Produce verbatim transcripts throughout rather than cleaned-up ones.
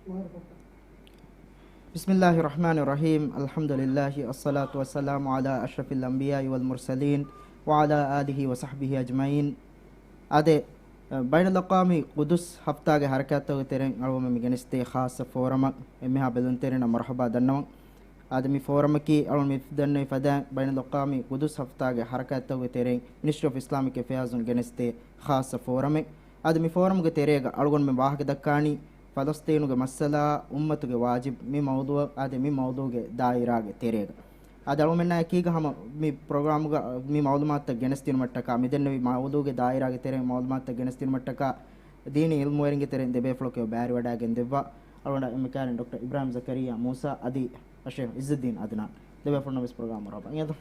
بسم الله الرحمن الرحيم. الحمد لله، الصلاة والسلام على أشرف الأنبياء والمرسلين، وعلى آله وصحبه أجمعين. އާދެ، އަ، ބައިނަލްއަޤްވާމީ ޤުދުސް ހަފްތާގެ ޙަރަކާތްތަކުގެ ތެރެއިން އަޅުގަނޑު މި ގެނެސްދޭ ޚާއްޞަ ފޯރަމަށް އެންމެހާ ބެލުންތެރިންނަށް މަރުޙަބާ ދަންނަވަން. އާދެ، މި ފޯރަމަކީ އަޅުގަނޑު މި ދަންނަވި ފަދައިން ބައިނަލްއަޤްވާމީ ޤުދުސް ހަފްތާގެ ޙަރަކާތްތަކުގެ ތެރެއިން މިނިސްޓްރީ އޮފް އިސްލާމިކް އެފެއާޒުން ގެނެސްދޭ ޚާއްޞަ ފޯރަމެއް. އާދެ، މި ފޯރަމުގެ ތެރޭގަ އަޅުގަނޑުމެން ވާހަކަ ދައްކާނީ ފަލަސްޠީނުގެ މައްސަލާ، އުއްމަތުގެ ވާޖިބް، މި މައުޟޫޢަށް. އާދެ، މި މައުޟޫޢުގެ ދާއިރާގެ ތެރޭގަ އަދި އަޅުގަނޑުމެންނާ އެކީގަ ހަމަ މި ޕްރޮގްރާމުގަ މި މައުލޫމާތުތައް ގެނެސްދިނުމަށްޓަކާ، މި ދެންނެވި މައުޟޫޢުގެ ދާއިރާގެ ތެރެއިން މައުލޫމާތުތައް ގެނެސްދިނުމަށްޓަކާ، ދީނީ ޢިލްމުވެރިންގެ ތެރެއިން ދެބޭފުޅަކު ބައިވެރިވަޑައިގެން ދެއްވާ. އަޅުގަނޑަށް އެންމެ ކައިރިން ޑޮކްޓަރ އިބްރާހިމް ޒަކަރިއްޔާ މޫސާ އަދި އައްޝޭޚް ޢިއްޒުއްދީން ޢަދްނާން ދެބޭފުޅުންނަށް ވެސް ޕްރޮގްރާމް މަރުޙަބާ. އިނގޭތޯ؟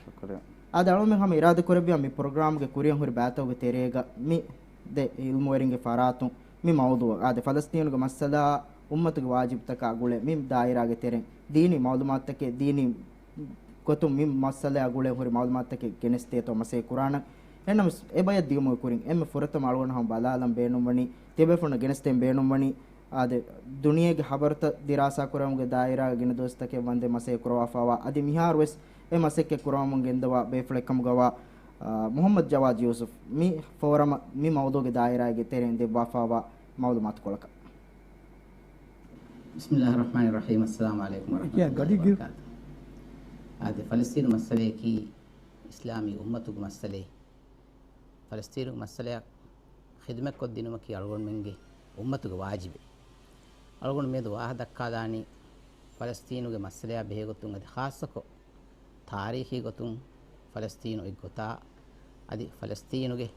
ޝުކުރިއްޔާ. އާދެ، އަޅުގަނޑުމެން ހަމަ އިރާދަކުރެއްވިޔާ މި ޕްރޮގްރާމްގެ ކުރިއަށް ހުރި ބައިތަކުގެ ތެރޭގަ މި ދެ ޢިލްމުވެރިންގެ ފަރާތުން މި މައުޟޫޢަށް، އާދެ، ފަލަސްޠީނުގެ މައްސަލާ، އުއްމަތުގެ ވާޖިބުތަކާ ގުޅޭ މި ދާއިރާގެ ތެރެއިން ދީނީ މައުލޫމާތުތަކެއް، ދީނީ ގޮތުން މި މައްސަލަޔާ ގުޅޭ ހުރި މައުލޫމާތުތަކެއް ގެނެސްދޭތޯ މަސައްކަތް ކުރާނަން. އެހެންނަމަވެސް، އެ ބަޔަށް ދިޔުމުގެ ކުރިން އެންމެ ފުރަތަމަ އަޅުގަނޑު ހަމަ ބަލާލަން ބޭނުންވަނީ، ތިޔަބޭފުޅުންނަށް ގެނެސްދޭން ބޭނުންވަނީ، އާދެ، ދުނިޔޭގެ ޚަބަރުތައް ދިރާސާ ކުރެވުމުގެ ދާއިރާގަ ގިނަ ދުވަސްތަކެއް ވަންދެން މަސައްކަތް ކުރަވާފައިވާ، އަދި މިހާރުވެސް އެ މަސައްކަތް ކުރަވަމުން ގެންދަވާ ބޭފުޅެއްކަމުގަވާ، އާ، މުޙައްމަދު ޖަވާދު ޔޫސުފް މި ފޯރަމަށް މި މައުޟޫޢުގެ ދާއިރާގެ ތެރެއިން ދެއްވާފައިވާ މައުލޫމާތުކޮޅަކަށް. بسم الله الرحمن الرحيم. السلام عليكم ورحمة الله وبركاته. އާދެ، ފަލަސްޠީނު މައްސަލަޔަކީ އިސްލާމީ އުއްމަތުގެ މައްސަލައެއް. ފަލަސްޠީނުގެ މައްސަލަޔަށް ޚިދުމަތްކޮށްދިނުމަކީ އަޅުގަނޑުމެންގެ އުއްމަތުގެ ވާޖިބެއް. އަޅުގަނޑު މިއަދު ވާހަ ދައްކާލާނީ ފަލަސްޠީނުގެ މައްސަލަޔާ ބެހޭގޮތުން އަދި ޚާއްޞަކޮށް ތާރީޚީ ގޮތުން ފަލަސްޠީނު އޮތްގޮތާ، އަދި ފަލަސްޠީނުގެ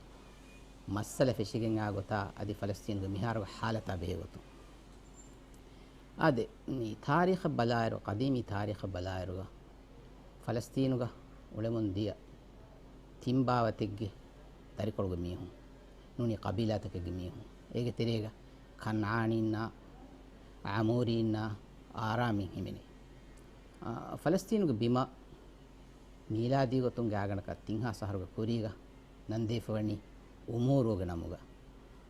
މައްސަލަ ފެށިގެން އާ ގޮތާ، އަދި ފަލަސްޠީނުގެ މިހާރުގެ ޙާލަތާ ބެހޭގޮތުން. އާދެ، މި ތާރީޚަށް ބަލާއިރު، ޤަދީމީ ތާރީޚަށް ބަލާއިރުގަ، ފަލަސްޠީނުގަ އުޅެމުން ދިޔަ ތިން ބާވަތެއްގެ ދަރިކޮޅުގެ މީހުން ނޫނީ ޤަބީލާތަކެއްގެ މީހުން. އޭގެ ތެރޭގަ ކަންޢާނީންނާ، އަމޫރީންނާ، އާރާމީން ހިމެނޭ. އާ، ފަލަސްޠީނުގެ ބިމަށް މީލާދީ ގޮތުން ގާތްގަނޑަކަށް ތިން ހާސް އަހަރުގެ ކުރީގަ ނަންދީފަވަނީ އުމޫރުގެ ނަމުގަ.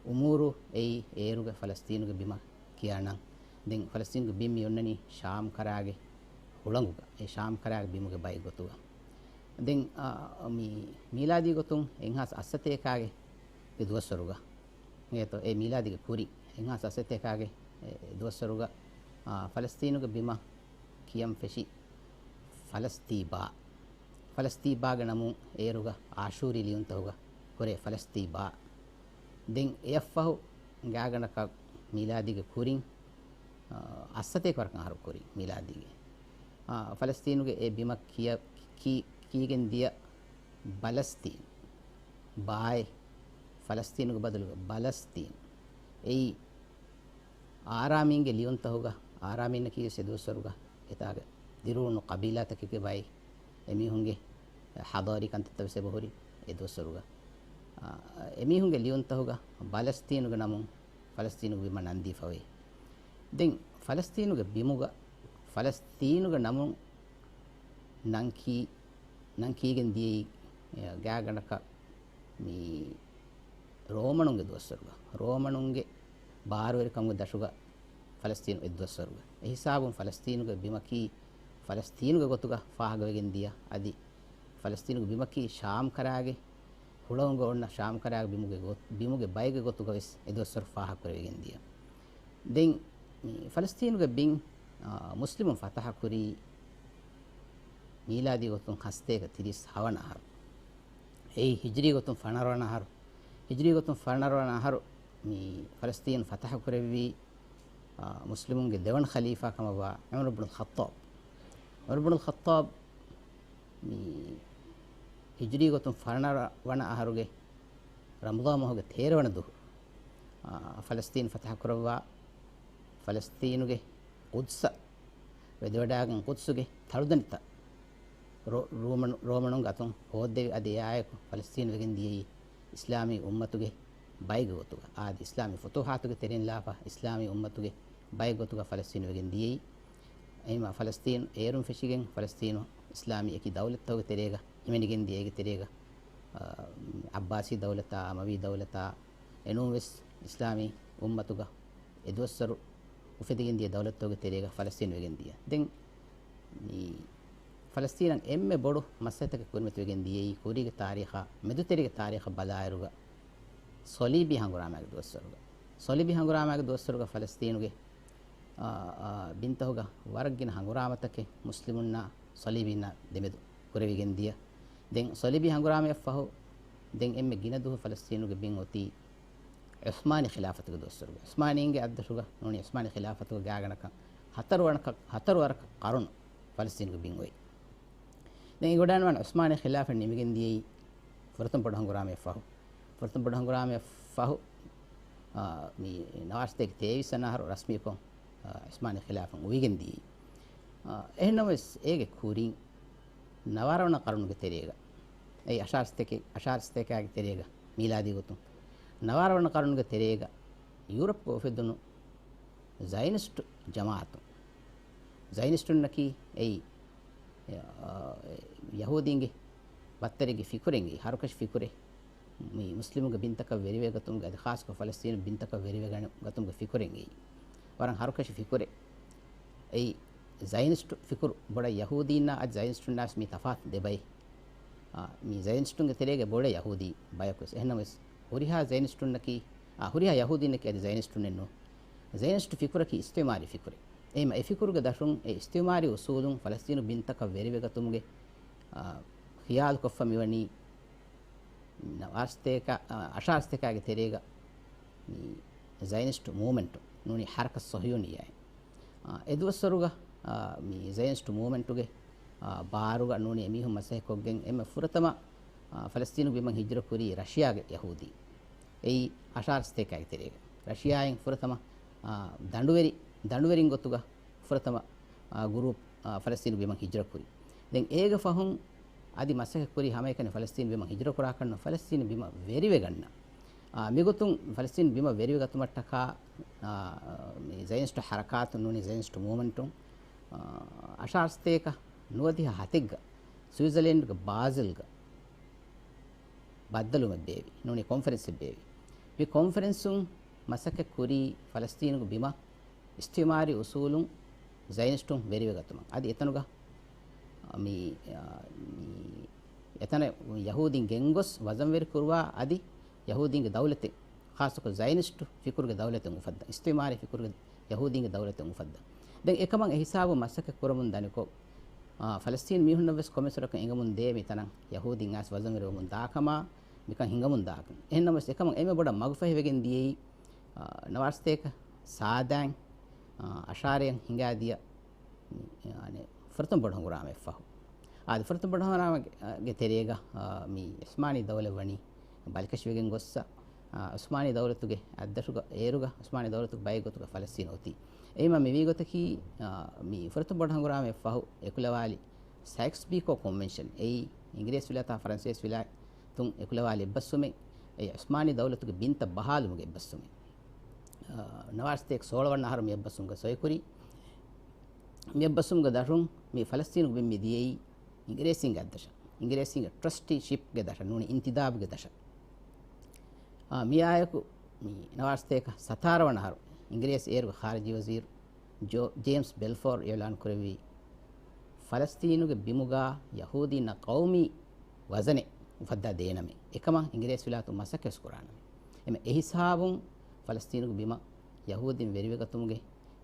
އުމޫރު އެއީ އޭރުގެ ފަލަސްޠީނުގެ ބިމަށް ކިޔާ ނަން. ދެން ފަލަސްޠީނުގެ ބިން މި އޮންނަނީ ޝާމް ކަރާގެ ހުޅަނގުގަ، އެ ޝާމް ކަރާގެ ބިމުގެ ބައެއް ގޮތުގަ. ދެން، އާ، މި މީލާދީ ގޮތުން އެއްހާސް އައްސަތޭކާގެ ދުވަސްވަރުގަ، އިނގޭތޯ، އެ މީލާދީގެ ކުރިން އެއްހާސް އައްސަތޭކާގެ ދުވަސްވަރުގަ، އާ، ފަލަސްޠީނުގެ ބިމަށް ކިޔަން ފެށި ފަލަސްތީބާ. ފަލަސްތީބާގެ ނަމުން އޭރުގަ އާޝޫރީ ލިޔުންތަކުގަ ހުރޭ ފަލަސްތީބާ. ދެން އެއަށްފަހު ގާތްގަނޑަކަށް މީލާދީގެ ކުރިން، އާ، އައްސަތޭކަ ވަރަކަށް އަހަރު ކުރިން މީލާދީގެ، އާ، ފަލަސްތީނުގެ އެ ބިމަށް ކިޔަ-، ކީ-، ކީގެން ދިޔަ ބަލަސްތީން. ބާއެއް ފަލަސްތީނުގެ ބަދަލުގަ ބަލަސްތީން. އެއީ އާރާމީންގެ ލިޔުންތަކުގަ، އާރާމީންނަކީ ވެސް އެ ދުވަސްވަރުގަ އެތާގަ ދިރުވުނު ޤަބީލާތަކެއްގެ ބައެއް، އެމީހުންގެ ޙަޟާރީ ކަންތައްތައް ވެސް އެބަހުރި އެ ދުވަސްވަރުގަ. އާ، އެމީހުންގެ ލިޔުންތަކުގަ ބަލަސްތީނުގެ ނަމުން ފަލަސްތީނުގެ ބިމަށް ނަންދީފަ އޮތް. ދެން ފަލަސްތީނުގެ ބިމުގަ ފަލަސްތީނުގެ ނަމުން ނަންކީ، ނަން ކީގެން ދިޔައީ، އެ، ގާތްގަނޑަކަށް މި ރޯމަނުންގެ ދުވަސްވަރުގަ، ރޯމަނުންގެ ބާރުވެރިކަމުގެ ދަށުގަ ފަލަސްތީނު އޮތް ދުވަސްވަރުގަ. އެ ހިސާބުން ފަލަސްތީނުގެ ބިމަކީ ފަލަސްތީނުގެ ގޮތުގަ ފާހަގަވެގެން ދިޔަ، އަދި ފަލަސްތީނުގެ ބިމަކީ ޝާމް ކަރާގެ ހުޅަނގުގަ އޮންނަ ޝާމް ކަރާގެ ބިމުގެ ގޮ-، ބިމުގެ ބައެއްގެ ގޮތުގަ ވެސް އެ ދުވަސްވަރު ފާހަގަކުރެވިގެން ދިޔަ. ދެން މި ފަލަސްތީނުގެ ބިން، އާ، މުސްލިމުން ފަތަޙަ ކުރީ މީލާދީ ގޮތުން ހަސަތޭކަ ތިރީސް ހަވަނަ އަހަރު. އެއީ ހިޖްރީ ގޮތުން ފަނަރަވަނަ އަހަރު. ހިޖްރީ ގޮތުން ފަނަރަވަނަ އަހަރު މި ފަލަސްތީނު ފަތަޙަ ކުރެއްވީ، އާ، މުސްލިމުންގެ ދެވަނަ ޚަލީފާ ކަމަށްވާ ޢުމަރު ބުނުލް ޚައްޠާބް. ޢުމަރު ބުނުލް ޚައްޠާބް މި ހިޖްރީ ގޮތުން ފަނަރަ ވަނަ އަހަރުގެ ރަމަޟާން މަހުގެ ތޭރަ ވަނަ ދުހު، އާ، ފަލަސްތީން ފަތަޙަ ކުރައްވާ، ފަލަސްތީނުގެ ޤުދްސަށް ވެދެވަޑައިގެން ޤުދްސުގެ ތަޅުދަނޑިތައް ރޯ-، ރޯމަނު-، ރޯމަނުންގެ އަތުން ހޯއްދެވި އަދި އެއާއެކު ފަލަސްތީނު ވެގެން ދިޔައީ އިސްލާމީ އުއްމަތުގެ ބައެއްގެ ގޮތުގަ. އާދެ، އިސްލާމީ ފުތޫޙާތުގެ ތެރެއިން ލާފަ އިސްލާމީ އުއްމަތުގެ ބައެއްގެ ގޮތުގަ ފަލަސްތީނު ވެގެން ދިޔައީ. އެހެންވީމާ ފަލަސްތީނު އޭރުން ފެށިގެން ފަލަސްތީނު އިސްލާމީ އެކި ދައުލަތްތަކުގެ ތެރޭގަ ހިމެނިގެން ދިޔަ. އޭގެ ތެރޭގަ، އާ، ޢައްބާސީ ދައުލަތާ، އަމަވީ ދައުލަތާ، އެނޫން ވެސް އިސްލާމީ އުއްމަތުގަ އެ ދުވަސްވަރު އުފެދިގެން ދިޔަ ދައުލަތުގެ ތެރޭގަ ފަލަސްތީނު ވެގެން ދިޔަ. ދެން މި ފަލަސްތީނަށް އެންމެ ބޮޑު މައްސަލަތަކެއް ކުރިމަތިވެގެން ދިޔައީ ކުރީގެ ތާރީޚާ، މެދުތެރޭގެ ތާރީޚަށް ބަލާއިރުގަ ޞަލީބީ ހަނގުރާމާގެ ދުވަސްވަރުގަ، ޞަލީބީ ހަނގުރާމާގެ ދުވަސްވަރުގަ ފަލަސްތީނުގެ، އާ، އާ، ބިންތަކުގަ ވަރަށް ގިނަ ހަނގުރާމަތަކެއް މުސްލިމުންނާ ޞަލީބީންނާ ދެމެދު ކުރެވިގެން ދިޔަ. ދެން ޞަލީބީ ހަނގުރާމަޔަށް ފަހު، ދެން އެންމެ ގިނަ ދުވަހު ފަލަސްތީނުގެ ބިން އޮތީ ޢުސްމާނީ ޚިލާފަތުގެ ދުވަސްވަރުގަ. ޢުސްމާނީންގެ އައްދަށުގަ ނޫނީ ޢުސްމާނީ ޚިލާފަތުގަ ގާތްގަނޑަކަށް ހަތަރު ވަނަކަށް، ހަތަރު ވަރަކަށް ޤަރުނު ފަލަސްތީނުގެ ބިން އޮތް. ދެން އެ ގޮޑާން ވާން ޢުސްމާނީ ޚިލާފަތް ނިމިގެން ދިޔައީ ފުރަތަމަ ބޮޑު ހަނގުރާމަޔަށް ފަހު. ފުރަތަމަ ބޮޑު ހަނގުރާމަޔަށް ފަހު، އާ، މި ނަވާރަ ސަތޭކަ ތޭވީސް ވަނަ އަހަރު ރަސްމީކޮށް، އާ، ޢުސްމާނީ ޚިލާފަތް އުވިގެން ދިޔައީ. އާ، އެހެންނަމަވެސް އޭގެ ކުރިން ނަވާރަ ވަނަ ޤަރުނުގެ ތެރޭގަ، އެއީ އަށާރަ ސަތޭކަ، އަށާރަ ސަތޭކައިގެ ތެރޭގަ، މީލާދީ ގޮތުން ނަވާރަ ވަނަ ޤަރުނުގެ ތެރޭގަ ޔޫރަޕްގަ އުފެދުނު ޒައިނިސްޓު ޖަމާޢަތުން، ޒައިނިސްޓުންނަކީ އެއީ، އާ، ޔަހޫދީންގެ ބައްތަރެއްގެ ފިކުރެއް، އެއީ ހަރުކަށި ފިކުރެއް، މި މުސްލިމުންގެ ބިންތަކަށް ވެރިވެގަތުމުގެ، އަދި ޚާއްޞަކޮށް ފަލަސްތީނު ބިންތަކަށް ވެރިވެގަތުމުގެ ފިކުރެއް އެއީ. ވަރަށް ހަރުކަށި ފިކުރެއް. އެއީ ޒައިނިސްޓު ފިކުރު ބޮޑަށް ޔަހޫދީންނާ އަދި ޒައިނިސްޓުންނާ ވެސް މީ ތަފާތު ދެ ބައެއް. އާ، މި ޒައިނިސްޓުންގެ ތެރޭގަ ބޮޑެތި ޔަހޫދީ ބަޔަކު ވެސް. އެހެންނަމަވެސް ހުރިހާ ޒައިނިސްޓުންނަކީ، އާ، ހުރިހާ ޔަހޫދީންނަކީ އަދި ޒައިނިސްޓުންނެއް ނޫން. ޒައިނިސްޓު ފިކުރަކީ އިސްތިޢުމާރީ ފިކުރެއް. އެހެންވީމަ އެ ފިކުރުގެ ދަށުން އެ އިސްތިޢުމާރީ އުސޫލުން ފަލަސްތީނު ބިންތަކަށް ވެރިވެގަތުމުގެ، އާ، ޚިޔާލުކޮށްފަ މިވަނީ ނަވާރަ ސަތޭކަ، އަށާރަ ސަތޭކައިގެ ތެރޭގަ މި ޒައިނިސްޓު މޫވްމަންޓު ނޫނީ ޙަރަކަތު ޞަހިޔޫނިއްޔާއިން. އާ، އެ ދުވަސްވަރުގަ، އާ، މި ޒައިނިސްޓު މޫވްމަންޓުގެ، އާ، ބާރުގަ ނޫނީ އެމީހުން މަސައްކަތްކޮށްގެން އެންމެ ފުރަތަމަ، އާ، ފަލަސްތީނު ބިމަށް ހިޖުރަ ކުރީ ރަޝިޔާގެ ޔަހޫދީ. އެއީ އަށާރަ ސަތޭކައިގެ ތެރޭގަ. ރަޝިޔާއިން ފުރަތަމަ، އާ، ދަނޑުވެރި، ދަނޑުވެރިން ގޮތުގަ ފުރަތަމަ، އާ، ގުރޫޕް، އާ، ފަލަސްތީނު ބިމަށް ހިޖުރަ ކުރި. ދެން އޭގެ ފަހުން އަދި މަސައްކަތް ކުރީ ހަމައެކަނި ފަލަސްތީނު ބިމަށް ހިޖުރަ ކުރާކަށް ނޫން، ފަލަސްތީނު ބިމަށް ވެރިވެގަންނަ. އާ، މިގޮތުން ފަލަސްތީނު ބިމަށް ވެރިވެގަތުމަށްޓަކާ، އާ، މި ޒައިނިސްޓު ޙަރަކާތުން ނޫނީ ޒައިނިސްޓު މޫވްމަންޓުން، އާ، އަށާރަ ސަތޭކަ ނުވަދިހަ ހަތެއްގަ ސުއިޒަލޭންޑްގެ ބާޒެލްގަ ބައްދަލުވުމެއް ބޭއްވި. ނޫނީ ކޮންފަރެންސެއް ބޭއްވި. މި ކޮންފަރެންސުން މަސައްކަތް ކުރީ ފަލަސްތީނުގެ ބިމަށް އިސްތިޢުމާރީ އުސޫލުން ޒައިނިސްޓުން ވެރިވެގަތުމަށް. އަދި އެތަނުގަ، އަ، މި، އަ، މި އެތަނަށް ޔަހޫދީން ގެންގޮސް ވަޒަންވެރި ކުރުވާ އަދި ޔަހޫދީންގެ ދައުލަތެއް، ޚާއްޞަކޮށް ޒައިނިސްޓު ފިކުރުގެ ދައުލަތެއް އުފައްދަން، އިސްތިޢުމާރީ ފިކުރުގެ ޔަހޫދީންގެ ދައުލަތެއް އުފައްދަން. ދެން އެކަމަށް އެ ހިސާބުން މަސައްކަތް ކުރަމުން ދަނިކޮށް، އާ، ފަލަސްތީން މީހުންނަށް ވެސް ކޮންމެސް ވަރަކަށް އެނގެމުން ދޭ މިތަނަށް ޔަހޫދީން އައިސް ވަޒަންވެރިވަމުން ދާކަމާ، މިކަން ހިނގަމުން ދާކަން. އެހެންނަމަވެސް އެކަމަށް އެންމެ ބޮޑަށް މަގުފަހިވެގެން ދިޔައީ، އާ، ނަވާރަ ސަތޭކަ ސާދައިން، އާ، އަށާރައިން ހިނގާދިޔަ، މި، އާނެ، ފުރަތަމަ ބޮޑު ހަނގުރާމައެއް ފަހު. އާދެ، ފުރަތަމަ ބޮޑު ހަނގުރާމަގެ، ގެ ތެރޭގަ، އާ، މި ޢުސްމާނީ ދައުލަތް ވަނީ ބަލިކަށިވެގެން ގޮއްސަ، އާ، ޢުސްމާނީ ދައުލަތުގެ އަތްދަށުގަ އޭރުގަ ޢުސްމާނީ ދައުލަތުގެ ބައެއް ގޮތުގަ ފަލަސްތީން އޮތީ. އެހެންވީމަ މިވީ ގޮތަކީ، އާ، މި ފުރަތަމަ ބޮޑު ހަނގުރާމައެއް ފަހު އެކުލަވާލި ސައިކްސް ބީކޯ ކޮންވެންޝަން، އެއީ އިނގިރޭސި ވިލާތާ ފަރަންސޭސި ވިލާތުން އެކުލަވާލި އެއްބަސްވުމެއް، އެއީ ޢުސްމާނީ ދައުލަތުގެ ބިންތައް ބަހާލުމުގެ އެއްބަސްވުމެއް. އާ، ނަވާރަ ސަތޭކަ ސޯޅަ ވަނަ އަހަރު މި އެއްބަސްވުމުގެ ސޮއިކުރީ. މި އެއްބަސްވުމުގެ ދަށުން މި ފަލަސްތީނުގެ ބިން މި ދިޔައީ އިނގިރޭސީންގެ އަތްދަށަށް. އިނގިރޭސީންގެ ޓްރަސްޓީޝިޕްގެ ދަށަށް ނޫނީ އިންތިދާބުގެ ދަށަށް. އާ، މިއާއެކު މި ނަވާރަ ސަތޭކަ ސަތާރަ ވަނަ އަހަރު އިނގިރޭސި އޭރުގެ ޚާރިޖީ ވަޒީރު ޖޯ-، ޖޭމްސް ބެލްފޯރް އިޢުލާން ކުރެއްވީ، ފަލަސްތީނުގެ ބިމުގަ ޔަހޫދީންނަށް ޤައުމީ ވަޒަނެއް އުފައްދާ ދޭނަމޭ. އެކަމަށް އިނގިރޭސި ވިލާތުން މަސައްކަތް ވެސް ކުރާނަމޭ. އެމަ އެހިސާބުން ފަލަސްތީނުގެ ބިމަށް ޔަހޫދީން ވެރިވެގަތުމުގެ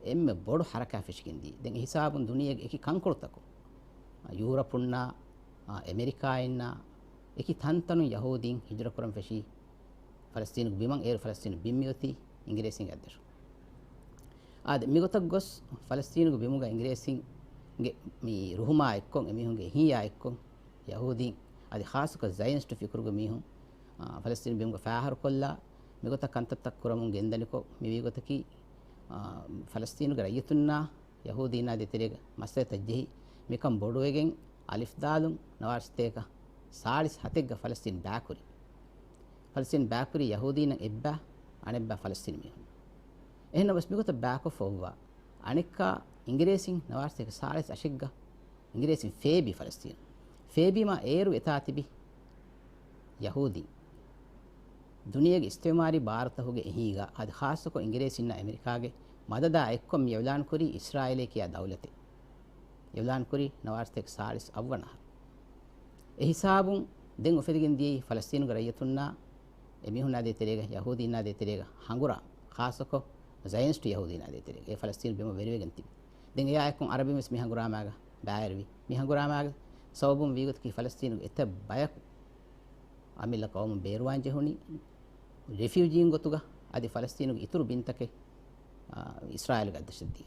އެންމެ ބޮޑު ޙަރަކާތް ފެށިގެން ދިޔަ. ދެން އެހިސާބުން ދުނިޔޭގެ އެކި ކަންކޮޅުތަކުން، އާ، ޔޫރަޕުންނާ، އާ، އެމެރިކާއިންނާ އެކި ތަންތަނުން ޔަހޫދީން ހިޖުރަކުރަން ފެށީ ފަލަސްތީނުގެ ބިމަށް. އޭރު ފަލަސްތީނު ބިން މިއޮތީ އިނގިރޭސިންގެ އަތްދަށުން. އާދެ، މިގޮތަށް ގޮސް ފަލަސްތީނުގެ ބިމުގަ އިނގިރޭސިންގެ މި ރުހުމާ އެއްކޮށް، އެމީހުންގެ އެހީއާ އެއްކޮށް، ޔަހޫދީން އަދި ޚާއްޞަކޮށް ޒައިނިސްޓު ފިކުރުގެ މީހުން، އާ، ފަލަސްތީނު ބިމުގަ ފާހަރުކޮށްލާ، މިގޮތަށް ކަންތައްތައް ކުރަމުން ގެންދަނިކޮށް، މިވީ ގޮތަކީ، އާ، ފަލަސްތީނުގެ ރައްޔިތުންނާ ޔަހޫދީންނާ ދޭތެރޭގަ މައްސަލަތައް ޖެހި، މިކަން ބޮޑުވެގެން އަލިފް ދާލުން ނަވާރަ ސަތޭކަ ސާޅީސް ހަތެއްގަ ފަލަސްތީން ބާކުރި. ފަލަސްތީން ބާކުރީ ޔަހޫދީންނަށް އެއްބައި، އަނެއްބައި ފަލަސްތީނު މީހުން. އެހެންނަމަވެސް މިގޮތަށް ބާކޮށްފަ އޮއްވާ އަނެއްކާ އިނގިރޭސިން ނަވާރަ ސަތޭކަ ސާޅީސް އަށެއްގަ އިނގިރޭސިން ފޭބި ފަލަސްތީނު. ފޭބީމާ އޭރު އެތާ ތިބި ޔަހޫދީން ދުނިޔޭގެ އިސްތިޢުމާރީ ބާރުތަކުގެ އެހީގަ އަދި ޚާއްޞަކޮށް އިނގިރޭސިންނާ އެމެރިކާގެ މަދަދާ އެއްކޮށް މި އިޢުލާން ކުރީ އިސްރާއީލޭ ކިޔާ ދައުލަތެއް. އިޢުލާން ކުރީ ނަވާރަސަތޭކަ ސާޅީސް އަށްވަނަ އަހަރު. އެ ހިސާބުން ދެން އުފެދިގެން ދިޔައީ ފަލަސްތީނުގެ ރައްޔިތުންނާ އެމީހުންނާ ދޭތެރޭގަ، ޔަހޫދީންނާ ދޭތެރޭގަ ހަނގުރާމަ، ޚާއްޞަކޮށް ޒަޔަނިސްޓު ޔަހޫދީންނާ ދޭތެރޭގަ އެ ފަލަސްތީނު ބިމަށް ވެރިވެގެން ތިބި. ދެން އެއާ އެކު އަރަބިން ވެސް މި ހަނގުރާމާގަ ބައިވެރިވި. މި ހަނގުރާމާގެ ސަބަބުން ވީގޮތަކީ ފަލަސްތީނުގެ އެތައް ބަޔަކު އަމިއްލަ ޤައުމުން ބޭރުވާން ޖެހުނީ ރެފިއުޖީން ގޮތުގަ، އަދި ފަލަސްތީނުގެ އިތުރު ބިންތަކެއް، އާ، އިސްރާއީލުގެ އަތްދަށަށް ދީ.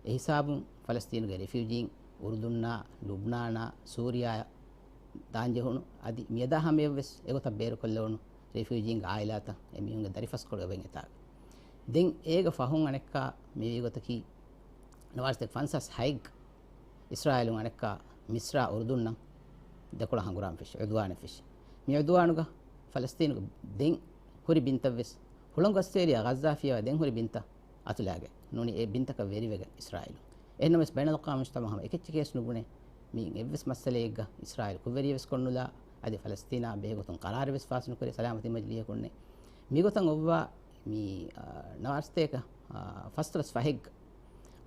އެ ހިސާބުން ފަލަސްތީނުގެ ރެފިއުޖީން އުރުދުންނާ، ލުބްނާނާ، ސޫރިޔާއަށް ދާން ޖެހުނު، އަދި މިއަދާ ހަމަޔަށްވެސް އެގޮތަށް ބޭރުކޮށްލެވުނު ރެފިއުޖީންގެ އާއިލާތައް އެމީހުންގެ ދަރިފަސްކޮޅު އެބައިން އެތާގަ. ދެން އޭގެ ފަހުން އަނެއްކާ މިވީގޮތަކީ ނަވާރަސަތޭކަ ފަންސާސް ހައެއްގަ އިސްރާއީލުން އަނެއްކާ މިސްރާ އުރުދުންނަށް ދެކޮޅަށް ހަނގުރާމަ ފެށި، ޢުދުވާނެއް ފެށި. މި ޢުދުވާނުގަ ފަލަސްތީނުގެ ދެން ހުރި ބިންތައްވެސް، ހުޅަނގު އައްސޭރިޔާ ޣައްޒާ ފިޔަވާ ދެން ހުރި ބިންތައް އަތުލާގެ ނޫނީ އެ ބިންތަކަށް ވެރިވެގެން އިސްރާއީލު. އެހެންނަމަވެސް ބައިނަލްއަޤްވާމު މުޖްތަމަޢު ހަމަ އެކެއްޗެކޭވެސް ނުބުނޭ މިއިން އެއްވެސް މައްސަލައެއްގަ އިސްރާއީލު ކުށްވެރިއެއްވެސް ކޮށްނުލާ، އަދި ފަލަސްތީނާ ބެހޭގޮތުން ޤަރާރެއްވެސް ފާސް ނުކުރޭ ސަލާމަތީ މަޖިލީހަކުންނެއް. މިގޮތަށް އޮއްވާ މި، އާ، ނަވާރަސަތޭކަ، އާ، ފަސްދޮޅަސް ފަހެއްގަ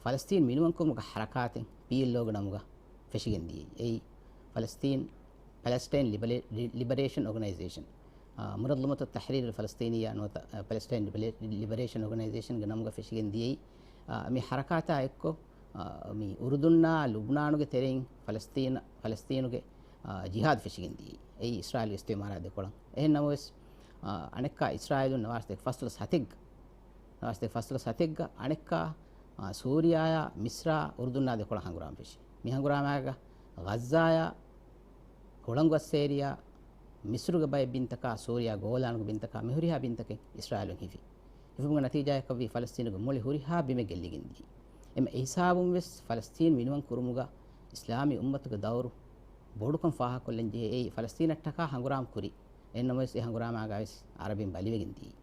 ފަލަސްތީން މިނިވަންކުރުމުގެ ހަރަކާތެއް ޕީއެލްއޯގެ ނަމުގަ ފެށިގެން ދިޔައީ. އެއީ ފަލަސްތީން، ޕެލެސްޓައިން ލިބަރޭ-، ލި-، ލިބަރޭޝަން އޯގަނައިޒޭޝަން، އާ، މުނައްޒަމަތު ތަޙްރީރުލް ފަލަސްތީނިއްޔާ ނުވަތަ، އާ، ޕެލެސްޓައިން ލިބަރޭ-، ލިބަރޭޝަން އޯގަނައިޒޭޝަންގެ ނަމުގަ ފެށިގެން ދިޔައީ. އާ، މި ހަރަކާތާ އެއްކޮށް، އާ، މި އުރުދުންނާ ލުބްނާނުގެ ތެރެއިން ފަލަސްތީނަ-، ފަލަސްތީނުގެ، އާ، ޖިހާދު ފެށިގެން ދިޔައީ. އެއީ އިސްރާއީލު އިސްތިޢުމާރާ ދެކޮޅަށް. އެހެން ނަމަވެސް، އާ، އަނެއްކާ އިސްރާއީލުން ނަވާރަސަތޭކަ ފަސްދޮޅަސް ހަތެއްގަ ނަވާރަސަތޭކަ ފަސްދޮޅަސް ހަތެއްގަ އަނެއްކާ، އާ، ސޫރިޔާއާ މިސްރާ އުރުދުންނާ ދެކޮޅަށް ހަނގުރާމަ ފެށި. މި ހަނގުރާމާގަ ޣައްޒާއާ، ހުޅަނގު އައްސޭރިޔާ، މިސްރުގެ ބައެއް ބިންތަކާ، ސޫރިޔާ ގޯލާނުގެ ބިންތަކާ، މިހުރިހާ ބިންތަކެއް އިސްރާއީލުން ހިފި. ހިފުމުގެ ނަތީޖާއަކަށްވީ ފަލަސްތީނުގެ މުޅި ހުރިހާ ބިމެއް ގެއްލިގެން ދިޔައީ. އެމަ އެހިސާބުން ވެސް ފަލަސްތީން މިނިވަން ކުރުމުގަ އިސްލާމީ އުއްމަތުގެ ދައުރު ބޮޑުކަން ފާހަގަކޮށްލަން ޖެހޭ. އެއީ ފަލަސްތީނަށްޓަކާ ހަނގުރާމަ ކުރި. އެހެންނަމަވެސް އެ ހަނގުރާމާގައިވެސް އަރަބިން ބަލިވެގެން ދިޔައީ.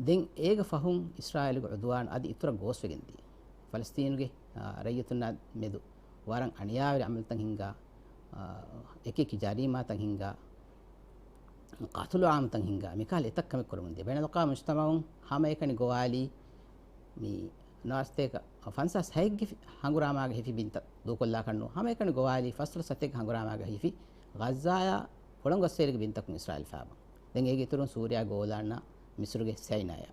ދެން އޭގެ ފަހުން އިސްރާއީލުގެ ޢުދުވާން އަދި އިތުރަށް ގޯސްވެގެން ދިޔަ. ފަލަސްތީނުގެ، އާ، ރައްޔިތުންނާ މެދު ވަރަށް އަނިޔާވެރި ޢަމަލުތައް ހިންގާ، އާ، އެކިއެކި ޖަރީމާތައް ހިންގާ، ޤަތުލު ޢާއްމުތައް ހިންގާ، މިކަހަލަ އެތައް ކަމެއް ކުރަމުން ދިޔަ. ބައިނަލްއަޤްވާމު މުޖްތަމަޢުން ހަމައެކަނި ގޮވާލީ މި ނަވާރަސަތޭކަ ފަންސާސް ހައެއްގެ ހަނގުރާމާގަ ހިފި ބިންތައް ދޫކޮށްލާކަށްނު، ހަމައެކަނި ގޮވާލީ ފަސްދޮޅަސް ސަތެއްގެ ހަނގުރާމާގަ ހިފި ޣައްޒާއާ ހުޅަނގު އައްސޭރިގެ ބިންތަކުން އިސްރާއީލް ފާބަން. ދެން އޭގެ އިތުރުން ސޫރިޔާ ގޯލާންނާ މިސްރުގެ ސައިނާޔާ.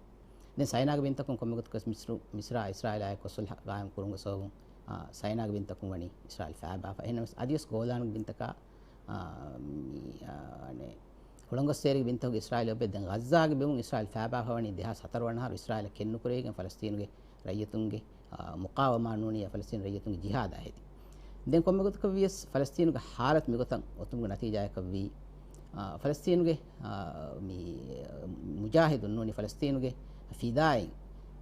ދެން ސައިނާގެ ބިންތަކުން ކޮންމެ ގޮތަކަސް މިސްރު، މިސްރާ އިސްރާއީލާއެކު ސުލްހަ ގާއިމް ކުރުމުގެ ސަބަބުން، އާ، ސައިނާގެ ބިންތަކުން ވަނީ އިސްރާއީލް ފާބާފަ. އެހެންނަމަވެސް އަދިވެސް ގޯލާނުގެ ބިންތަކާ، އާ، މި، އާ، އަނެއް ހުޅަނގު އައްސޭރިގެ ބިންތަކުގެ އިސްރާއީލް އޮތް. ދެން ޣައްޒާގެ ބިމުން އިސްރާއީލް ފާބާފަ ވަނީ ދެހާސް ހަތަރު ވަނަ އަހަރު އިސްރާއީލަށް ކެތްނުކުރެވިގެން ފަލަސްތީނުގެ ރައްޔިތުންގެ، އާ، މުޤާވަމާ ނޫނީ ފަލަސްތީނު ރައްޔިތުންގެ ޖިހާދާ ހެދި. ދެން ކޮންމެ ގޮތަކަށް ވިޔަސް ފަލަސްތީނުގެ ހާލަތު މިގޮތަށް އޮތުމުގެ ނަތީޖާއަކަށްވީ، އާ، ފަލަސްތީނުގެ، އާ، މި، މުޖާހިދުން ނޫނީ ފަލަސްތީނުގެ ފިދާއީން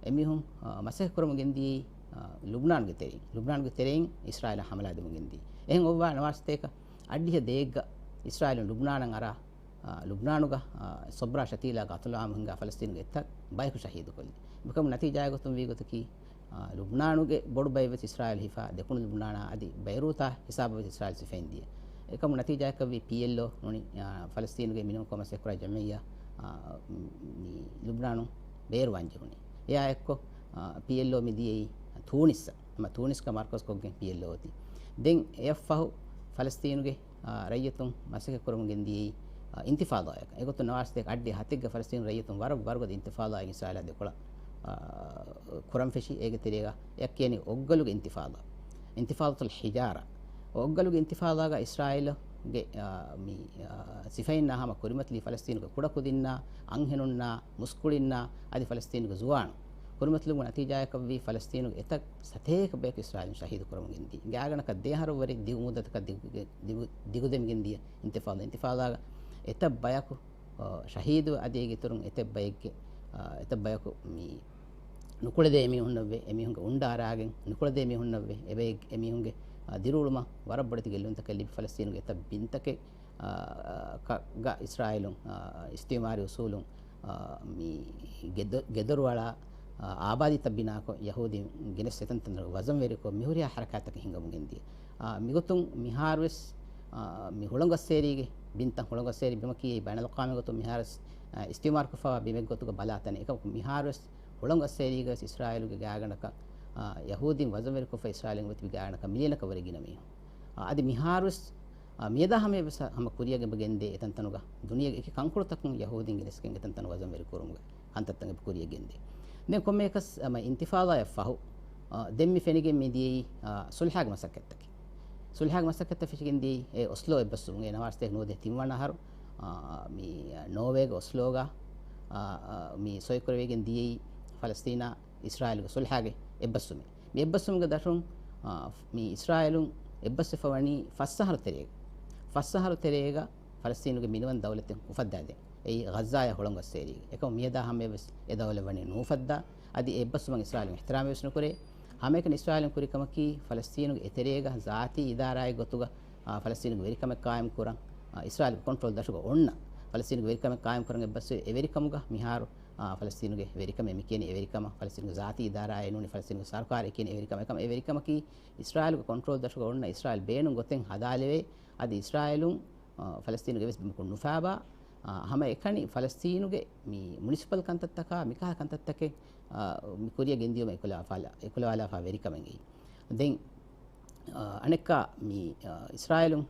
އެމީހުން، އާ، މަސައްކަތް ކުރަމުން ގެންދިޔައީ، އާ، ލުބްނާނުގެ ތެރެއިން، ލުބްނާނުގެ ތެރެއިން އިސްރާއީލަށް ހަމަލާ ދެމުން ގެންދިޔަ. އެހެން އޮއްވާ ނަވާރަސަތޭކަ އަށްޑިހަ ދޭއްގަ އިސްރާއީލުން ލުބްނާނަށް އަރާ، އާ، ލުބްނާނުގަ، އާ، ޞަބްރާ ޝަތީލާ ޤަތުލު ޢާއްމު ހިންގާ ފަލަސްތީނުގެ އެތައް ބަޔަކު ޝަހީދުކޮށްލި. މިކަމު ނަތީޖާއެއް ގޮތުން ވީ ގޮތަކީ، އާ، ލުބްނާނުގެ ބޮޑު ބައެއް ވެސް އިސްރާއީލް ހިފާ، ދެކުނު ލުބްނާނާ އަދި ބައިރޫތާ ހިސާބަށް ވެސް އިސްރާއީލް ސިފައިން ދިޔަ. އެކަމު ނަތީޖާއަކަށްވީ ޕީއެލްއޯ ނޫނީ، އާ، ފަލަސްތީނުގެ މިނިވަންކޮށް މަސައްކަތްކުރާ ޖަމިއްޔާ، އާ، މި ލުބްނާނުން ބޭރުވާން ޖެހުނީ. އެއާ އެއްކޮށް، އާ، ޕީއެލްއޯ މި ދިޔައީ ތޫނިސްއަށް. ހަމަ ތޫނިސްގަ މަރްކަޒްކޮށްގެން ޕީއެލްއޯ އޮތީ. ދެން އެއަށްފަހު ފަލަސްތީނުގެ އާ، ރައްޔިތުން މަސައްކަތް ކުރަމުން ގެންދިޔައީ، އާ، އިންތިފާޟާއަކަށް. އެގޮތުން ނަވާރަސަތޭކަ އަށްޑިހަ ހަތެއްގަ ފަލަސްތީނު ރައްޔިތުން ވަރަށް ވަރުގަދަ އިންތިފާޟާއެއް އިސްރާއީލާ ދެކޮޅަށް، އާ، ކުރަން ފެށި. އޭގެ ތެރޭގަ އެއަށް ކިޔަނީ އޮއްގަލުގެ އިންތިފާޟާ، އިންތިފާޟާތުލް ޙިޖާރާ. އޮއްގަލުގެ އިންތިފާޟާގަ އިސްރާއީލުގެ، އާ، މި، އާ، ސިފައިންނާ ހަމަ ކުރިމަތިލީ ފަލަސްތީނުގެ ކުޑަކުދިންނާ، އަންހެނުންނާ، އަދި ފަލަސްތީނުގެ ޒުވާނުން. ކުރިމަތިލުމުގެ ނަތީޖާއަކަށްވީ ފަލަސްތީނުގެ އެތައް ސަތޭކަ ބަޔަކު އިސްރާއީލުން ޝަހީދު ކުރަމުން ގެންދި. ގާގަނޑަކަށް ދެއަހަރު ވަރެއް ދިގު މުއްދަތަކަށް ދިގު، ދިގު، ދިގުދެމިގެން ދިޔަ އިންތިފާޟާ. އިންތިފާޟާގަ އެތައް ބަޔަކު، އަ، ޝަހީދު އަދި އޭގެ އިތުރުން އެތައް ބައެއްގެ، އަ، އެތައް ބަޔަކު މި ނުކުޅެދޭ މީހުންނަށްވެ، އެމީހުންގެ އުނޑަ އަރާގެން ނުކުޅެދޭ މީހުންނަށްވެ، އެބައެއް، އެމީހުންގެ، އަ، ދިރިއުޅުމަށް ވަރަށް ބޮޑެތި ގެއްލުންތަކެއް ލިބި ފަލަސްތީނުގެ އެތައް ބިންތަކެއް، އާ، ކަ-، ގަ އިސްރާއީލުން، އާ، އިސްތިޢުމާރީ އުސޫލުން، އާ، މި ގެދޮ-، ގެދޮރުއަޅާ، އާ، އާބާދީތައް ބިނާކޮށް، ޔަހޫދީން ގެނެސް އެތަންތަން ވަޒަންވެރިކޮށް، މިހުރިހާ ހަރަކާތްތަކެއް ހިނގަމުން ގެންދިޔަ. އާ، މިގޮތުން މިހާރުވެސް، އާ، މި ހުޅަނގުއައްސޭރީގެ ބިންތައް، ހުޅަނގުއައްސޭރި ބިމަކީ ބައިނަލްއަޤްވާމީ ގޮތުން މިހާރުވެސް، އާ، އިސްތިޢުމާރުކޮށްފައިވާ ބިމެއްގޮތުގަ ބަލާ ތަނެއް. އެކަމަކު މިހާރުވެސް ހުޅަނގު އައްސޭރީގަވެސް އިސްރާއީލުގެ ގާގަނޑަކަށް، އާ، ޔަހޫދީން ވަޒަންވެރިކޮށްފަ އިސްރާއީލުން އެބަތިބި ގާގަނޑަކަށް މިލިއަނަކަށް ވުރެ ގިނަ މީހުން. އާ، އަދި މިހާރުވެސް، އާ، މިއަދާ ހަމަޔަށްވެސް ހަމަ ކުރިއަށް އެބަ ގެންދޭ އެތަންތަނުގަ ދުނިޔޭގެ އެކި ކަންކޮޅުތަކުން ޔަހޫދީން ގެނެސްގެން އެތަންތަނު ވަޒަންވެރި ކުރުމުގެ ކަންތައްތައް އެބަ ކުރިއަށް ގެންދޭ. ދެން ކޮންމެއަކަސް ހަމަ އިންތިފާލާއަށް ފަހު، އާ، ދެން މި ފެނިގެން މިދިޔައީ، އާ، ސުލްހާގެ މަސައްކަތްތަކެއް. ސުލްހާގެ މަސައްކަތްތައް ފެށިގެން ދިޔައީ އެ އޮސްލޯ އެއްބަސްވުމުގެ ނަވާރަ ސަތޭކަ ނުވަދިހަ ތިންވަނަ އަހަރު، އާ، މި، އާ، ނޯވޭގެ އޮސްލޯގަ، އާ، އާ، މި ސޮއިކުރެވިގެން ދިޔައީ ފަލަސްތީނާ އިސްރާއީލުގެ ސުލްހާގެ އެއްބަސްވުމެއް. މި އެއްބަސްވުމުގެ ދަށުން، އާ، މި އިސްރާއީލުން އެއްބަސްވެފަ ވަނީ ފަސް އަހަރު ތެރޭގަ. ފަސް އަހަރު ތެރޭގަ ފަލަސްތީނުގެ މިނިވަން ދައުލަތެއް އުފައްދާދޭން. އެއީ ޣައްޒާއާ ހުޅަނގު އައްސޭރީގަ. އެކަމު މިއަދާ ހަމަޔަށްވެސް އެ ދައުލަތް ވަނީ ނުއުފައްދާ. އަދި އެ އެއްބަސްވުމަށް އިސްރާއީލުން އިޙްތިރާމެއް ވެސް ނުކުރޭ. ހަމައެކަނި އިސްރާއީލުން ކުރި ކަމަކީ ފަލަސްތީނުގެ އެތެރޭގަ ޒާތީ އިދާރާއެއް ގޮތުގަ، އާ، ފަލަސްތީނުގެ ވެރިކަމެއް ޤާއިމް ކުރަން، އާ، އިސްރާއީލުގެ ކޮންޓްރޯލް ދަށުގަ އޮންނަ ފަލަސްތީނުގެ ވެރިކަމެއް ޤާއިމް ކުރަން އެއްބަސްވި އެވެރިކަމުގަ މިހާރު، އާ، ފަލަސްތީނުގެ ވެރިކަމެއް މިކިޔަނީ އެވެރިކަމަށް. ފަލަސްތީނުގެ ޒާތީ އިދާރާއެއް ނޫނީ ފަލަސްތީނުގެ ސަރުކާރެއް ކިޔަނީ އެވެރިކަމަށް. އެކަމަ އެވެރިކަމަކީ އިސްރާއީލުގެ ކޮންޓްރޯލް ދަށުގަ އޮންނަ އިސްރާއީލް ބޭނުން ގޮތެއް ހަދާލެވޭ. އަދި އިސްރާއީލުން، އާ، ފަލަސްތީނުގެ އެއްވެސް ބިމަކުން ނުފާބާ، އާ، ހަމަ އެކަނި ފަލަސްތީނުގެ މި މުނިސިޕަލް ކަންތައްތަކާ މިކަހަލަ ކަންތައްތަކެއް، އާ، މި ކުރިއަށް ގެންދިޔުމަށް އެކުލަވާފާ، އެކުލަވާލާފާ ވެރިކަމެއް އެއީ. ދެން، އާ، އަނެއްކާ މި، އާ، އިސްރާއީލުން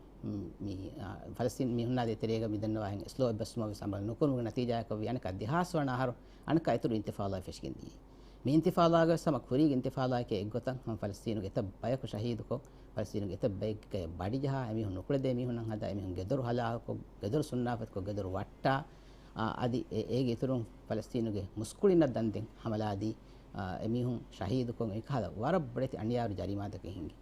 މި، އާ، ފަލަސްތީން މީހުންނާ ދޭތެރޭގަ މި ދަންނަވާހެން އޮސްލޯ އެއްބަސްވުމަށް ވެސް އަމަލު ނުކުރުމުގެ ނަތީޖާއަކަށް ވި އަނެއްކާ ދެހާސް ވަނަ އަހަރު އަނެއްކާ އިތުރު އިންތިފާލާއެއް ފެށިގެން ދިޔައީ. މި އިންތިފާލާގަވެސް ހަމަ ކުރީގެ އިންތިފާލާއެކޭ އެއްގޮތަށް ހަމަ ފަލަސްތީނުގެ އެތައް ބަޔަކު ޝަހީދުކޮށް، ފަލަސްތީނުގެ އެތައް ބައެއްގެ ބަޑިޖަހާ، އެމީހުން ނުކުޅެދޭ މީހުންނަށް ހަދާ، އެމީހުން ގެދޮރު ހަލާކުކޮށް، ގެދޮރު ސުންނާފަތިކޮށް، ގެދޮރު ވައްޓާ، އާ، އަދި އެ-، އޭގެ އިތުރުން ފަލަސްތީނުގެ މުސްކުޅިންނަށް ދަންދެން ހަމަލާދީ، އާ، އެމީހުން ޝަހީދުކޮށް، އެކަހަލަ ވަރަށް ބޮޑެތި އަނިޔާވެރި ޖަރީމާތަކެއް ހިނގި.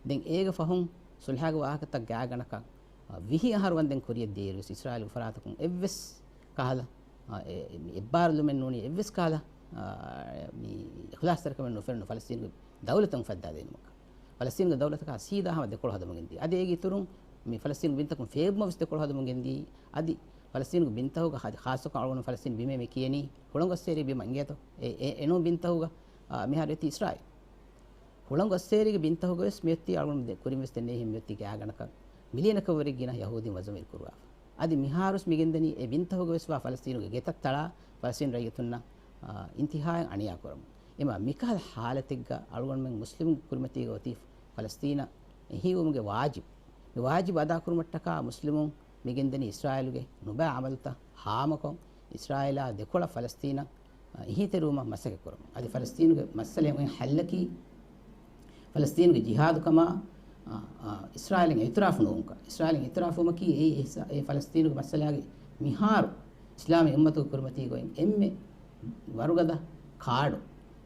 ދެން އޭގެ ފަހުން ސުލްހާގެ ވާހަކަތައް ގާގަނޑަކަށް، އާ، ވިހި އަހަރު ވަންދެން ކުރިއަށް ދިޔައިރުވެސް އިސްރާއީލުގެ ފަރާތަކުން އެއްވެސް ކަހަލަ، އާ، އެ-، އެ-، އެއްބާރުލުމެއް ނޫނީ އެއްވެސް ކަހަލަ، އާ، މި އިޚްލާޞްތެރިކަމެއް ނުފެނުނު ފަލަސްތީނުގެ ދައުލަތެއް އުފައްދާދޭނުމަކަށް. ފަލަސްތީނުގެ ދައުލަތަކާ ސީދާ ހަމަ ދެކޮޅު ހަދަމުން ގެންދިޔަ. އަދި އޭގެ އިތުރުން މި ފަލަސްތީނު ބިންތަކުން ފޭބުމަށް ވެސް ދެކޮޅު ހަދަމުން ގެންދިޔަ. އަދި ފަލަސްތީނުގެ ބިންތަކުގަ ހަދި ޚާއްޞަކޮށް އަޅުގަނޑު ފަލަސްތީނު ބިމޭ މި ކިޔަނީ ހުޅަނގު އައްސޭރި ބިމަށް އިނގޭތޯ. އެ، އެ، އެނޫން ބިންތަކުގަ، އާ، މިހާރު އެތީ އިސްރާއީލް. ހުޅަނގު އައްސޭރީގެ ބިންތަކުގަވެސް މިއޮތީ އަޅުގަނޑު ދެ-، ކުރިންވެސް ދެންނެވިހެން މިއޮތީ ގާގަނޑަކަށް މިލިއަނަކަށްވުރެ ގިނަ ޔަހޫދީން ވަޒަންވެރި ކުރުވާފަ. އަދި މިހާރުވެސް މިގެންދަނީ އެ ބިންތަކުގަވެސް ވާ ފަލަސްތީނުގެ ގެތައް ތަޅާ، ފަލަސްތީނު ރައްޔިތުންނަށް، އާ، އިންތިހާއަށް އަނިޔާ ކުރަމުން. އެމަ މިކަހަލަ ހާލަތެއްގަ އަޅުގަނޑުމެން މުސްލިމުންގެ ކުރިމަތީގަ އޮތީ ފަލަސްތީނަށް އެހީވުމުގެ ވާޖިބު. މި ވާޖިބު އަދާކުރުމަށްޓަކާ މުސްލިމުން މިގެންދަނީ އިސްރާއީލުގެ ނުބައި އަމަލުތައް ހާމަކޮށް، އިސްރާއީލާ ދެކޮޅަށް ފަލަސްތީނަށް އިހީތެރިވުމަށް މަސައްކަތް ކުރަމުން. އަދި ފަލަސްތީނުގެ މައްސަލައިން އޮތް ހައްލަކީ، ފަލަސްތީނުގެ ޖިހާދުކަމާ، އާ، އާ، އިސްރާއީލަށް އިއުތިރާފު ނުވުންކަން. އިސްރާއީލަށް އިއުތިރާފުވުމަކީ އެއީ އެ ފަލަސްތީނުގެ މައްސަލާގެ މިހާރު އިސްލާމީ އުއްމަތުގެ ކުރިމަތީގައި އެންމެ ވަރުގަދަ ކާޑު.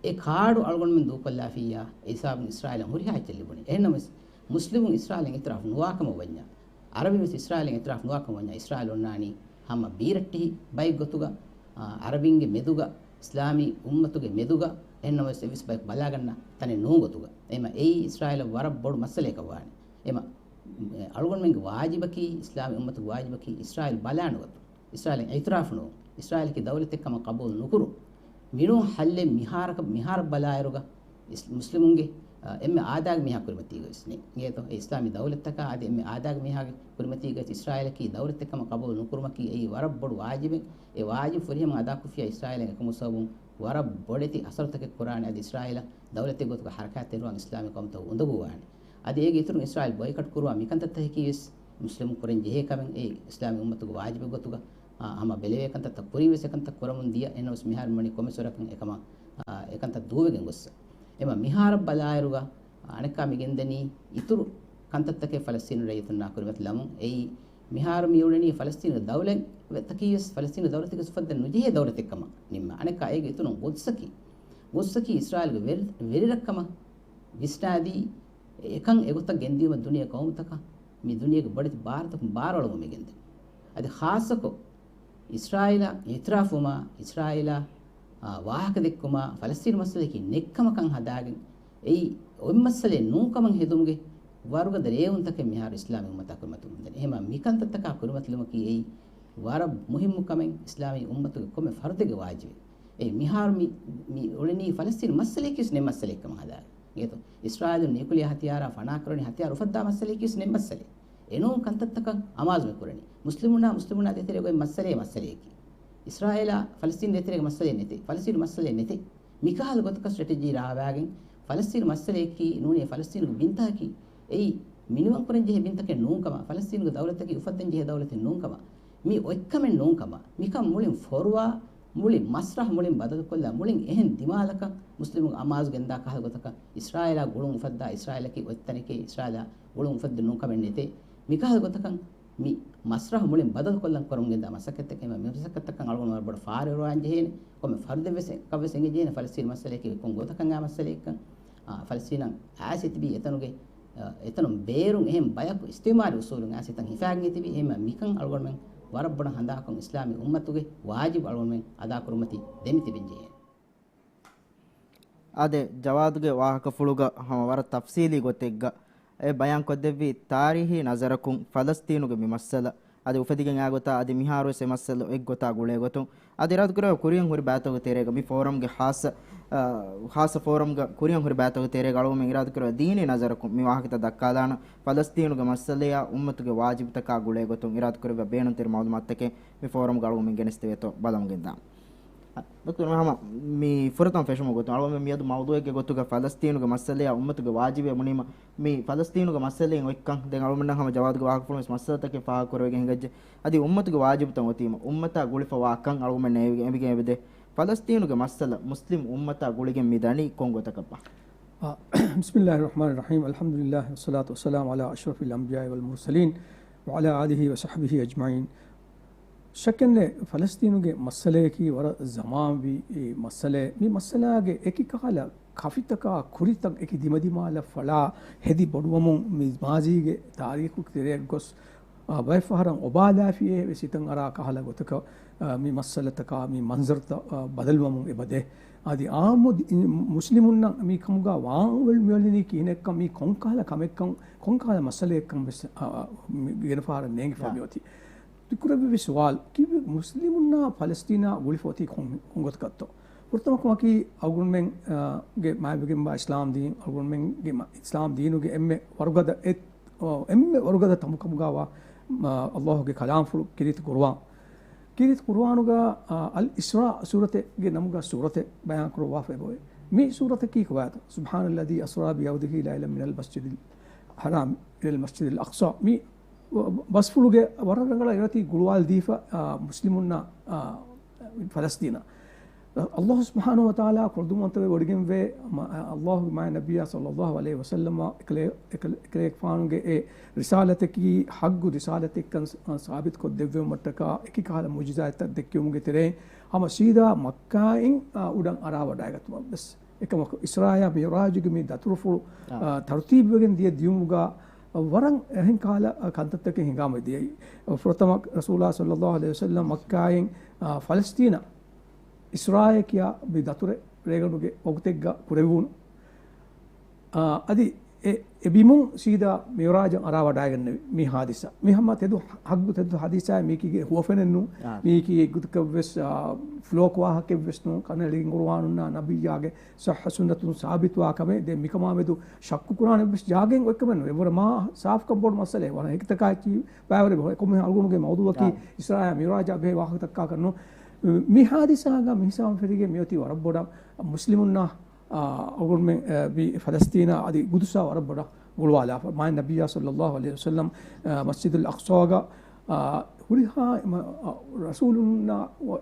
އެ ކާޑު އަޅުގަނޑުމެން ދޫކޮށްލާފިއްޔާ، އެ ހިސާބުން އިސްރާއީލަށް ހުރިހާ އެއްޗެއް ލިބުނީ. އެހެންނަމަވެސް، މުސްލިމުން އިސްރާއީލަށް އިއުތިރާފު ނުވާކަމަށް ވަންޏާ، އަރަބިން ވެސް އިސްރާއީލަށް އިއުތިރާފު ނުވާކަމަށް ވަންޏާ، އިސްރާއީލް އޮންނާނީ ހަމަ ބީރައްޓެހި ބައެއް ގޮތުގަ، އާ، އަރަބިންގެ މެދުގަ، އިސްލާމީ އުއްމަތުގެ މެދުގަ، އެހެންނަމަވެސް އެއްވެސް ބަޔަކު ބަލާގަންނަ ތަނެއް ނޫން ގޮތުގަ. އެމަ އެއީ އިސްރާއީލަށް ވަރަށް ބޮޑު މައްސަލައަކަށް ވާނެ. އެމަ، އަޅުގަނޑުމެންގެ ވާޖިބަކީ، އިސްލާމީ އުއްމަތުގެ ވާޖިބަކީ އިސްރާއީލް ބަލާނުގަތު. އިސްރާއީލަށް އިއުތިރާފު ނުވުން، އިސްރާއީލަކީ ދައުލަތެއް ކަމަށް ޤަބޫލު ނުކުރުން. މިނޫން ހައްލެއް މިހާރަކަށް، މިހާރަށް ބަލާއިރުގަ އިސް-، މުސްލިމުންގެ، އަ، އެންމެ އާދައިގެ މީހާ ކުރިމަތީގަވެސް ނެތް. އިނގޭތޯ؟ އެ އިސްލާމީ ދައުލަތްތަކާ އަދި އެންމެ އާދައިގެ މީހާގެ ކުރިމަތީގަވެސް އިސްރާއީލަކީ ދައުލަތެއް ކަމަށް ޤަބޫލު ނުކުރުމަކީ އެއީ ވަރަށް ބޮޑު ވާޖިބެއް. އެ ވާޖިބު ފުރިހަމަ އަދާކޮށްފިޔާ އިސްރާއީލަށް އެކަމު ސަބަބުން ވަރަށް ބޮޑެތި އަސަރުތަކެއް ކުރާނެ. އަދި އިސްރާއީލަށް ދައުލަތެއް ގޮތުގަ ޙަރަކާތްތެރިވާން އިސްލާމީ ޤައުމުތައް އުނދަގޫވާނެ. އަދި އޭގެ އިތުރުން އިސްރާއީލް ބޮއިކަޓް ކުރުވާ މިކަންތައްތަކަކީވެސް މުސްލިމުން ކުރަން ޖެހޭ ކަމެއް. އެއީ އިސްލާމީ އުއްމަތުގެ ވާޖިބެއް ގޮތުގަ، އާ، ހަމަ ބެލެވޭ ކަންތައްތައް ކުރިން ވެސް އެކަންތައް ކުރަމުން ދިޔަ. އެހެންނަމަވެސް މިހާރު މިވަނީ ކޮންމެ ސޮރަކަށް އެކަމަށް، އާ، އެކަންތައް ދޫވެގެން ގޮއްސަ. އެމަ މިހާރަށް ބަލާއިރުގަ، އާ، އަނެއްކާ މިގެންދަނީ އިތުރު ކަންތައްތަކެއް ފަލަސްތީނު ރައްޔިތުންނާ ކުރިމަތިލަމުން. އެއީ މިހާރު މިއުޅެނީ ފަލަސްތީނު ދައުލަތްތަކީވެސް، ފަލަސްތީނު ދައުލަތެއްގެ ސުފައްދަން ނުޖެހޭ ދައުލަތެއްކަމަށް ނިންމާ. އަނެއްކާ އޭގެ އިތުރުން ގުދްސަކީ، ގުދްސަކީ އިސްރާއީލްގެ ވެރި-، ވެރިރަށްކަމަށް ވިސްނާދީ، އެކަން އެގޮތަށް ގެންދިޔުމަށް ދުނިޔޭ ޤައުމުތަކަށް، މި ދުނިޔޭގެ ބޮޑެތި ބާރުތަކުން ބާރުއަޅުމަށް މިގެންދެން. އަދި ޚާއްޞަކޮށް، އިސްރާއީލަށް އިއުތިރާފުވުމާ، އިސްރާއީލަށް، އާ، ވާހަކަ ދެއްކުމާ، ފަލަސްތީނު މައްސަލަޔަކީ ނެތްކަމަކަށް ހަދާގެން، އެއީ އޮތް މައްސަލައެއް ނޫންކަމަށް ހެދުމުގެ ވަރުގަދަ ރޭވުންތަކެއް މިހާރު އިސްލާމީ އުއްމަތާ ކުރިމަތިލުމުން ދެން. އެހެމާ މިކަންތައްތަކާ ކުރިމަތިލުމަކީ އެއީ ވަރަށް މުހިއްމު ކަމެއް، އިސްލާމީ އުއްމަތުގެ ކޮންމެ ފަރުދެއްގެ ވާޖިބެއް. އެ މިހާރު މި، މި އުޅެނީ ފަލަސްތީނު މައްސަލަޔަކީވެސް ނެތް މައްސަލައެއްކަމަށް ހަދާ. އިނގޭތޯ؟ އިސްރާއީލުން ނިއުކްލިއާ ހަތިޔާރާ ފަނާކުރަނީ ހަތިޔާރު އުފައްދާ މައްސަލަޔަކީވެސް ނެތް މައްސަލައެއް. އެނޫން ކަންތައްތަކަށް އަމާޒުމެ ކުރަނީ. މުސްލިމުންނާ މުސްލިމުންނާ ދޭތެރޭގައި މައްސަލައެއް މައްސަލަޔަކީ. އިސްރާއީލާ ފަލަސްތީން ދޭތެރޭގެ މައްސަލައެއް ނެތޭ. ފަލަސްތީނު މައްސަލައެއް ނެތޭ. މިކަހަލަ ގޮތަކަށް ސްޓްރެޓެޖީ ރާވާގެން، ފަލަސްތީނު މައްސަލަޔަކީ ނޫނީ ފަލަސްތީނުގެ ބިންތަކަކީ، އެއީ މިނިވަންކުރަން ޖެހޭ ބިންތަކެއް ނޫންކަމަށް، ފަލަސްތީނުގެ ދައުލަތަކީ އުފައްދަން ޖެހޭ ދައުލަތެއް ނޫންކަމަށް، މީ އޮތްކަމެއް ނޫންކަމަށް، މިކަން މުޅިން ފޮރުވާ، މުޅި މަސްރަހަ މުޅިން ބަދަލުކޮށްލާ، މުޅިން އެހެން ދިމާލަކަށް މުސްލިމުން އަމާޒު ގެންދާ ކަހަލަ ގޮތަކަށް، އިސްރާއީލާ ގުޅުން އުފައްދާ، އިސްރާއީލަކީ އޮތްތަނެކޭ، އިސްރާއީލާ ގުޅުން އުފައްދަން ނޫންކަމެއް ނެތޭ. މިކަހަލަ ގޮތަކަށް މި މަސްރަހަ މުޅިން ބަދަލުކޮށްލަން ކުރަމުން ގެންދާ މަސައްކަތްތަކެއް، މި މަސައްކަތްތަކަށް އަޅުގަނޑު ވަރަށް ބޮޑަށް ފާރިވެވާން ޖެހޭނެ. ކޮންމެ ފަރުދެއްވެސް އެކަށްވެސް އެނގިޖެހޭނެ ފަލަސްތީނު މައްސަލައަކީ ކޮން ގޮތަކަށް އާ މައްސަލައެއްކަން. އާ، ފަލަސްތީނަށް އައިސް ތިބީ އެތަނުގެ، އާ، އެތަނުން ބޭރުން އެހެން ބަޔަކު އިސްތިއުމާރީ އުސޫލުން އައިސް އެތަން ހިފާގެން ތިބީ. އެހެންމަ މިކަން އަޅުގަނޑުމެން ވަރަށް ބޮޑަށް ހަނދާންކޮށް، އިސްލާމީ އުއްމަތުގެ ވާޖިބު އަޅުގަނޑުމެން އަދާކުރުމަތީ ދެމިތިބެން ޖެހޭނެ. އާދެ، ޖަވާދުގެ ވާހަކަފުޅުގަ ހަމަ ވަރަށް ތަފްސީލީ ގޮތެއްގަ އެ ބަޔާންކޮށްދެއްވި ތާރީހީ ނަޒަރަކުން ފަލަސްތީނުގެ މި މައްސަލަ އަދި އުފެދިގެން އާ ގޮތާ އަދި މިހާރުވެސް އެ މައްސަލަ އެއްގޮތާ ގުޅޭ ގޮތުން އަދި އިރާދަކުރެއްވި ކުރިއަށް ހުރި ބައިތަކުގެ ތެރޭގަ މި ފޯރަމްގެ ހާއްސަ، އާ، ހާއްސަ ފޯރަމްގަ ކުރިއަށް ހުރި ބައިތަކުގެ ތެރޭގަ އަޅުގަނޑުމެން އިރާދަކުރެއްވި ދީނީ ނަޒަރަކުން މި ވާހަކަތައް ދައްކާލާނަން. ފަލަސްތީނުގެ މައްސަލަޔާ އުއްމަތުގެ ވާޖިބުތަކާ ގުޅޭ ގޮތުން އިރާދަކުރެއްވި ބޭނުންތެރި މައުލޫމާތުތަކެއް މި ފޯރަމްގަ އަޅުގަނޑުމެން ގެނެސްދެވޭތޯ ބަލަމުން ގެންދާން. ޑޮކްޓަރ ހަމަ މި ފުރަތަމަ ފެށުމުގެ ގޮތުން އަޅުގަނޑުމެން މިއަދު މައުޟޫއެއްގެ ގޮތުގަ ފަލަސްތީނުގެ މައްސަލަޔާ އުއްމަތުގެ ވާޖިބޭ ބުނީމަ، މި ފަލަސްތީނުގެ މައްސަލައިން އޮތްކަން ދެން އަޅުގަނޑަށް ހަމަ ޖަވާދުގެ ވާހަކަފުޅުން ވެސް މައްސަލަތަކެއް ފާހަގަކުރެވިގެން ހިނގައްޖެ. އަދި އުއްމަތުގެ ވާޖިބުތައް އޮތީމަ، އުއްމަތާ ގުޅިފަވާ ކަން އަޅުގަނޑުމެން އެނގިގެން އެބަދޭ. ފަލަސްތީނުގެ މައްސަލަ މުސްލިމް އުއްމަތާ ގުޅިގެން މި ދަނީ ކޮން ގޮތަކަށްބާ؟ އާ، بسم الله الرحمن الرحيم، الحمد لله والصلاة والسلام على أشرف الأنبياء والمرسلين وعلى آله وصحبه أجمعين. ޝައްކެއްނެތް، ފަލަސްތީނުގެ މައްސަލަޔަކީ ވަރަށް ޒަމާންވީ މައްސަލައެއް. މި މައްސަލާގެ އެކި ކަހަލަ ކަފިތަކާ ކުރިތައް އެކި ދިމަދިމާލަށް ފަޅާ ހެދި ބޮޑުވަމުން މި މާޒީގެ ތާރީޚު ތެރެއަށް ގޮސް، އާ، ބައެއް ފަހަރަށް އޮބާލާފިއޭ ވެސް ހިތަށް އަރާ ކަހަލަ ގޮތަކަށް، އާ، މި މައްސަލަތަކާ މި މަންޒަރުތައް، އާ، ބަދަލުވަމުން އެބަދޭ. އަދި އާއްމު ދި-، މުސްލިމުންނަށް މި ކަމުގަ ވާން އުޅެނީ ކިހިނެއްކަން، މީ ކޮންކަހަލަ ކަމެއްކަން، ކޮންކަހަލަ މައްސަލައެއްކަން ވެސް، އާ، އާ، މި ގިނަ ފަހަރަށް ނޭނގިފަ މިއޮތީ. ތިކުރެއްވި ސުވާލު، ކީއްވެ މުސްލިމުންނާ ފަލަސްތީނާ ގުޅިފަ އޮތީ ކޮން، ކޮން ގޮތަކަށްތޯ؟ ފުރަތަމަ ކަމަކީ، އަޅުގަނޑުމެން، އާ، ގެ މާތްވެގެންވާ އިސްލާމް ދީން، އަޅުގަނޑުމެންގެ މަ-، އިސްލާމް ދީނުގެ އެންމެ ވަރުގަދަ އެ-، އާ، އެންމެ ވަރުގަދަ ތަނބުކަމުގަވާ، އާ، އައްލާހުގެ ކަލާމްފުޅު ކީރިތި ޤުރުއާން. ކީރިތި ޤުރުއާނުގަ، އާ، އަލް އިސްރާ ސޫރަތެއްގެ ނަމުގަ ސޫރަތެއް ބަޔާންކުރައްވާފަ އެބައޮތް. މި ސޫރަތަކީ ކޮބާތޯ؟ سبحان الذي أسرى بعبده ليلا من المسجد الحرام إلى المسجد الأقصى. މި ބަސްފުޅުގެ ވަރަށް ރަނގަޅަށް އިރަތީ ގުޅުވާލަ ދީފަ، އާ، މުސްލިމުންނަށް، އާ، ފަލަސްތީނަށް. އައްލާހު ސުބްޙާނަހު ވަތަޢާލާ ކުރުދުމަވަންތަވެ ވޮޑިގެންވޭ، މަ-، އައްލާހުގެ މާތް ނަބިއްޔާ ޞައްލައްލާހު ޢަލައިހި ވަސައްލަމަ އެކަލޭ-، އެކަލޭ-، އެކަލޭގެފާނުގެ އެ ރިސާލަތަކީ ޙައްގު ރިސާލަތެއްކަން ސ-، ސާބިތުކޮށްދެއްވުމަށްޓަކާ އެކި ކަހަލަ މުޢުޖިޒާތްތައް ދެއްކެވުމުގެ ތެރެއިން ހަމަ ސީދާ މައްކާއިން، އާ، އުޑަށް އަރާވަޑައިގަތުމަށް ވެސް. އެކަމަކު، އިސްރާއާ މިޢުރާޖުގެ މި ދަތުރުފުޅު، އާ، ތަރުތީބުވެގެން ދިޔަ ދިޔުމުގަ ވަރަށް އެހެން ކަހަލަ ކަންތައްތަކެއް ހިނގާމަ ދިޔައީ. ފުރަތަމަ ރަސޫލާ ޞައްލައްލާހު ޢަލައިހި ވަސައްލަމަ މައްކާއިން، އާ، ފަލަސްތީނަށް އިސްރާއޭ ކިޔާ މި ދަތުރެއް ރޭގަނޑުގެ ވަގުތެއްގަ ކުރެވުނު. އާ، އަދި އެ، އެ ބިމުން ސީދާ މިޢުރާޖަށް އަރާވަޑައިގެންނެވި މި ޙާދިސާ. މި ހަމަ ތެދު ޙައްގު ތެދު ޙާދިސާއެއް، މީކީގެ ހުވަފެނެއް ނޫން. އާ. މީކީ އެއްގޮތަކަށްވެސް، އާ، ފުލޯކު ވާހަކައެއްވެސް ނޫން. ކަންނޭނގެ ޤުރުއާނުންނާ ނަބިއްޔާގެ ޞައްޙަ ސުންނަތުން ސާބިތުވާ ކަމެއް. ދެން މިކަމާމެދު ޝައްކު ކުރާނެ ވެސް ޖާގައެއް އޮތްކަމެއް ނޫން. އެވަރަށް މާ ސާފުކަން ބޮޑު މައްސަލައެއް. ވަރަށް ހެކިތަކާއެކީ ބައިވަރެއް ކޮންމެ އަޅުގަނޑުގެ މައުޟޫއަކީ އާ. އިސްރާއާ މިޢުރާޖާ ބެހޭ ވާހަކަތަކާކަށް ނޫން. މި ޙާދިސާގަ މި ހިސާބުން ފެށިގެން މިއޮތީ ވަރަށް ބޮޑަށް މުސްލިމުންނާ، އާ، އަޅުގަނޑުމެން، އާ، މި ފަލަސްތީނާ އަދި ގުދުސާ ވަރަށް ބޮޑަށް ގުޅުވާލާފަ. މާތް ނަބިއްޔާ ޞައްލައްލާހު ޢަލައިހި ވަސައްލަމް، އާ، މަސްޖިދުލް އަޤްޞާގަ، އާ، ހުރިހާ އިމާ-، އާ، ރަސޫލުންނާ